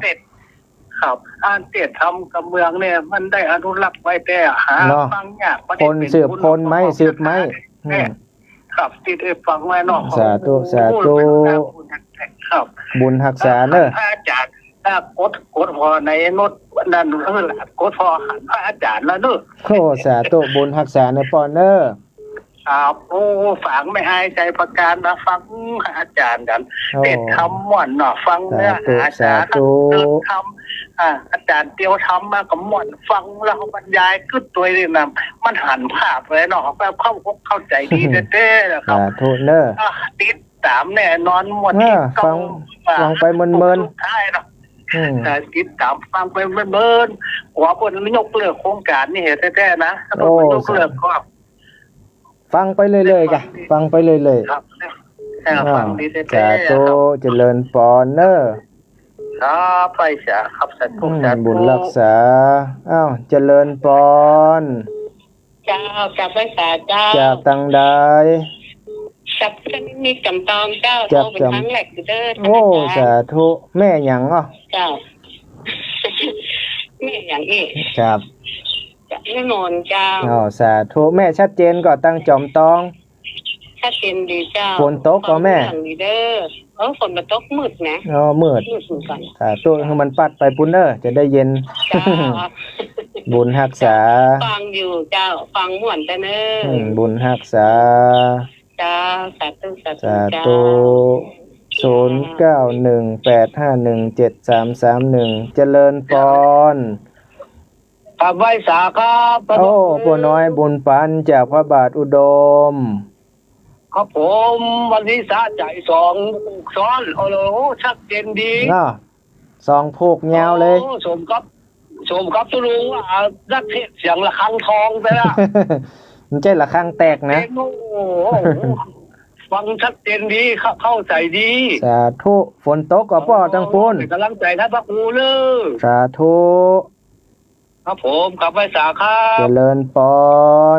ครับ อ่านเตศน์ธรรมกับเมืองเนี่ย มันได้อนุรักษ์ไว้แต๊ หา เนาะ ฟังยาก มันได้ คนสืบคน ไม้สืบไม้ แต๊ อืม ครับ ตี้ได้ฟังไว้เนาะ สาธุ สาธุ โอ้ เป็นบุญครับ บุญฮักษาเน่อ พระอาจารย์ ถ้ากด กดพอในโน้ตนั่น เออ กดพอหันพระอาจารย์แล้วเน่อ โอ้ สาธุ บุญฮักษาเน่อปอนเน่อ ครับ โอ้ ฟังแม่อายชัยประการมาฟังอาจ๋ารย์กั๋น โอ้ เตศน์ธรรมม่วนเนาะ ฟังเนื้อหาสาระ สาธุ เตศน์ธรรม อ่า อาจ๋ารย์เตียวธรรมมาก็ม่วน ฟังแล้วบรรยายกึ๊ดตวยนี่นะ มันหันภาพเลยเนาะ แบบเข้าอกเข้าใจ๋ดีแต๊ๆ นะครับ สาธุเน้อ อ่ะ ติดต๋ามแน่นอน งวด เออ ตี้เก้า ฟัง อ่า ฟังไปเมินๆ สุดท้ายเนาะ อืม เออ ติดต๋ามฟังไปเมินๆ กั๋วเปิ้นยกเลิกโครงก๋านนี่แต๊ๆ นะ โอ้ เปิ้นยกเลิกก็ ฟังไปเรื่อยๆ กะ ฟังไปเรื่อยๆ ครับ เออ อ่า ฟังดีแต๊ๆ สาธุ ครับ เจริญปอนเน้อ ครับ ไหว้สาครับ สาธุ อืม สาธุ บุญฮักษา อ้าว เจริญปอน เจ้า กราบไหว้สาเจ้า จากตังใด จากเพื่อนนิมิตรจ๋อมตองเจ้า จาก โทรเป๋น จ๋อม ครั้งแรกเด้อ โอ้ ท่านอาจ๋ารย์ สาธุ แม่หยังอ่ะ เจ้า แม่หยังอี้ ครับ แม่มนเจ้า อ๋อ สาธุ แม่ชัดเจนก่อตังจ๋อมตอง ชัดเจนดีเจ้า ฝนตกก่อแม่ ฟังอย่างดีเด้อ เออ ฝนบ่ตก มืดนะ อ๋อ มืด มืดเหมือนกั๋น สาธุ หื้อมันปัดไปปู๊นเน้อ จะได้เย็น เจ้า บุญฮักษา ฟังอยู่เจ้า ฟังม่วนแต๊เน้อ อืม บุญฮักษา เจ้า สาธุ สาธุ สาธุ เจ้า ศูนย์เก้าหนึ่งแปดห้าหนึ่งเจ็ดสามสามหนึ่ง เจริญปอน กราบไหว้สาครับ โอ้ ป้อน้อยบุญปันจากพระบาทอุดม ครับผม วันนี้สาใจ๋สองผูกซ้อน โอ้โห ชัดเจนดี น่ะ สองผูกยาวเลย โอ้ สมกับ สมกับตุ๊ลุงว่านักเทศน์เสียงระฆังทองไปละ มันใจ้ระฆังแตกนะ เต็ม โอ้โห ฟังชัดเจนดี เข้า เข้าใจ๋ดี สาธุ ฝนตกก่อป้อตังปู๊น เป๋นก๋ำลังใจ๋ให้พระครูเน้อ สาธุ ครับผม กราบไหว้สาครับ เจริญปอ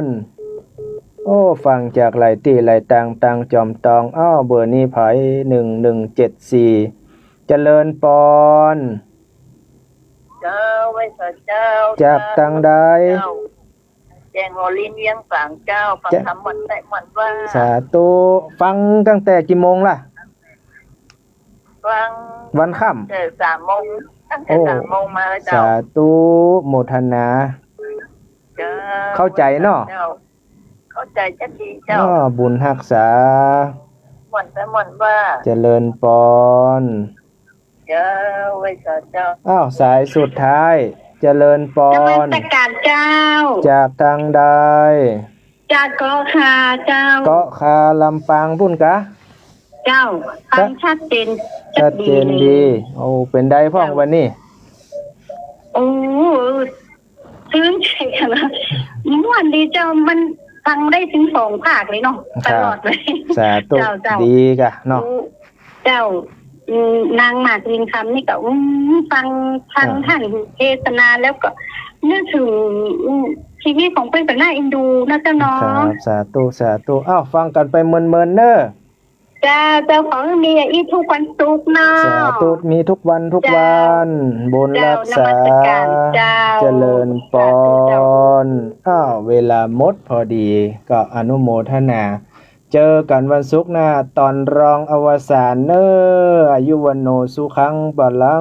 น โอ้ ฟังจากหลายตี้หลายตัง ตังจ๋อมตอง อ้าว เบอร์นี้ใผ หนึ่งหนึ่งเจ็ดสี่ เจริญปอน เจ้า ไหว้สาเจ้า จากตังใด เจ้า แจ้งฮอลินเวียงฝางเจ้า ฟังธรรมม่วนแต๊ม่วนว่า สาธุ ฟังตั้งแต่กี่โมงล่ะ ฟัง วันค่ำ ตั้งแต่สามโมง ตั้งแต่ โอ้ สามโมงมาเจ้า สาธุ โมทนา เจ้า เข้าใจ๋เนาะ เจ้า เข้าใจ๋ชัดดีเจ้า อ้อ บุญฮักษา ม่วนแต๊ม่วนว่า เจริญปอน เจ้า ไหว้สาเจ้า อ้าว สายสุดท้าย เจริญปอน นมัสก๋านเจ้า จากตังใด จากเกาะคาเจ้า เกาะคาลำปางปู๊นกะ เจ้า ฟังชัดเจน ชัดเจนดี ชัดดี โอ้ เป๋นใดพ่อง เจ้า วันนี้ โอ้ ชื่นใจ๋ขนาด ม่วนดีเจ้า มันฟังได้ตึงสองภาคเลยเนาะ ครับ ตลอดเลย สาธุ เจ้า เจ้า ดีกะเนาะ โอ้ เจ้า อืม นางหมาก นินคำ นี่ก็ อืม ฟัง ฟัง อ่า ต้านเทศนาแล้วก็นึกเถิง อืม จีวิตของเปิ้นก็น่าเอ็นดูนะเจ้าเนาะ ครับ สาธุ สาธุ อ้าว ฟังกั๋นไปเมินๆ เน้อ เจ้า เจ้า ขอหื้อมีอย่างอี้ทุกวันศุกร์เนาะ สาธุ มีทุกวันทุกวัน เจ้า บุญฮักษา เจ้า นมัสก๋านเจ้า เจริญปอน สาธุเจ้า อ้าว เวลาหมดพอดี ก็อนุโมทนา เจอกั๋นวันศุกร์หน้า ต๋อนรองอวสานเน้อ อายุวัณโณสุขัง พลัง